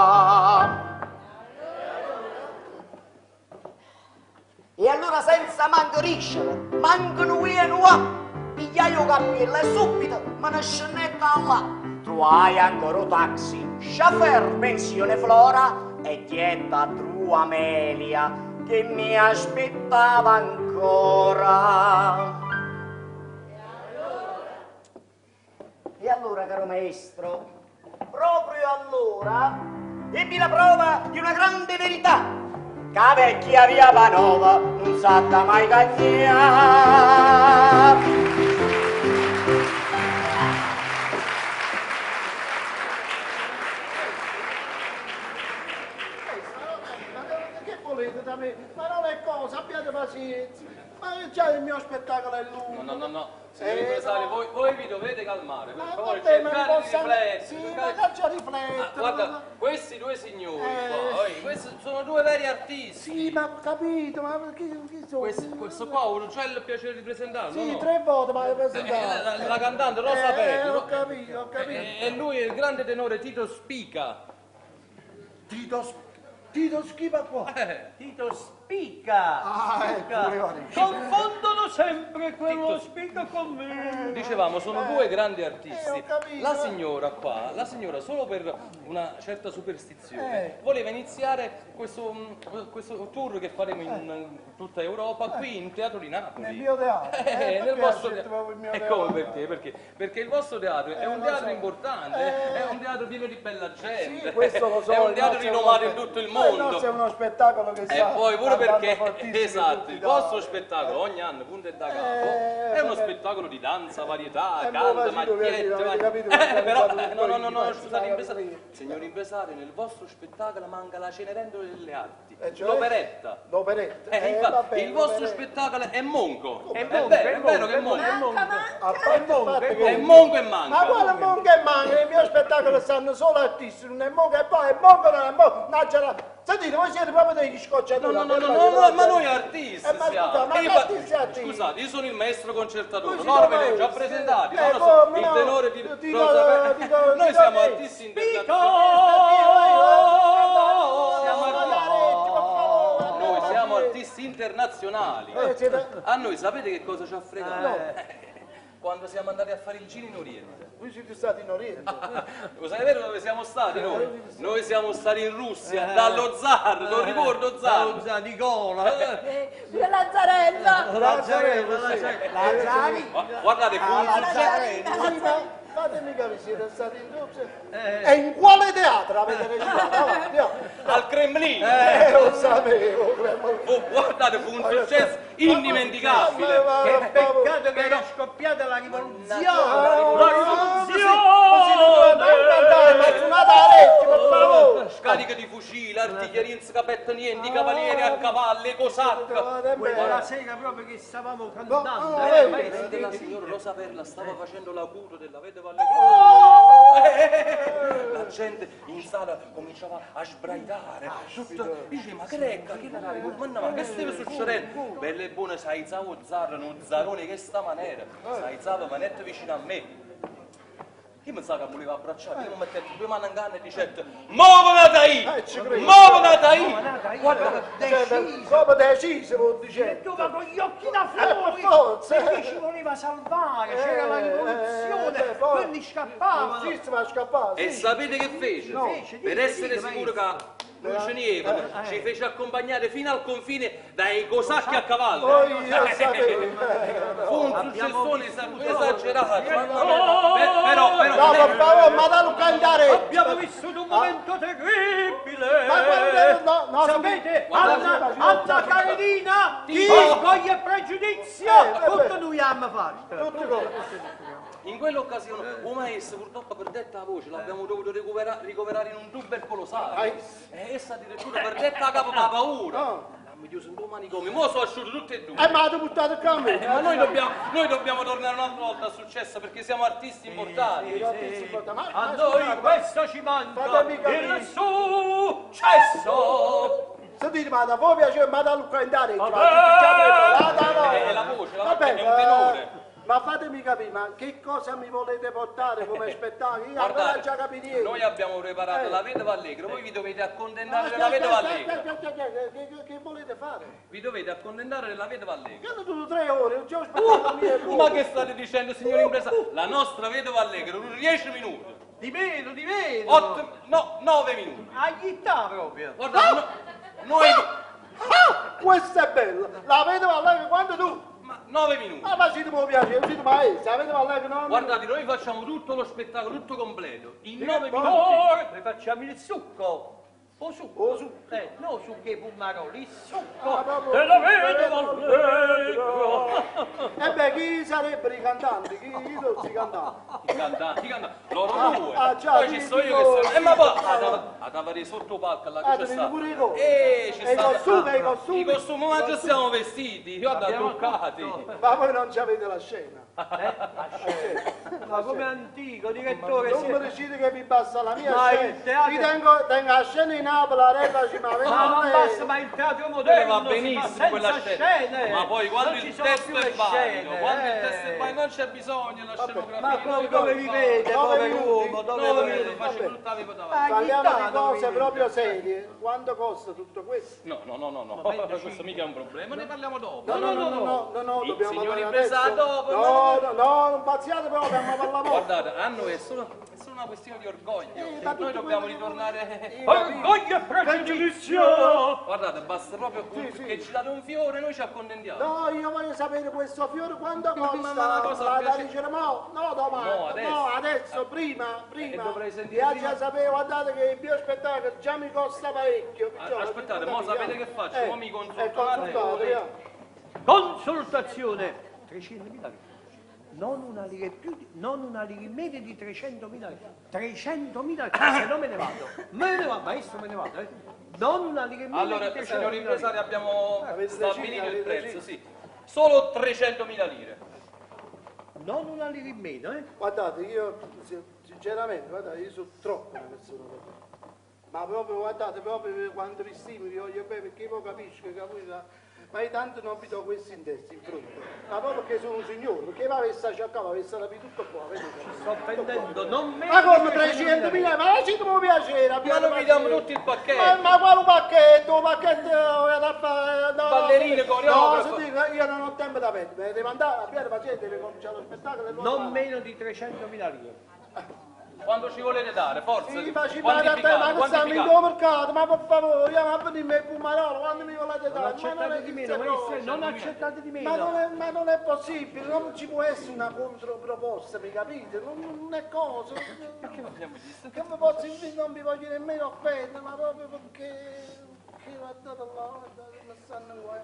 E allora senza manco ricciolo, manco noi e noi, pigliai il cappello e subito me ne scendetta là. Trovai ancora un taxi, chauffeur, pensione Flora e dietro a Tru Amelia che mi aspettava ancora. E allora, caro maestro, proprio allora ebbi la prova di una grande verità, che la vecchia via Panova non sa da mai cagnare. Ma che volete da me? Ma non è cosa, abbiate pazienza. Ma già il mio spettacolo è lungo. No, no, no, no. Signor impresario, Eh, no. voi vi dovete calmare, per Ma favore, vabbè, ma cercate non di posso- riflettere. Sì, cercate- ma caccia riflettere. Ah, guarda, questi due signori Eh. qua, oi, questi sono due veri artisti. Sì, ma ho capito, ma chi sono? Questo qua ho già il piacere di presentarlo, Sì, no? tre volte mi hai presentato. La cantante Rosa Petri, Ho no? capito, ho capito. E lui è il grande tenore Tito Spica. Tito Schipa qua. Tito Spica. Ah, ecco, volevo dire. Confondono sempre quello Spica con me. Dicevamo, sono due grandi artisti. ho capito, La eh. signora qua, la signora solo per una certa superstizione, voleva iniziare questo tour che faremo in tutta Europa, qui in Teatro di Napoli. Nel mio teatro. Nel perché vostro ha scelto proprio il mio E teatro? come perché? Perché? Perché il vostro teatro è Eh, un lo teatro so. importante, è un teatro pieno di bella gente. Sì, questo lo so. È un il teatro nostro è rinomato uno in tutto il Ma Il mondo. nostro è uno spettacolo che E sta poi pure andando perché, fortissimo in esatto, tutta il Italia. vostro spettacolo ogni anno, punto e da capo, è uno vabbè. spettacolo di danza, varietà, Eh, canta, mo facito piacere, macchiette, avete capito che però, ho no, no, no, no, tutto scusate, io, impresario, signor impresario, nel vostro spettacolo manca la Cenerentola delle arti, Eh, cioè? l'operetta. L'operetta. Infatti, vabbè, il vostro l'operetta. spettacolo è monco. È È monco, vero, è è vero che è monco, è monco. A parte il fatto che- È monco e manca. Ma quale monco e manca? Nel mio spettacolo stanno solo artisti, non è monco e poi è monco, non è monco. Mannaggia Sentite, voi siete proprio degli scocciatori. No, no, no, no, no, ma noi artisti ma siamo. scusa, ma Io che artisti artisti? Scusate, io sono il maestro concertatore, Voi loro siete ve li ho già maestri. presentati, Eh, loro sono come il no? tenore di Dico, Rosa Pe- dico, Noi dico siamo che- artisti internazionali. Siamo Noi siamo artisti internazionali. Siete- A noi sapete che cosa ci ha fregato? No. Quando siamo andati a fare il giro in Oriente. Voi siete stati in Oriente. Lo sai vero dove siamo stati noi? Noi siamo stati in Russia, dallo zar, non ricordo zar. Dallo zar Nicola. Lazzarella. Lazzarella, sì. Lazzari. Guardate, fu un successo. Sì, ma fatemi capire, siete stati in Russia. E in quale teatro avete recitato? Avanti, andiamo. Al Cremlino. Lo sapevo. Guardate, fu un successo indimenticabile. Che peccato che era scoppiata la rivoluzione. La La rivoluzione! Scariche di fucile, artiglieria in scapetta niente, i cavalieri a cavallo, i cosacchi. Quella sera proprio che stavamo cantando. Mentre la signora Rosa Perla stava facendo l'acuto della vedova alle La gente in sala cominciava a sbraitare. Tutto, dice, ma che è? Che era la rivoluzione? Ma che stava succedendo? Belle e buone, si aizzava zar, uno zarone che sta maniera. Si aizzava, manetta vicino a me. Io mi sa che voleva abbracciare, io mi mettette due mani in canna e dicette Muovete Eh, io! ci credo. Muovete io! Guarda, Cioè, proprio deciso, vuol dire. Direttore, con gli occhi da Eh, fuori, per forza. perché ci voleva salvare, c'era la rivoluzione, beh, poi- quelli scappavano. Sì, si va a scappare. E sì. sapete che fece? No. Per essere sicuro che non ce n'era, ci fece accompagnare fino al confine dai cosacchi a cavallo. Oh, io sapevo. Fu un successone esagerato. mamma mia. Però, però, No, per favore, ma dallo cantare. Abbiamo vissuto un momento terribile. Ma guarda, no, no, Sapete, guarda, Anna, guarda, Anna Karenina, Chi? Orgoglio e pregiudizio, Eh, tutto noi abbiamo fatto. Tutte cose. In quell'occasione, un maestro purtroppo perdette la voce, l'abbiamo dovuto ricoverare in un tubercolosale. E essa addirittura perdette la capo per la paura. L'hanno chiuso in due manicomi, mo sono asciutti tutti e due. Ma l'hanno buttato qua a me. Ma noi dobbiamo tornare un'altra volta al successo perché siamo artisti importanti. Sì, artisti importanti. Ma- A ma noi scusate, questo ci manca, Fatemi capire. il successo. Sentite, ma da voi piace, ma da Luca andare. Vabbè. È la voce, la Vabbè, voce è un tenore. Ma fatemi capire, ma che cosa mi volete portare come spettacolo? Io ancora Guardate, già capito niente. noi abbiamo preparato Eh. la vedova allegra, voi vi dovete accontentare Aspetta, della vedova aspetta, allegra. aspetta, aspetta, che volete fare? Vi dovete accontentare della vedova allegra. Io sono 3 ore, non c'ho aspettato niente. Ma che state dicendo, signor impresa? La nostra vedova allegra dura 10 minuti. Di meno, di meno. 8, no, 9 minuti. Agli proprio. Guarda, noi Ah, questa è bella! La vedova allegra quando tu? 9 minuti. Ma ma siete mi piace, siete maestro, la vedova allegra 9 Guardate, noi facciamo tutto lo spettacolo, tutto completo. In 9 minuti. Noi facciamo il succo. O succo. O succo. No succo e pomaroli, il succo. Ah, proprio. Della vedova allegra. E beh, chi sarebbero i cantanti? Chi sono i cantanti? I cantanti, i cantanti, loro Ah, due. ah, già, Poi ci sì, sto io dico- che sono. Ma poi Ah, ad avere sotto palco là Ah, che c'è tenete sta. pure i costumi. Ci E i sta. costumi, i costumi. I costumi, ma già siamo vestiti, guarda, Abbiamo truccati. Ma voi non ci avete la scena. Ma come antico, direttore. Non mi dicete che vi basta la mia Ma il scena. teatro- Vi tengo la scena in Napoli, la regola ci ma Ma non basta, ma il teatro moderno Quella va si fa benissimo senza quella scena. scene. Ma poi quando Non ci il sono testo più è le valido, scene, quando il eh. testo è valido, non c'è bisogno della scenografia. Ma come, come vi vede, Nove povero minuti. uomo? Dove 9 vi minuti, vede? faccio tutta la vita davanti. Parliamo di Agitano, cose vi vede. proprio serie. Quanto costa tutto questo? No, no, no, no, no, questo mica è un problema, ne parliamo dopo. No, no, no, no, no, no, Il dobbiamo signor parlare impresario adesso. dopo, No, no, no, non pazziate però, dobbiamo parlare mo. Guardate, a noi è solo una questione di orgoglio. ma Noi tutto dobbiamo quello che- ritornare. Orgoglio e pregiudizio! Guardate, basta proprio che ci date un fiore, noi ci accontentiamo. No, io voglio sapere questo fiore quanto Ma costa. ma una cosa La da piace- dicere mo, no domani, No, adesso. no, adesso, prima, prima. E dovrei sentire Vi prima. già sapere, guardate che il mio spettacolo già mi costa parecchio. perciò, Aspettate, mo sapete che faccio? Mo mi consulto un attimo. Consultate, via. Consultazione! 300.000 lire. Non una lira in più, non una lira in meno di 300.000 lire. 300.000 lire, se no me ne vado. Me ne vado, maestro me ne vado. Eh. Non una lira in meno Allora, di 300.000 signor impresario, lire. abbiamo Avete stabilito deciso, il avete prezzo, deciso. sì. Solo 300.000 lire. Non una lira in meno, eh. Guardate, io sinceramente, guardate, io sono troppo una persona per voi. Ma proprio, guardate, proprio quando vi stimo, vi voglio bene, perché poi capisco che voi ma io tanto non vi do questo in testa, in fronte. Ma proprio perché sono un signore, perché mi avesse cercato, avesse rapito tutto qua, vedete? Sto offendendo, non meno Ma come di 300.000 300.000? Ma la ci piacere, Ma abbiate noi vi diamo pazienza. tutto il pacchetto. Ma quale pacchetto? Un pacchetto da fare. No, Ballerine, coreografo. No, sentite, io non ho tempo da perdere, me devo andare, abbiate pazienza, deve cominciare lo spettacolo e Non meno di 300.000 lire. Quando ci volete dare, forza. Sì, facci fare a te, quantificate, ma che stiamo in quantificate. due mercato, ma per favore, io ma venirmi il pumarolo, quando mi volete Non dare? Ma non accettate di meno, esiste maestro, proprio. non accettate di meno. Ma non è possibile, non ci può essere una controproposta, mi capite? Non è cosa. Perché non abbiamo visto? Che mi posso non vi voglio nemmeno offendere, ma proprio perché. Che guardate là, guardate, mi stanno qua.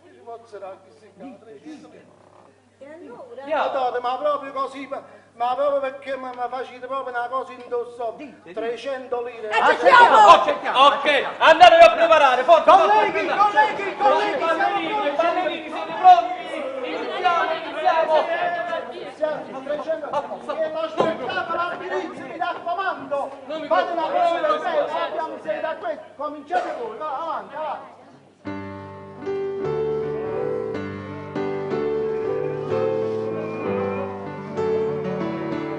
Io ci posso dare questi qua, 300 lire. E allora? Guardate, ma proprio così, ma proprio perché mi facete proprio una cosa indosso, 300 lire. Accettiamo! Accettiamo! Ok, andatevi a preparare, forza. Colleghi, forza, colleghi, colleghi, Ballerini, ballerini, siete pronti? Iniziamo, iniziamo. Siamo 300 e lo spettacolo all'inizio, mi raccomando, Non mi fate una preoccupare, prova non mi bella, abbiamo sei da questo, cominciate voi, va, avanti, avanti. Thank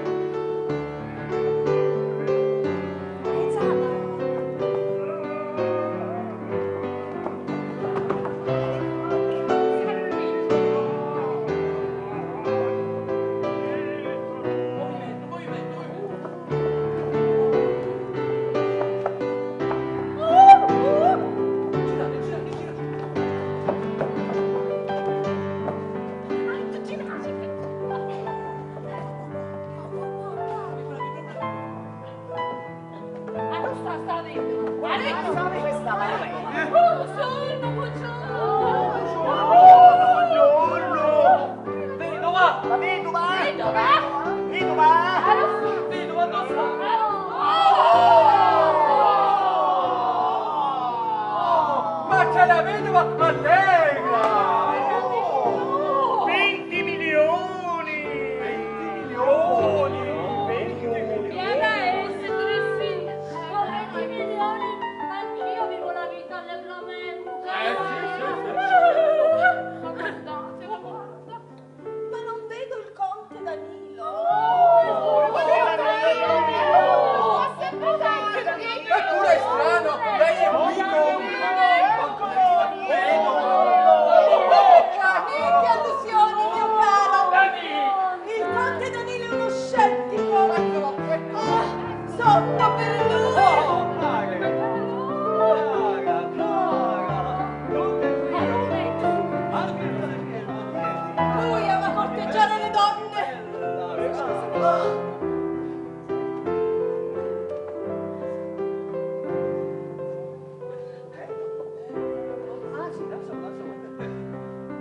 Ah, sì, la so, la so.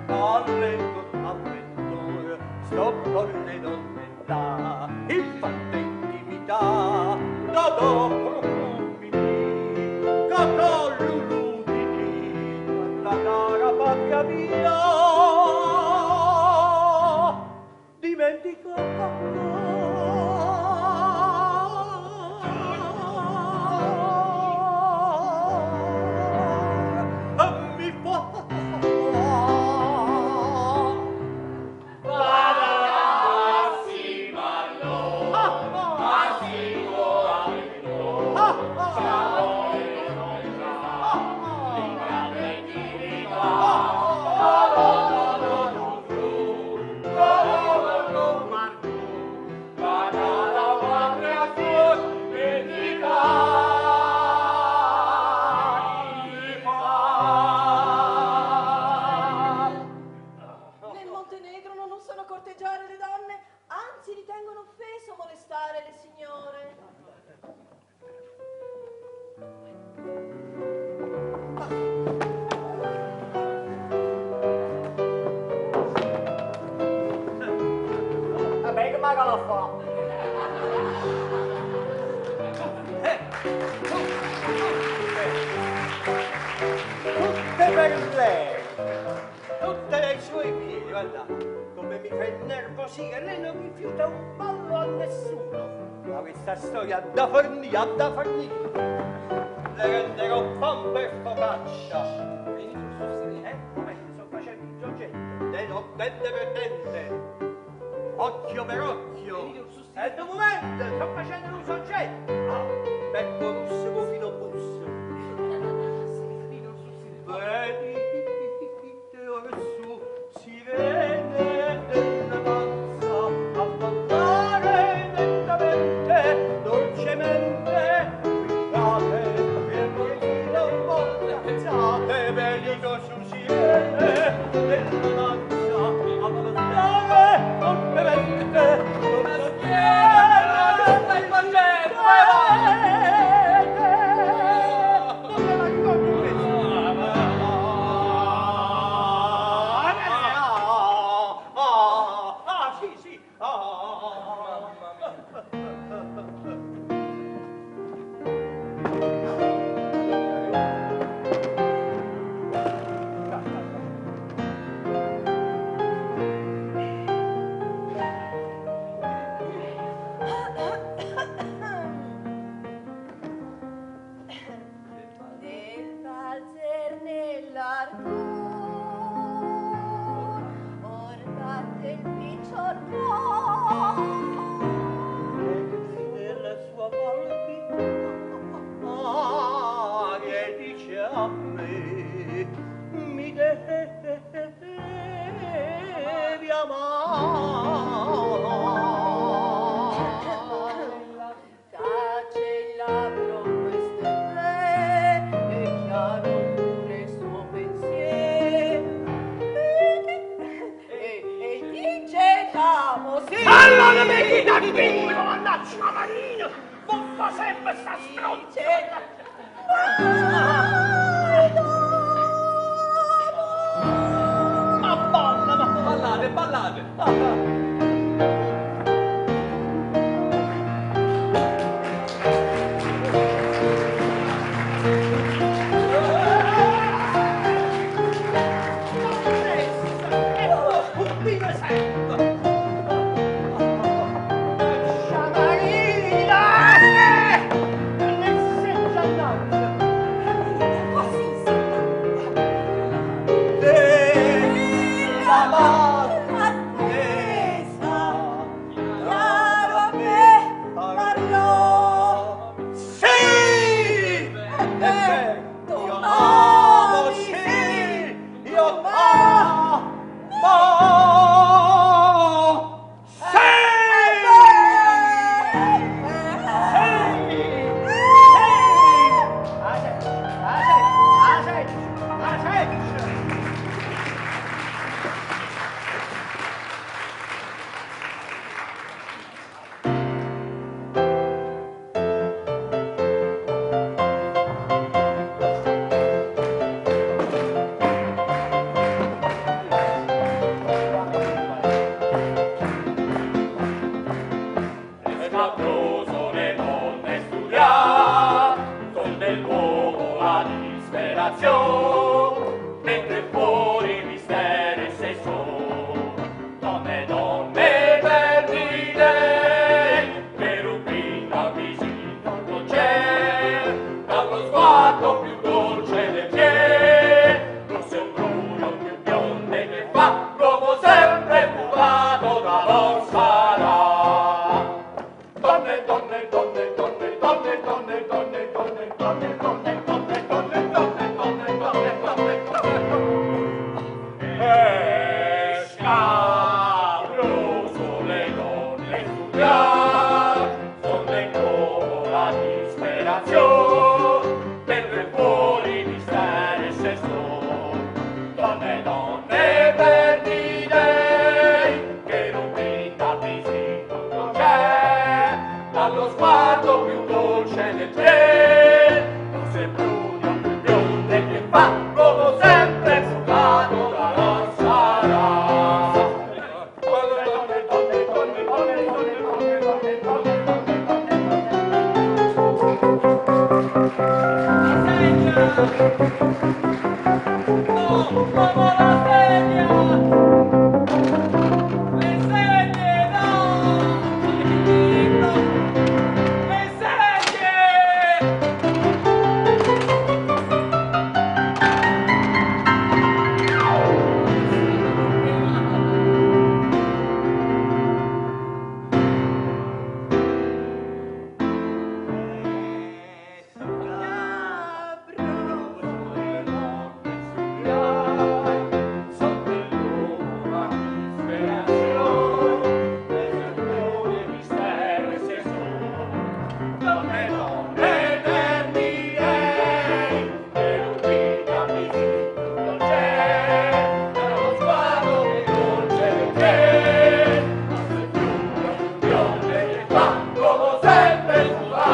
Allento, avventore, sto con le donne là, il fatto intimità, da dopo profumi, cacò luludini, la cara patria mia, dimenticata, mi fa. Nel Montenegro non usano corteggiare le donne, anzi ritengono offeso molestare le signore. Vabbè, che manca la fa? Tutte per lei, tutte le sue piedi, guarda, come mi fa innervosire, lei non rifiuta un ballo a nessuno. Ma questa storia ha da fornire, ha da fornire. Le renderò pan per focaccia. Come sto facendo il soggetto? No, dente per dente. Occhio per occhio. E un momento, sto facendo un soggetto. Ah, becco russo con filo busso. Vedi, su, sirene della danza, a ballare lentamente, dolcemente, guardate, e voi non voltate, vedi su sirene della danza, a ballare dolcemente, dolcemente. Stai facendo? Vai avanti! Non me la ricordo questa. Ah, ah, sì, sì. Ah, Nel valzer nell'arcor, or batte il picciol cuor. Nella sua palpitare dice a me, mi devi amare. Tace il labbro queste me, e chiaro pure il suo pensiero. E dice t'amo, sì. Allora mi chi da qui, mannaggia la marina, buffa sempre sta stronza. Ma balla, ma Ballate, ballate! Chiaro a me parlò. Sì! E tu Io amo, ami, sì! tu Io ami. amo! Sì! Sì! Arrivederci. È scabroso le donne studiar, son dell'uomo la disperazione, mentre fuori mistero e sesso. Donne, donne perdite, per un vita visita non c'è, dallo sguardo più dolce del cielo, rosso e bruno più bionde che fa, l'uomo sempre mutato da lor sarà. Donne, donne, donne, donne, donne, donne, donne, donne, donne, donne, donne, donne, donne, donne, donne, donne, donne. È scabroso le donne studiar, son dell'uomo la disperazione, mentre fuori mistero e sesso. Donne, donne per dei, che non pinta visito non c'è, dallo sguardo più dolce del cielo, non sei bruno più bionde che fa, l'uomo sempre mutato da lor sarà. Donne, donne, donne, donne, donne, donne, donne, donne, donne, Le sedie, no! Il libro! Le sedie! Come sempre sulla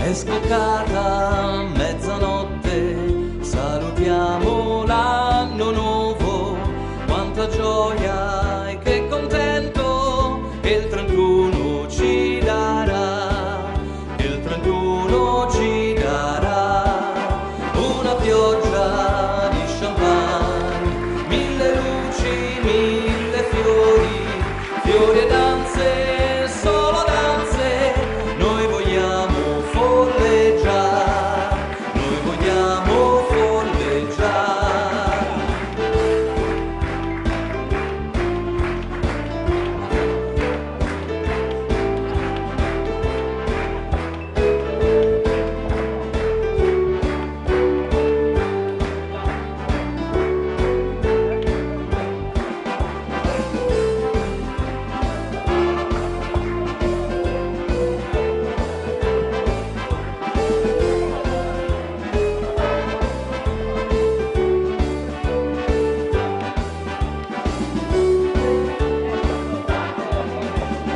È scoccata mezzanotte, salutiamo l'anno nuovo, quanta gioia e che contento che il 31 ci darà, che il 31 ci darà una pioggia di champagne, mille luci, mille fiori, fiori e danze, solo danze, noi vogliamo folleggiare, noi vogliamo folleggiare.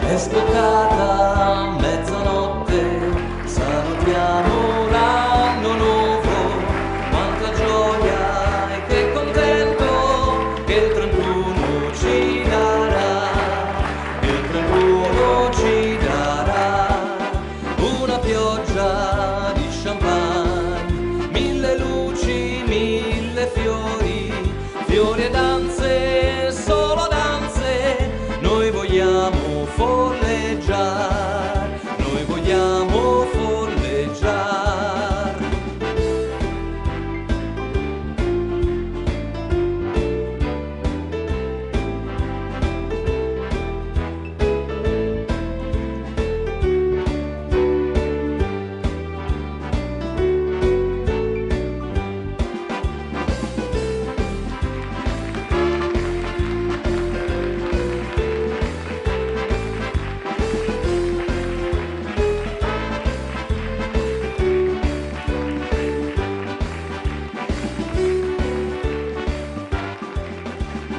È scoccata mezzanotte, salutiamo l'anno nuovo, quanta gioia e che contento che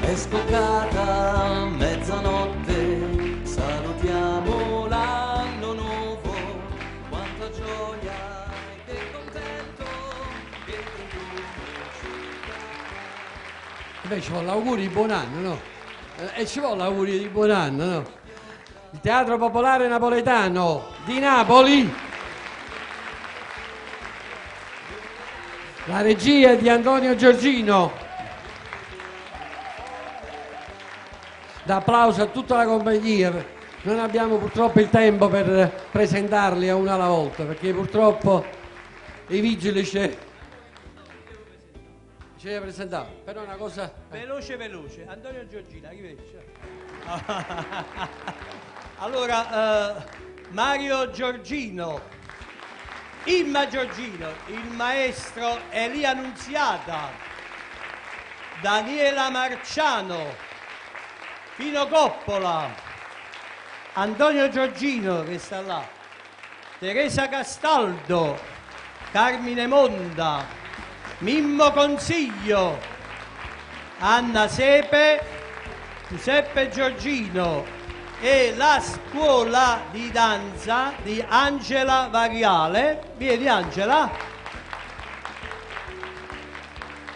È scoccata mezzanotte, salutiamo l'anno nuovo, quanta gioia e che contento che il 31 ci Beh, ci vuole l'augurio di buon anno, no? E ci vuole l'augurio di buon anno, no? Il Teatro Popolare Napoletano di Napoli. La regia è di Antonio Giorgino. Da applauso a tutta la compagnia. Non abbiamo purtroppo il tempo per presentarli a una alla volta, perché purtroppo i vigili ci ci deve presentare. Però è una cosa. Veloce, veloce. Antonio Giorgino, arrivederci. Allora, Mario Giorgino, Imma Giorgino, il maestro Elia Nunziata, Daniela Marciano, Pino Coppola, Antonio Giorgino che sta là, Teresa Castaldo, Carmine Monda, Mimmo Consiglio, Anna Sepe, Giuseppe Giorgino e la scuola di danza di Angela Variale. Vieni Angela,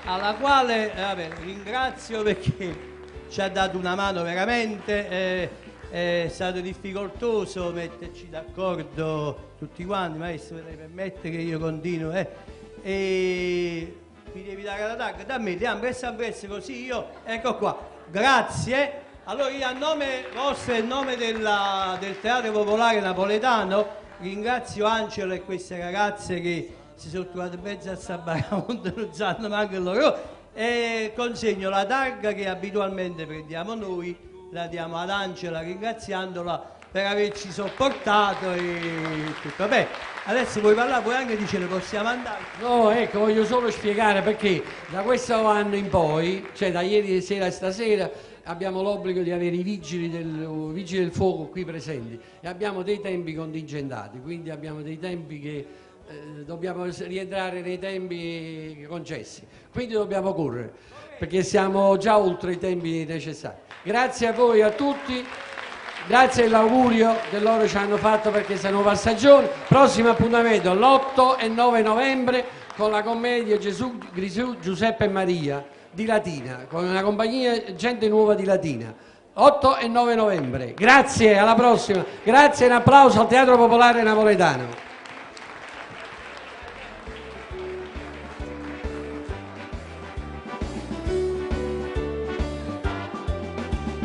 alla quale vabbè, ringrazio perché ci ha dato una mano veramente, è stato difficoltoso metterci d'accordo tutti quanti, maestro, lei permette che io continuo, eh? E mi devi dare la tag, dammi, diamo, presto presto così io, ecco qua, grazie. Allora io a nome vostro e a nome del Teatro Popolare Napoletano ringrazio Angelo e queste ragazze che si sono trovate in mezzo a sta baraonda, non sanno neanche loro, e consegno la targa che abitualmente prendiamo noi, la diamo ad Angela ringraziandola per averci sopportato e tutto. Beh, adesso vuoi parlare, puoi anche dire possiamo andare. No, ecco, voglio solo spiegare perché da questo anno in poi, cioè da ieri sera a stasera, abbiamo l'obbligo di avere i vigili del fuoco qui presenti e abbiamo dei tempi contingentati, quindi abbiamo dei tempi che dobbiamo rientrare nei tempi concessi, quindi dobbiamo correre perché siamo già oltre i tempi necessari. Grazie a voi, a tutti, grazie all'augurio che loro ci hanno fatto per questa nuova stagione. Prossimo appuntamento l'8 e 9 novembre con la commedia Gesù, Grisù, Giuseppe e Maria di Latina, con una compagnia Gente Nuova di Latina. 8 e 9 novembre. Grazie, alla prossima. Grazie e un applauso al Teatro Popolare Napoletano.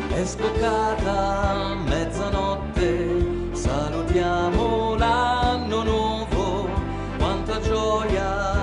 È scoccata mezzanotte, salutiamo l'anno nuovo, quanta gioia.